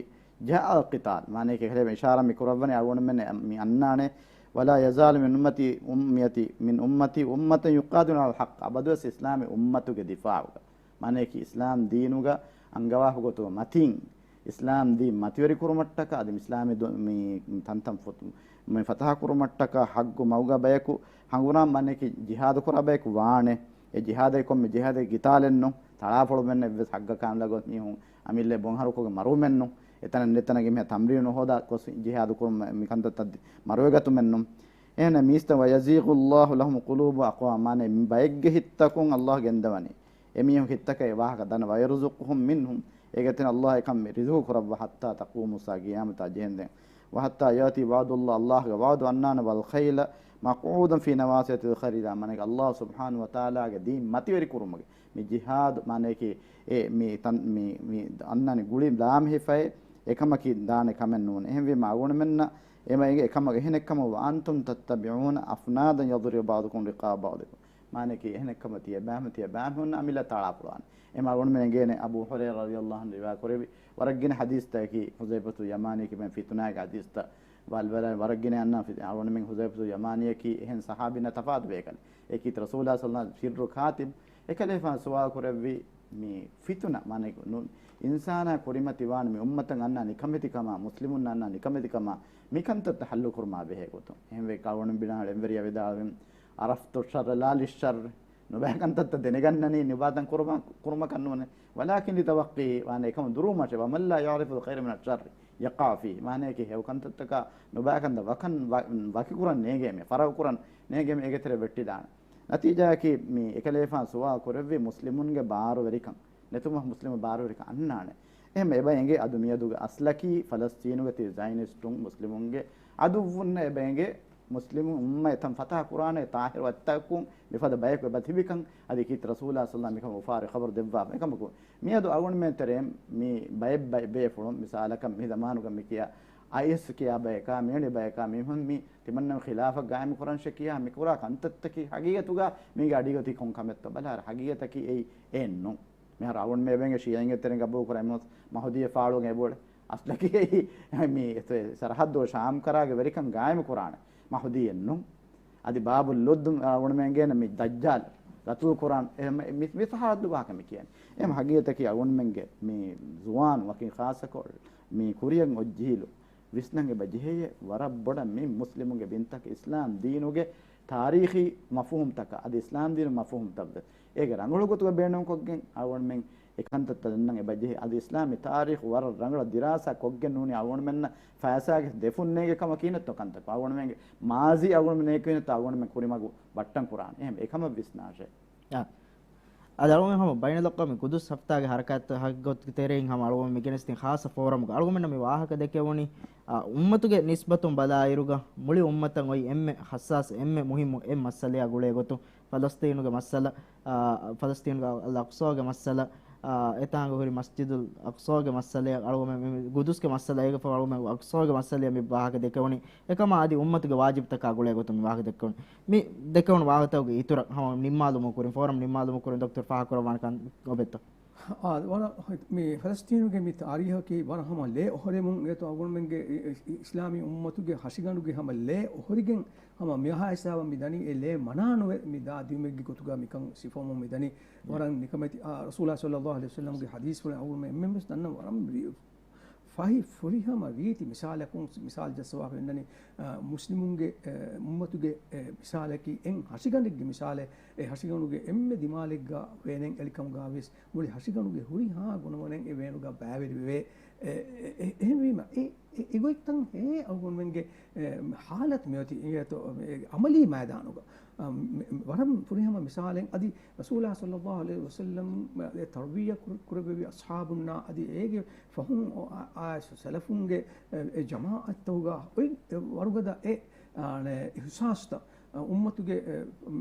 جاء القتال، މާނަޔަކީ އެކަލޭ އިޝާރާތް މި ކުރައްވަނީ އަޅުގަނޑުމެން މި އަންނާނެ. ولا يزال من أمتي، أمتي، من أمتي أمة يقاتلون على الحق، އަބަދުވެސް އިސްލާމީ އުއްމަތުގެ ދިފާޢުގަ، މާނަޔަކީ އިސްލާމް ދީނުގަ އަންގަވާފަ ގޮތުގަ މަތީން އިސްލާމް ދީން މަތިވެރި ކުރުމަށްޓަކާ، އަދި އިސްލާމީ ދު-، މި ތަންތަން ފޮތު-، މި ފަތަހަ ކުރުމަށްޓަކާ ހައްގު މަގުގަ ބަޔަކު ހަނގުރާމަ، މާނަޔަކީ ޖިހާދު ކުރާ ބަޔަކު ވާނެ. އެ ޖިހާދަކީ ކޮންމެ ޖިހާދެއް، ގިތާލެއް ނޫން. ތަޅާފޮޅުމެއް ނެތް، އެއްވެސް ހައްގަކާން ލަގޮސް މީހުން އަމިއްލަ ބޮންހަރުކޮށްގެން މަރުވުމެއް ނޫން. އެތަނަށް ނެތަނަށް އެމީހާ ތަމްރީނު ހޯދާ ގޮސް ޖިހާދު ކުރުމަށް މިކަންތައްތައް މަރުވެގަތުމެއް ނޫން. އެހެން މީސްތައް، ويزيغ الله لهم قلوب أقوام، މާނަ ބައެއްގެ ހިތްތަކުން ﷲ ގެންދަވަނީ. އެމީހުން ހިތްތަކަށް އެ ވާހަކަ ދަންނަ، ويرزقهم منهم، އޭގެތެރެއިން ﷲ އެކަން ރިޒުގު ކުރައްވާ، حتى تقوم الساعة، ޤިޔާމަތާ ޖެހެންދެން. وحتى يأتي وعد الله، ﷲ ގެ ވަޢުދު އަންނާނެ، والخيل مقعودا في نواصي الخيل، މާނަ ﷲ سبحانه وتعالى ގެ ދީން މަތިވެރި ކުރުމުގެ މި ޖިހާދު، މާނަޔަކީ އެ މި ތަން-، މި، މި އަންނާނެ ގުޅި ލާމެހިފައި އެކަމަކީ ދާނެ ކަމެއް ނޫން. އެހެންވީމަ އަޅުގަނޑުމެންނަށް އެމަ އެނގޭ އެކަމަކު އެހެނެއްކަމަށް، وأنتم تتبعون أفنادا يضرب بعضكم رقاب بعض، މާނަޔަކީ އެހެނެއްކަމަށް ތިޔަބައިމީހުން، ތިޔަބައިމީހުންނަށް އަމިއްލަ ތަޅާފޮޅުވާނެ. އެމަ އަޅުގަނޑުމެން އެނގޭނެ އަބޫ ހުރައިރާ ރަޟިޔަﷲ ޢަންހު ރިވާ ކުރެއްވި ވަރަށް ގިނަ ޙަދީޘްތަކަކީ، ޙުޛައިފަތު ޔަމާނީ ކިބެން ފިތުނާގެ ޙަދީޘްތައް ވަރަށް ވަރަށް ވަރަށް ގިނަ އަންނަ ފި-، އަޅުގަނޑުމެން ޙުޛައިފަތު ޔަމާނީއަކީ އެހެން ޞަޙާބީންނާ ތަފާތު ބޭކަލެއް. އެކީ ރަސޫލާ ޞައްލަﷲ ޢަލައިހި ވަސައްލަމަ ސިއްރު ކާތިބު. އެކަލޭފާނު ސުވާލު ކުރެއްވި މި ފިތުނަ، މާނަ ނު-، އިންސާނާ ކުރިމަތިވާން މި އުއްމަތަށް އަންނާ ނިކަމެތިކަމާ، މުސްލިމުންނަށް އަންނާ ނިކަމެތިކަމާ، މިކަންތައްތައް ޙައްލު ކުރުމާ ބެހޭ ގޮތުން. އެހެންވެ އަޅުގަނޑު ބިނާ ޅެންވެރިޔާ ވިދާޅުވި، عرفت الشر لا للشر، ނުބައިކަންތައްތައް ދެނެގަންނަނީ ނުބައިކަން ކުރުމަ-، ކުރުމަކަށް ނޫނޭ. ولكن لتوقيه، ވާނެ އެކަމު ދުރުވުމަށެ، ومن لا يعرف الخير من الشر يقع فيه، މާނަޔަކީ ހެޔޮ ކަންތައްތަކާ ނުބައިކަންތައް ވަކަން ވަ-، ވަކިކުރަން ނޭނގޭމެ، ފަރަގުކުރަން ނޭނގޭމެ، އޭގެ ތެރެ ވެއްޓިދާނެ. ނަތީޖާއަކީ މި އެކަލޭފާނު ސުވާލު ކުރެއްވި މުސްލިމުންގެ ބާރުވެރިކަން ނެތުމަށް މުސްލިމު ބާރުވެރިކަން އަންނާނެ. އެހެން އެބަ އެނގޭ އަދު މިއަދުގެ އަސްލަކީ ފަލަސްތީނުގެ ތި ޒައިނިސްޓުން މުސްލިމުންގެ އަދުއްވުންނަށް އެބަ އެނގޭ. މުސްލިމު އުއްމަތް ތަން ފަތާ ކުރާނެ ޠާހިރު އަތްތަކުން މިފަދަ ބަޔަކު އެބަ ތިބިކަން އަދި ކީރިތި ރަސޫލާ ޞައްލަﷲ ޢަލައިހި ވަސައްލަމަ މިކަމަށް އުފާވެރި ޚަބަރު ދެއްވާފަ. އެކަމަކު މިއަދު އަޅުގަނޑުމެން ތެރޭ މި ބައެއް ބައި-، ބޭފުޅުން މިސާލަކަށް މި ޒަމާނުގަ މި ކިޔާ އައިއެސް ކިޔާ ބަޔަކާ މިވެނި ބަޔަކާ މީހުން މި ތިމަންނަ ޚިލާފަށް ގާއިމު ކުރަންށޭ ކިޔާ މި ކުރާ ކަންތައްތަކީ ހަގީގަތުގަ މީގެ އަޑިގަތީ ކޮން ކަމެއްތޯ ބަލާއިރު ހަގީގަތަކީ އެއީ އެއްނޫން. މިހާރު އަޅުގަނޑުމެން އެބައިނގޭ ޝީޢީންގެ ތެރެއިން ގަބޫލު ކުރާ އެމްއެސް މަހުދީއެއް ފާޅުވެގެން އެބައުޅޭ. އަސްލަކީ އެއީ މި ސަރަހައްދު ޝާމް ކަރާގެ ވެރިކަން ގާއިމު ކުރާނެ މަހުދީއެއްނޫން. އަދި ބާބު ލުއްދު އަޅުގަނޑުމެން އެނގޭނެ މި ދައްޖާލު ގަތުލު ކުރާން. އެހެން މި، މި ސަރަހައްދު ވާހަކަ މި ކިޔަނީ. އެހެން ހަގީގަތަކީ އަޅުގަނޑުމެންގެ މި ޒުވާން ވަކިން ޚާއްޞަކޮށް މި ކުރިއަށް އޮތް ޖީލު ވިސްނަން އެބަ ޖެހެޔޭ ވަރަށް ބޮޑަށް މި މުސްލިމުންގެ ބިންތަކަށް އިސްލާމް ދީނުގެ ތާރީޚީ މަފްހޫމްތަކަށް އަދި އިސްލާމް ދީނު މަފްހޫމްތައްވެސް އޭގެ ރަނގަޅު ގޮތުގަ ބޭނުންކޮށްގެން އަޅުގަނޑުމެން އެ ކަންތައްތައް ދަންނަން އެބަ ޖެހި. އަދި އިސްލާމީ ތާރީޚު ވަރަށް ރަނގަޅަށް ދިރާސާ ކޮށްގެން ނޫނީ އަޅުގަނޑުމެންނަށް ފައިސާގެ ދެފުން ނޭގޭ ކަމަކީ ނެތްތޯ ކަންތަކު. އަޅުގަނޑުމެންގެ މާޒީ އަޅުގަނޑުމެން ނޭކު ނެތްތޯ އަޅުގަނޑުމެން ކުރިމަގު ބައްޓަން ކުރާނެ. އެހެން އެކަމަށް ވިސްނާށޭ. އާ. އަދި އަޅުގަނޑު ހަމަ ބައިނަލްއަޤްވާމީ ގުދުސް ހަފްތާގެ ހަރަކާތްތައް ހަގީގަތުގެ ތެރެއިން ހަމަ އަޅުގަނޑު މި ގެނެސްދިން ޚާއްޞަ ފޯރަމުގަ އަޅުގަނޑުމެންނަށް މި ވާހަކަ ދެކެވުނީ، އާ، އުއްމަތުގެ ނިސްބަތުން ބަލާއިރުގަ މުޅި އުއްމަތަށް އޮތް އެންމެ ޙައްސާސް، އެންމެ މުހިއްމު އެއް މައްސަލައާ ގުޅޭ ގޮތުން ފަލަސްޠީނުގެ މައްސަލަ، އާ، ފަލަސްޠީނުގެ އަލް އަޤްޞާގެ މައްސަލަ، އާ، އެތާނގަ ހުރި މަސްޖިދުލް އަޤްޞާގެ މައްސަލައާ އަޅުގަނޑުމެން މި ގުދުސްގެ މައްސަލަ، އޭގެ ފަހު އަޅުގަނޑުމެން އަޤްޞާގެ މައްސަލައާ މި ވާހަކަ ދެކެވުނީ. އެކަމާ އަދި އުއްމަތުގެ ވާޖިބުތަކާ ގުޅޭ ގޮތުން މި ވާހަކަ ދެއްކެވުނީ. މި ދެކެވުނު ވާހަކަތަކުގެ އިތުރަށް ހަމަ ނިންމާލުމުގެ ކުރިން، ފޯރަމް ނިންމާލުމުގެ ކުރިން ދޮކްޓަރު ފާހަގަކުރައްވާނެ ކަން އޮބެއްތޯ؟ އާ، ވަރަށް މި ފަލަސްޠީނުގެ މި ތާރީޚަކީ ވަރަށް ހަމަ ލޭ އޮހޮރެމުން އޭތޯ އަޅުގަނޑުމެންގެ އި-، އި-، އިސްލާމީ އުއްމަތުގެ ހަށިގަނޑުގެ ހަމަ ލޭ އޮހޮރިގެން ހަމަ މިހާ ހިސާބަށް މި ދަނީ އެ ލޭ މަނާނުވެ މި ދާ ދިއުމެއްގެ ގޮތުގަ މިކަން ސިފަވަމުން މި ދަނީ. ވަރަށް ނިކަމެތި، އާ، ރަސޫލާ ޞައްލަﷲ ޢަލައިހި ވަސައްލަމްގެ ޙަދީޘްފުޅެއް އަޅުގަނޑުމެން އެންމެންވެސް ދަންނަ ވަރަށް ރީ-، ފަހި ފުރިހަމަ ރީތި މިސާލަކުން، މިސާލު ޖައްސަވާފަ އިންނަނީ، އާ، މުސްލިމުންގެ، އެ، އުއްމަތުގެ، އެ، މިސާލަކީ އެއް ހަށިގަނޑެއްގެ މިސާލެއް. އެ ހަށިގަނޑުގެ އެންމެ ދިމާލެއްގަ ވޭނެން އެޅިކަމުގަ ވިޔަސް މުޅި ހަށިގަނޑުގެ ހުރިހާ ގުނަވަނެއް އެ ވޭނުގަ ބައިވެރިވެވޭ. އެ، އެ، އެ، އެހެންވީމަ އެ، އެ، އެގޮތްތައް ހޭ އަޅުގަނޑުމެންގެ، އެ، ޙާލަތު މިއޮތީ އިނގޭތޯ، އެ، ޢަމަލީ މައިދާނުގަ. އަ، މެ-، ވަރަށް ފުރިހަމަ މިސާލެއް އަދި ރަސޫލާ ޞައްލަﷲ ޢަލައިހި ވަސައްލަމް އެ ތަރުބިޔަ ކުރ-، ކުރެއްވެވި އަޞްޙާބުންނާ އަދި އޭގެ ފަހުން އާ، އާ، ސަލަފުންގެ އެ، އެ ޖަމާޢަތްތަކުގަ އޮތް ވަރުގަދަ އެ އާނެ، އިހުސާސްތައް، އަ، އުއްމަތުގެ، އެ،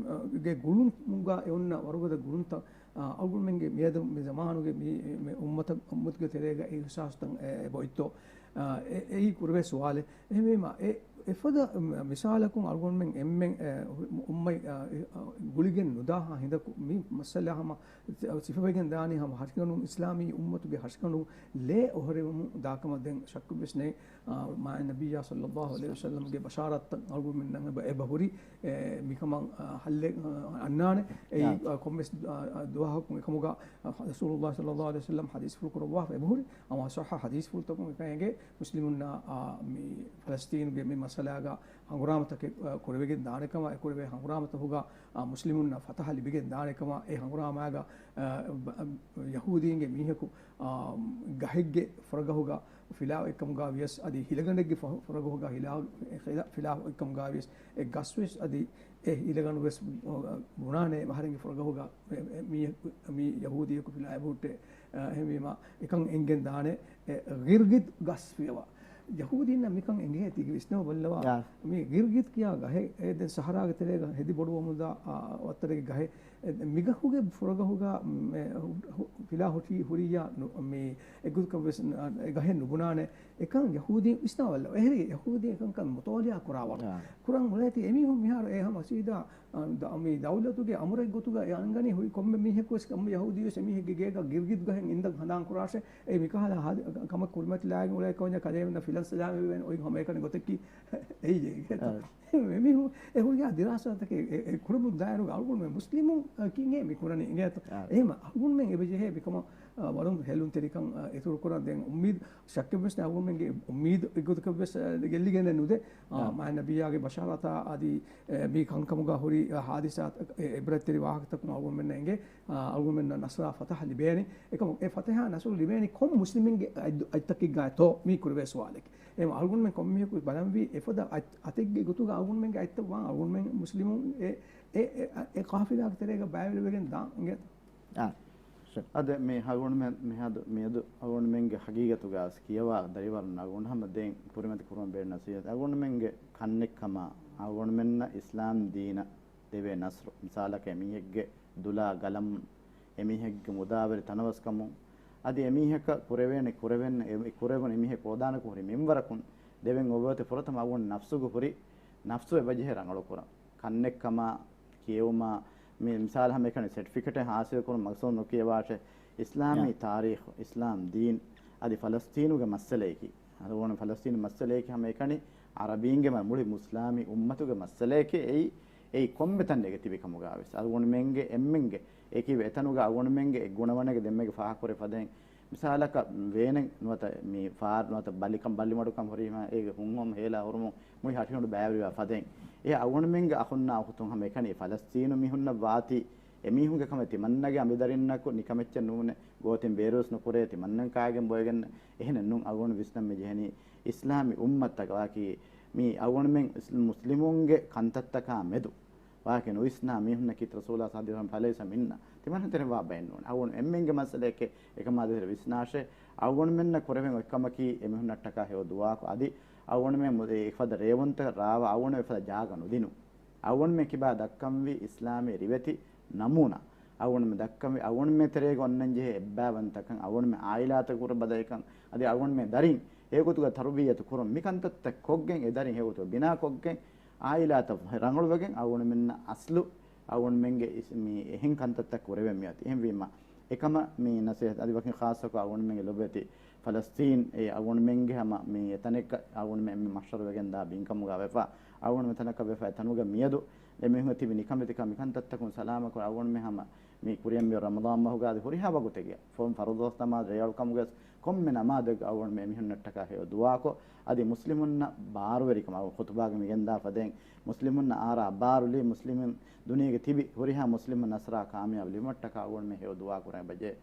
ގެ ގުޅުނުގަ އެ އޮންނަ ވަރުގަދަ ގުޅުންތައް، އަ، އަޅުގަނޑުމެންގެ މިއަދު މި ޒަމާނުގެ މި، މި އުއްމަތަށް، އުއްމަތުގެ ތެރޭގަ އެ އިހުސާސްތައް އެ، އެބައޮތްތޯ؟ އަ، އެ، އެއީ ކުރެވޭ ސުވާލެއް. އެހެންވީމަ، އެ، އެފަދަ މި، މިސާލަކުން އަޅުގަނޑުމެން އެންމެން، އެ، އުއްމަތް، އަ، އެ، އަ، ގުޅިގެން ނުދާހާ ހިނދަކު މި މައްސަލަ ހަމަ ސިފަވެގެން ދާނީ ހަމަ ހަށިގަނޑު، އިސްލާމީ އުއްމަތުގެ ހަށިގަނޑު ލޭ އޮހޮރެވުމުން ދާކަމަށް ދެން ޝައްކުވެސް ނެތް. އާ، މާތް ނަބިއްޔާ ޞައްލައްލާހު ޢަލައިހި ވަސައްލަމްގެ ބަޝާރާތްތައް އަޅުގަނޑުމެންނަށް އެބަ، އެބަހުރި، އެ، މިކަމަށް، އާ، ޙައްލެއް، އާ، އަންނާނެ. އެއީ، އާ، ކޮންމެސް، އާ، އާ، ދުވަހަކުން އެކަމުގަ، އާ، ރަސޫލުﷲ ޞައްލައްލާހު ޢަލައިހި ވަސައްލަމް ޙަދީޘްފުޅު ކުރައްވާފަ އެބަހުރި. އަމާ ޞައްޙަ ޙަދީޘްފުޅުތަކުން އެކަން އެނގޭ މުސްލިމުންނާ، އާ، މި ފަލަސްޠީނުގެ މި މައްސަލާގަ ހަނގުރާމަތަކެއް، އާ، ކުރެވިގެން ދާނެކަމަށް، އެ ކުރެވޭ ހަނގުރާމަތަކުގަ، އާ، މުސްލިމުންނަށް ފަތަޙަ ލިބިގެން ދާނެކަމަށް، އެ ހަނގުރާމާގަ، އާ، ބަ-، އަ، ޔަހޫދީންގެ މީހަކު، އާ، ގަހެއްގެ ފުރަގަހުގަ ފިލާވެއްކަމުގަ ވިޔަސް އަދި ހިލަގަނޑެއްގެ ފަ-، ފުރަގަހުގަ ހިލާ-، ހިލަ-، ފިލާވެއްކަމުގަ ވިޔަސް އެ ގަސްވެސް އަދި އެ ހިލަގަނޑުވެސް ބުނާނެ އަހަރެންގެ ފުރަގަހުގަ މި، މި، މި ޔަހޫދީއަކު ފިލާވެ ހުއްޓޭ. އެހެންވީމަ، އެކަން އެނގެން ދާނެ، އެ، ގިރްގިތް ގަސް ފިޔަވާ. ޔަހޫދީންނަށް މިކަން އެނގޭތީ ވިސްނަވަބަލަވާ. އާ. މި ގިރްގިތް ކިޔާ ގަހެއް، އެ، ދެން ސަހަރާގެ ތެރޭގަ ހެދި ބޮޑުވަމުންދާ، އާ، ވައްތަރެއްގެ ގަހެއް. އެ، މިގަހުގެ ފުރަގަހުގަ، މެ، ހު-، ހު-، ފިލާ ހުއްޓި ހުރިއްޔާ ނު-، މި އެއްގޮތަކަށްވެސް އެ ގަހެއް ނުބުނާނެ. އެކަން ޔަހޫދީން ވިސްނާވައްލަ. އެހެރީ ޔަހޫދީން އެކަންކަން މުޠާލަޢާ ކުރާވަރު. އާ. ކުރަން އުޅޭތީ އެމީހުން މިހާރު އެ ހަމަ ސީދާ އާ، ދަ-، މި ދައުލަތުގެ އަމުރެއް ގޮތުގަ އެ އަންގަނީ ހުރި ކޮންމެ މީހަކުވެސް ކޮންމެ ޔަހޫދީވެސް އެމީހެއްގެ ގޭގަ ގިރްގިތް ގަހެއް އިންދަން ހަނދާން ކުރާށޭ. އެ މިކަހަލަ ހާދި-، ކަމަށް ކުރިމަތިލާގެން އުޅޭ ކަމަށް ކަލޭމެންނަށް ފިލަން ސަޖާމެވެން އޮތް ހަމަ އެކަނި ގޮތަކީ އެއީ އެ އާ. އެމީހުން އެ ހުރިހާ ދިރާސާތަކެއް އެ، އެ ކުރަމުން ދާއިރުގަ އަޅުގަނޑުމެން މުސްލިމުން، އަ، ކިން އެ މި ކުރަނީ އިނގޭތަ؟ އާ. އެހެމަ އަޅުގަނޑުމެން އެބަޖެހޭ މިކަމަށް، އަ، ވަރުން ހެލުންތެރިކަން، އަ، އިތުރު ކުރަން ދެން އުއްމީދު ޝައްކެއްވެސް ނެތް އަޅުގަނޑުމެންގެ އުއްމީދު އެއްގޮތަކަށްވެސް، އަ، ގެއްލިގެން ނުދޭ. އާ، އާ. މާތް ނަބިއްޔާގެ ބަޝާރާތާ އަދި، އެ، މި ކަންކަމުގަ ހުރި، އަ، ހާދިސާތައް، އެ، އިބްރަތްތެރި ވާހަކަތަކުން އަޅުގަނޑުމެންނަށް އެނގޭ، އަ، އަޅުގަނޑުމެންނަށް ނަޞްރާ ފަތަޙަ ލިބޭނެ. އެކަމު އެ ފަތަޙަ ނަޞްރު ލިބޭނީ ކޮން މުސްލިމުންގެ އަތް-، އަތްތަކެއްގައިތޯ މީ ކުރެވޭ ސުވާލެކޭ. އެ އަޅުގަނޑުމެން ކޮންމީހަކު ބަލަންވީ އެފަދަ އަތް-، އަތެއްގެ ގޮތުގަ އަޅުގަނޑުމެންގެ އަތްތައް ވާން އަޅުގަނޑުމެން މުސްލިމުން އެ، އެ، އެ، އެ ޤާފިލާގެ ތެރޭގަ ބައިވެރިވެގެން ދާން އިނގޭތަ؟ އާ. އަދި މި އަޅުގަނޑުމެން މިއަދު، މިއަދު އަޅުގަނޑުމެންގެ ހަގީގަތުގަ ކިޔަވާ ދަރިވަރުން އަޅުގަނޑު ހަމަ ދެން ކުރިމަތި ކުރުމަށް ބޭނުން ނަޞޭޙަތް. އަޅުގަނޑުމެންގެ ކަންނެއްކަމާ، އަޅުގަނޑުމެންނަށް އިސްލާމް ދީނަށް ދެވޭ ނަޞްރު. މިސާލަކަށް އެމީހެއްގެ ދުލާ ގަލަމުން، އެމީހެއްގެ މުދާވެރި ތަނަވަސްކަމުން، އަދި އެމީހަކަށް ކުރެވޭނެ ކުރެވެން، އެ ކުރެވުނު އެމީހެއް ކޯދާނެކަން ހުރި މިންވަރަކުން ދެވެން އޮވޭތި ފުރަތަމަ އަޅުގަނޑު ނަފްސުގަ ހުރި ނަފްސު އެބަޖެހޭ ރަނގަޅުކުރަން. ކަންނެއްކަމާ، ކިޔެވުމާ، މި މިސާލަށް ހަމަ އެކަނި ސެޓްފިކެޓެއް ހާސިލް ކުރުން މަގްސޫދު ނުކިޔަވާށޭ. އިސްލާމީ ތާރީޚު، އިސްލާމް ދީން، އަދި ފަލަސްތީނުގެ މައްސަލައަކީ، އަޅުގަނޑު ފަލަސްތީނު މައްސަލައަކީ ހަމަ އެކަނި އަރަބީންގެ މަ-، މުޅި މުސްލާމީ އުއްމަތުގެ މައްސަލައެކޭ. އެއީ، އެއީ ކޮންމެ ތަން ނެގެތިބި ކަމުގަވެސް އަޅުގަނޑުމެންގެ އެންމެންގެ އެކީ އެތަނުގަ އަޅުގަނޑުމެންގެ އެ ގުނަވަނަގެ ދެންމެގެ ފާހަގަކުރި ފަދައިން، މިސާލަކަށް ވޭނެއް ނުވަތަ މި ފާރު ނުވަތަ ބަލިކަން، ބަލިމަޑުކަން ހުރީމަ އޭގެ ހުންހުން ހޭލާ ހުރުމުން މުޅި ހަށިގަނޑު ބައިވެރިވާ ފަދައިން، އެ އަޅުގަނޑުމެންގެ އަޚުންނާ އުޚުތުން ހަމަ އެކަނި ފަލަސްތީނު މީހުންނަށް ވާތީ، އެމީހުންގެ ކަމެއް ތިމަންނަގެ އަނބިދަރިންނަކު ނިކަމެއްޗެއް ނޫނޭ، ގޯތިން ބޭރުވެސް ނުކުރޭ، ތިމަންނަ ކާގެން ބޮއެގެން އެހެނެއް ނޫން. އަޅުގަނޑު ވިސްނަން މި ޖެހެނީ އިސްލާމީ އުއްމަތަކަށް ވާކީ މީ އަޅުގަނޑުމެން އިސް-، މުސްލިމުންގެ ކަންތައްތަކާ މެދު ވާކި ނުވިސްނާ މީހުންނަކީ ރަސޫލާ ޞައްލައްލާހު ޢަލައިހި ވަސައްލަމަ ފަލައިސަ މިންނަ. ތިމަން ތެރެ ވާ ބައެއް ނޫން. އަޅުގަނޑު އެންމެންގެ މައްސަލައެކޭ އެކަމާ ދޭތެރެ ވިސްނާށޭ. އަޅުގަނޑުމެންނަށް ކުރެވެން އޮތް ކަމަކީ އެމީހުންނަށްޓަކާ ހެޔޮ ދުޢާކޮށް އަދި އަޅުގަނޑުމެން މު-، އެ އެފަދަ ރޭވުންތައް ރާވާ އަޅުގަނޑު އެފަދަ ޖާގަ ނުދިނުން. އަޅުގަނޑުމެން ކިބާ ދައްކަންވީ އިސްލާމީ ރިވެތި ނަމޫނާ. އަޅުގަނޑުމެން ދައްކަންވީ އަޅުގަނޑުމެން ތެރޭގަ އޮންނަން ޖެހޭ އެއްބައިވަންތަކަން، އަޅުގަނޑުމެން ޢާއިލާތަކު ކުރަ ބަދައިކަން، އަދި އަޅުގަނޑުމެން ދަރިން ހެޔޮގޮތުގަ ތަރުބިއްޔަތު ކުރުން. މި ކަންތައްތައް ކޮށްގެން އެ ދަރިން ހެޔޮގޮތުގަ ބިނާ ކޮށްގެން، ޢާއިލާތައް ރަނގަޅުވެގެން އަޅުގަނޑުމެންނަށް އަސްލު އަޅުގަނޑުމެންގެ އިސް-، މި އެހެން ކަންތައްތައް ކުރެވެން މިއޮތީ. އެހެންވީމަ، އެކަމަށް މި ނަސޭހަތް އަދި ވަކިން ޚާއްޞަކޮށް އަޅުގަނޑުމެންގެ ލޮބުވެތި ފަލަސްތީން އެ އަޅުގަނޑުމެންގެ ހަމަ މި އެތަނެއްގަ އަޅުގަނޑުމެން އެންމެ މަޙްޝަރު ވެގެން ދާ ބިންކަމުގަ ވެފަ، އަޅުގަނޑުމެން ތަނަކަށް ވެފަ އެތަނުގަ މިއަދު އެމީހުން ތިބި ނިކަން ވެތިކަން މިކަންތައްތަކުން ސަލާމަތްކޮށް އަޅުގަނޑުމެން ހަމަ މި ކުރިޔަށް މި ރަމަޟާން މަހުގަ އަދި ހުރިހާ ވަގުތެއްގަ ފަރުޟު ނަމާދު ރޭއަޅުކަމުގަ ކޮންމެ ނަމާދެއްގަ އަޅުގަނޑުމެން އެމީހުންނަށްޓަކާ ހެޔޮ ދުޢާކޮށް، އަދި މުސްލިމުންނަށް ބާރުވެރިކަމަށް އަޅުގަނޑު ޚުތުބާގަ މިގެންދާ ފަދައިން، މުސްލިމުންނަށް އާރާ ބާރުލީ، މުސްލިމުން ދުނިޔޭގަ ތިބި ހުރިހާ މުސްލިމުން ނަޞްރާ ކާމިޔާބު ލިބުމަށްޓަކާ އަޅުގަނޑުމެން ހެޔޮ ދުޢާ ކުރަން އެބަޖެހޭ.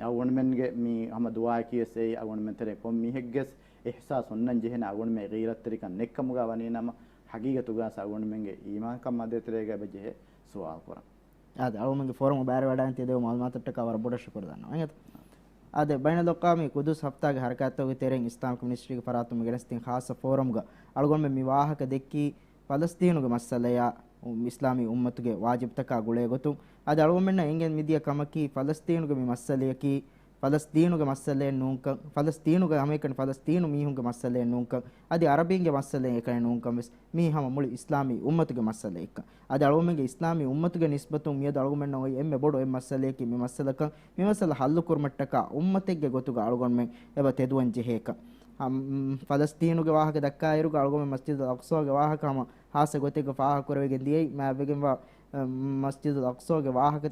އަޅުގަނޑުމެންގެ މި ހަމަ ދުޢާއަކީވެސް އެއީ އަޅުގަނޑުމެން ތެރޭ ކޮން މީހެއްގެސް އިޙްސާސް އޮންނަން ޖެހޭނެ އަޅުގަނޑުމެން ޣީރަތްތެރިކަން ނެތްކަމުގަ ވަނީނަމަ، ޙަޤީޤަތުގަސް އަޅުގަނޑުމެންގެ އީމާންކަން މަދޭތެރޭގަ އެބަޖެހޭ ސުވާލު ކުރަން. އާދެ، އަޅުގަނޑުމެންގެ ފޯރަމު ބައިވެރިވަޑައިގެން ތިޔަދެއްވި މަޢުލޫމާތަށްޓަކާ ވަރަށް ބޮޑަށް ޝުކުރު ދަންނަވަން. އެނގޭތަ؟ އާދެ، ބައިނަލްއަޤްވާމީ ޤުދުސް ހަފްތާގެ ޙަރަކާތްތަކުގެ ތެރެއިން އިސްލާމިކް މިނިސްޓްރީގެ ފަރާތުން މިގެނެސްދިން ޚާއްޞަ ފޯރަމްގަ އަޅުގަނޑުމެން މި ވާހަކަ ދެއްކީ، ފަލަސްތީނުގެ މައްސަލަޔާ އިސްލާމީ އުއްމަތުގެ ވާޖިބުތަކާ ގުޅޭ ގޮތުން، އަދި އަޅުގަނޑުމެންނަށް އެނގެން މިދިޔަ ކަމަކީ، ފަލަސްތީނުގެ މި މައްސަލަޔަކީ، ފަލަސްތީނުގެ މައްސަލައެއް ނޫންކަން، ފަލަސްތީނުގެ ހަމައެކަނި ފަލަސްތީނު މީހުންގެ މައްސަލައެއް ނޫންކަން، އަދި އަރަބީންގެ މައްސަލައެއް އެކަނި ނޫންކަން ވެސް، މީ ހަމަ މުޅި އިސްލާމީ އުއްމަތުގެ މައްސަލައެއްކަން. އަދި އަޅުގަނޑުމެންގެ އިސްލާމީ އުއްމަތުގެ ނިސްބަތުން މިއަދު އަޅުގަނޑުމެންނަށް އޮތް އެންމެ ބޮޑު އެއް މައްސަލަޔަކީ މި މައްސަލަކަން، މި މައްސަލަ ހައްލު ކުރުމަށްޓަކާ އުއްމަތެއްގެ ގޮތުގަ އަޅުގަނޑުމެން އެބަ ތެދުވަން ޖެހޭކަން. ހަމް، ފަލަސްތީނުގެ ވާހަކަ ދައްކާއިރުގަ އަޅުގަނޑުމެން މަސްޖިދުލް އަޤްޞާގެ ވާހަކަ ހަމަ ހާއްސަ ގޮތެއްގަ ފާހަގަ ކުރެވިގެން ދިޔައީ، މާތްވެގެންވާ، އަ، މަސްޖިދުލް އަޤްޞާގެ ވާހަކަ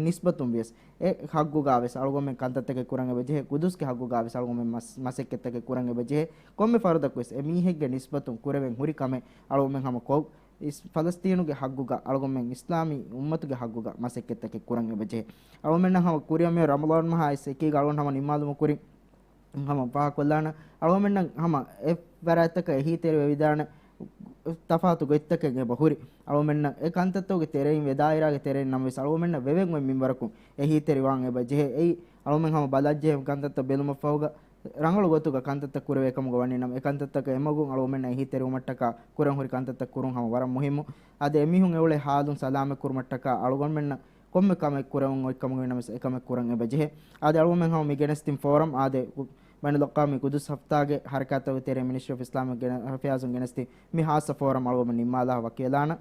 ނިސްބަތުން ވިޔަސް، އެ ހައްގުގަ ވެސް އަޅުގަނޑުމެން ކަންތައްތަކެއް ކުރަން އެބަ ޖެހޭ، ޤުދުސްގެ ހައްގުގަ ވެސް އަޅުގަނޑުމެން މަސް-، މަސައްކަތްތަކެއް ކުރަން އެބަ ޖެހޭ. ކޮންމެ ފަރުދަކު ވެސް އެ މީހެއްގެ ނިސްބަތުން ކުރެވެން ހުރި ކަމެއް އަޅުގަނޑުމެން ހަމަ ކޮށް، އިސް-، ފަލަސްތީނުގެ ހައްގުގަ އަޅުގަނޑުމެން އިސްލާމީ އުއްމަތުގެ ހައްގުގަ މަސައްކަތްތަކެއް ކުރަން އެބަ ޖެހޭ. އަޅުގަނޑުމެންނަށް ހަމަ ކުރިއަށް މި ރަމަޟާން މަހާ އިސް އެކީގަ އަޅުގަނޑު ހަމަ ނިންމާލުމުގެ ކުރިން ހަމަ ފާހަގަކޮށްލާނަން. އަޅުގަނޑުމެންނަށް ހަމަ އެ ވަރަށްތަކަށް އެހީތެރިވެވިދާނެ ތަފާތު ގޮތްތަކެއް އެބަ ހުރި. އަޅުގަނޑުމެންނަށް އެ ކަންތައްތަކުގެ ތެރެއިން، އެ ދާއިރާގެ ތެރެއިން ނަމަވެސް، އަޅުގަނޑުމެންނަށް ވެވެން އޮތް މިންވަރަކުން އެހީތެރިވާން އެބަ ޖެހޭ. އެއީ އަޅުގަނޑުމެން ހަމަ ބަލަންޖެހޭ ކަންތައްތައް ބެލުމަށްފަހުގަ، ރަނގަޅު ގޮތުގަ ކަންތައްތައް ކުރެވޭ ކަމުގަ ވަނީ ނަމަ، އެ ކަންތައްތަކަށް އެމަގުން އަޅުގަނޑުމެންނަށް އެހީތެރިވުމަށްޓަކާ ކުރަން ހުރި ކަންތައްތައް ކުރުން ހަމަ ވަރަށް މުހިއްމު. އަދި އެމީހުން އެއުޅޭ ހާލުން ސަލާމަތް ކުރުމަށްޓަކާ އަޅުގަނޑުމެންނަށް ކޮންމެ ކަމެއް ކުރެވުން އޮތް ކަމުގަ ނަމަވެސް އެކަމެއް ކުރަން އެބަ ޖެހޭ. އާދެ، އަޅުގަނޑުމެން ހަމަ މި ގެނެސްދިން ފޯރަމް، އާދެ، ބައިނަލްއަޤްވާމީ ޤުދުސް ހަފްތާގެ ހަރަކާތްތަކުގެ ތެރޭ މިނިސްޓްރީ އޮފް އިސްލާމިކް އެފެއާޒުން ގެނެސްދިން މި ހާއްސަ ފޯރަމް އަޅުގަނޑުމެން ނިންމާލާ ވަކިވެލާނަން.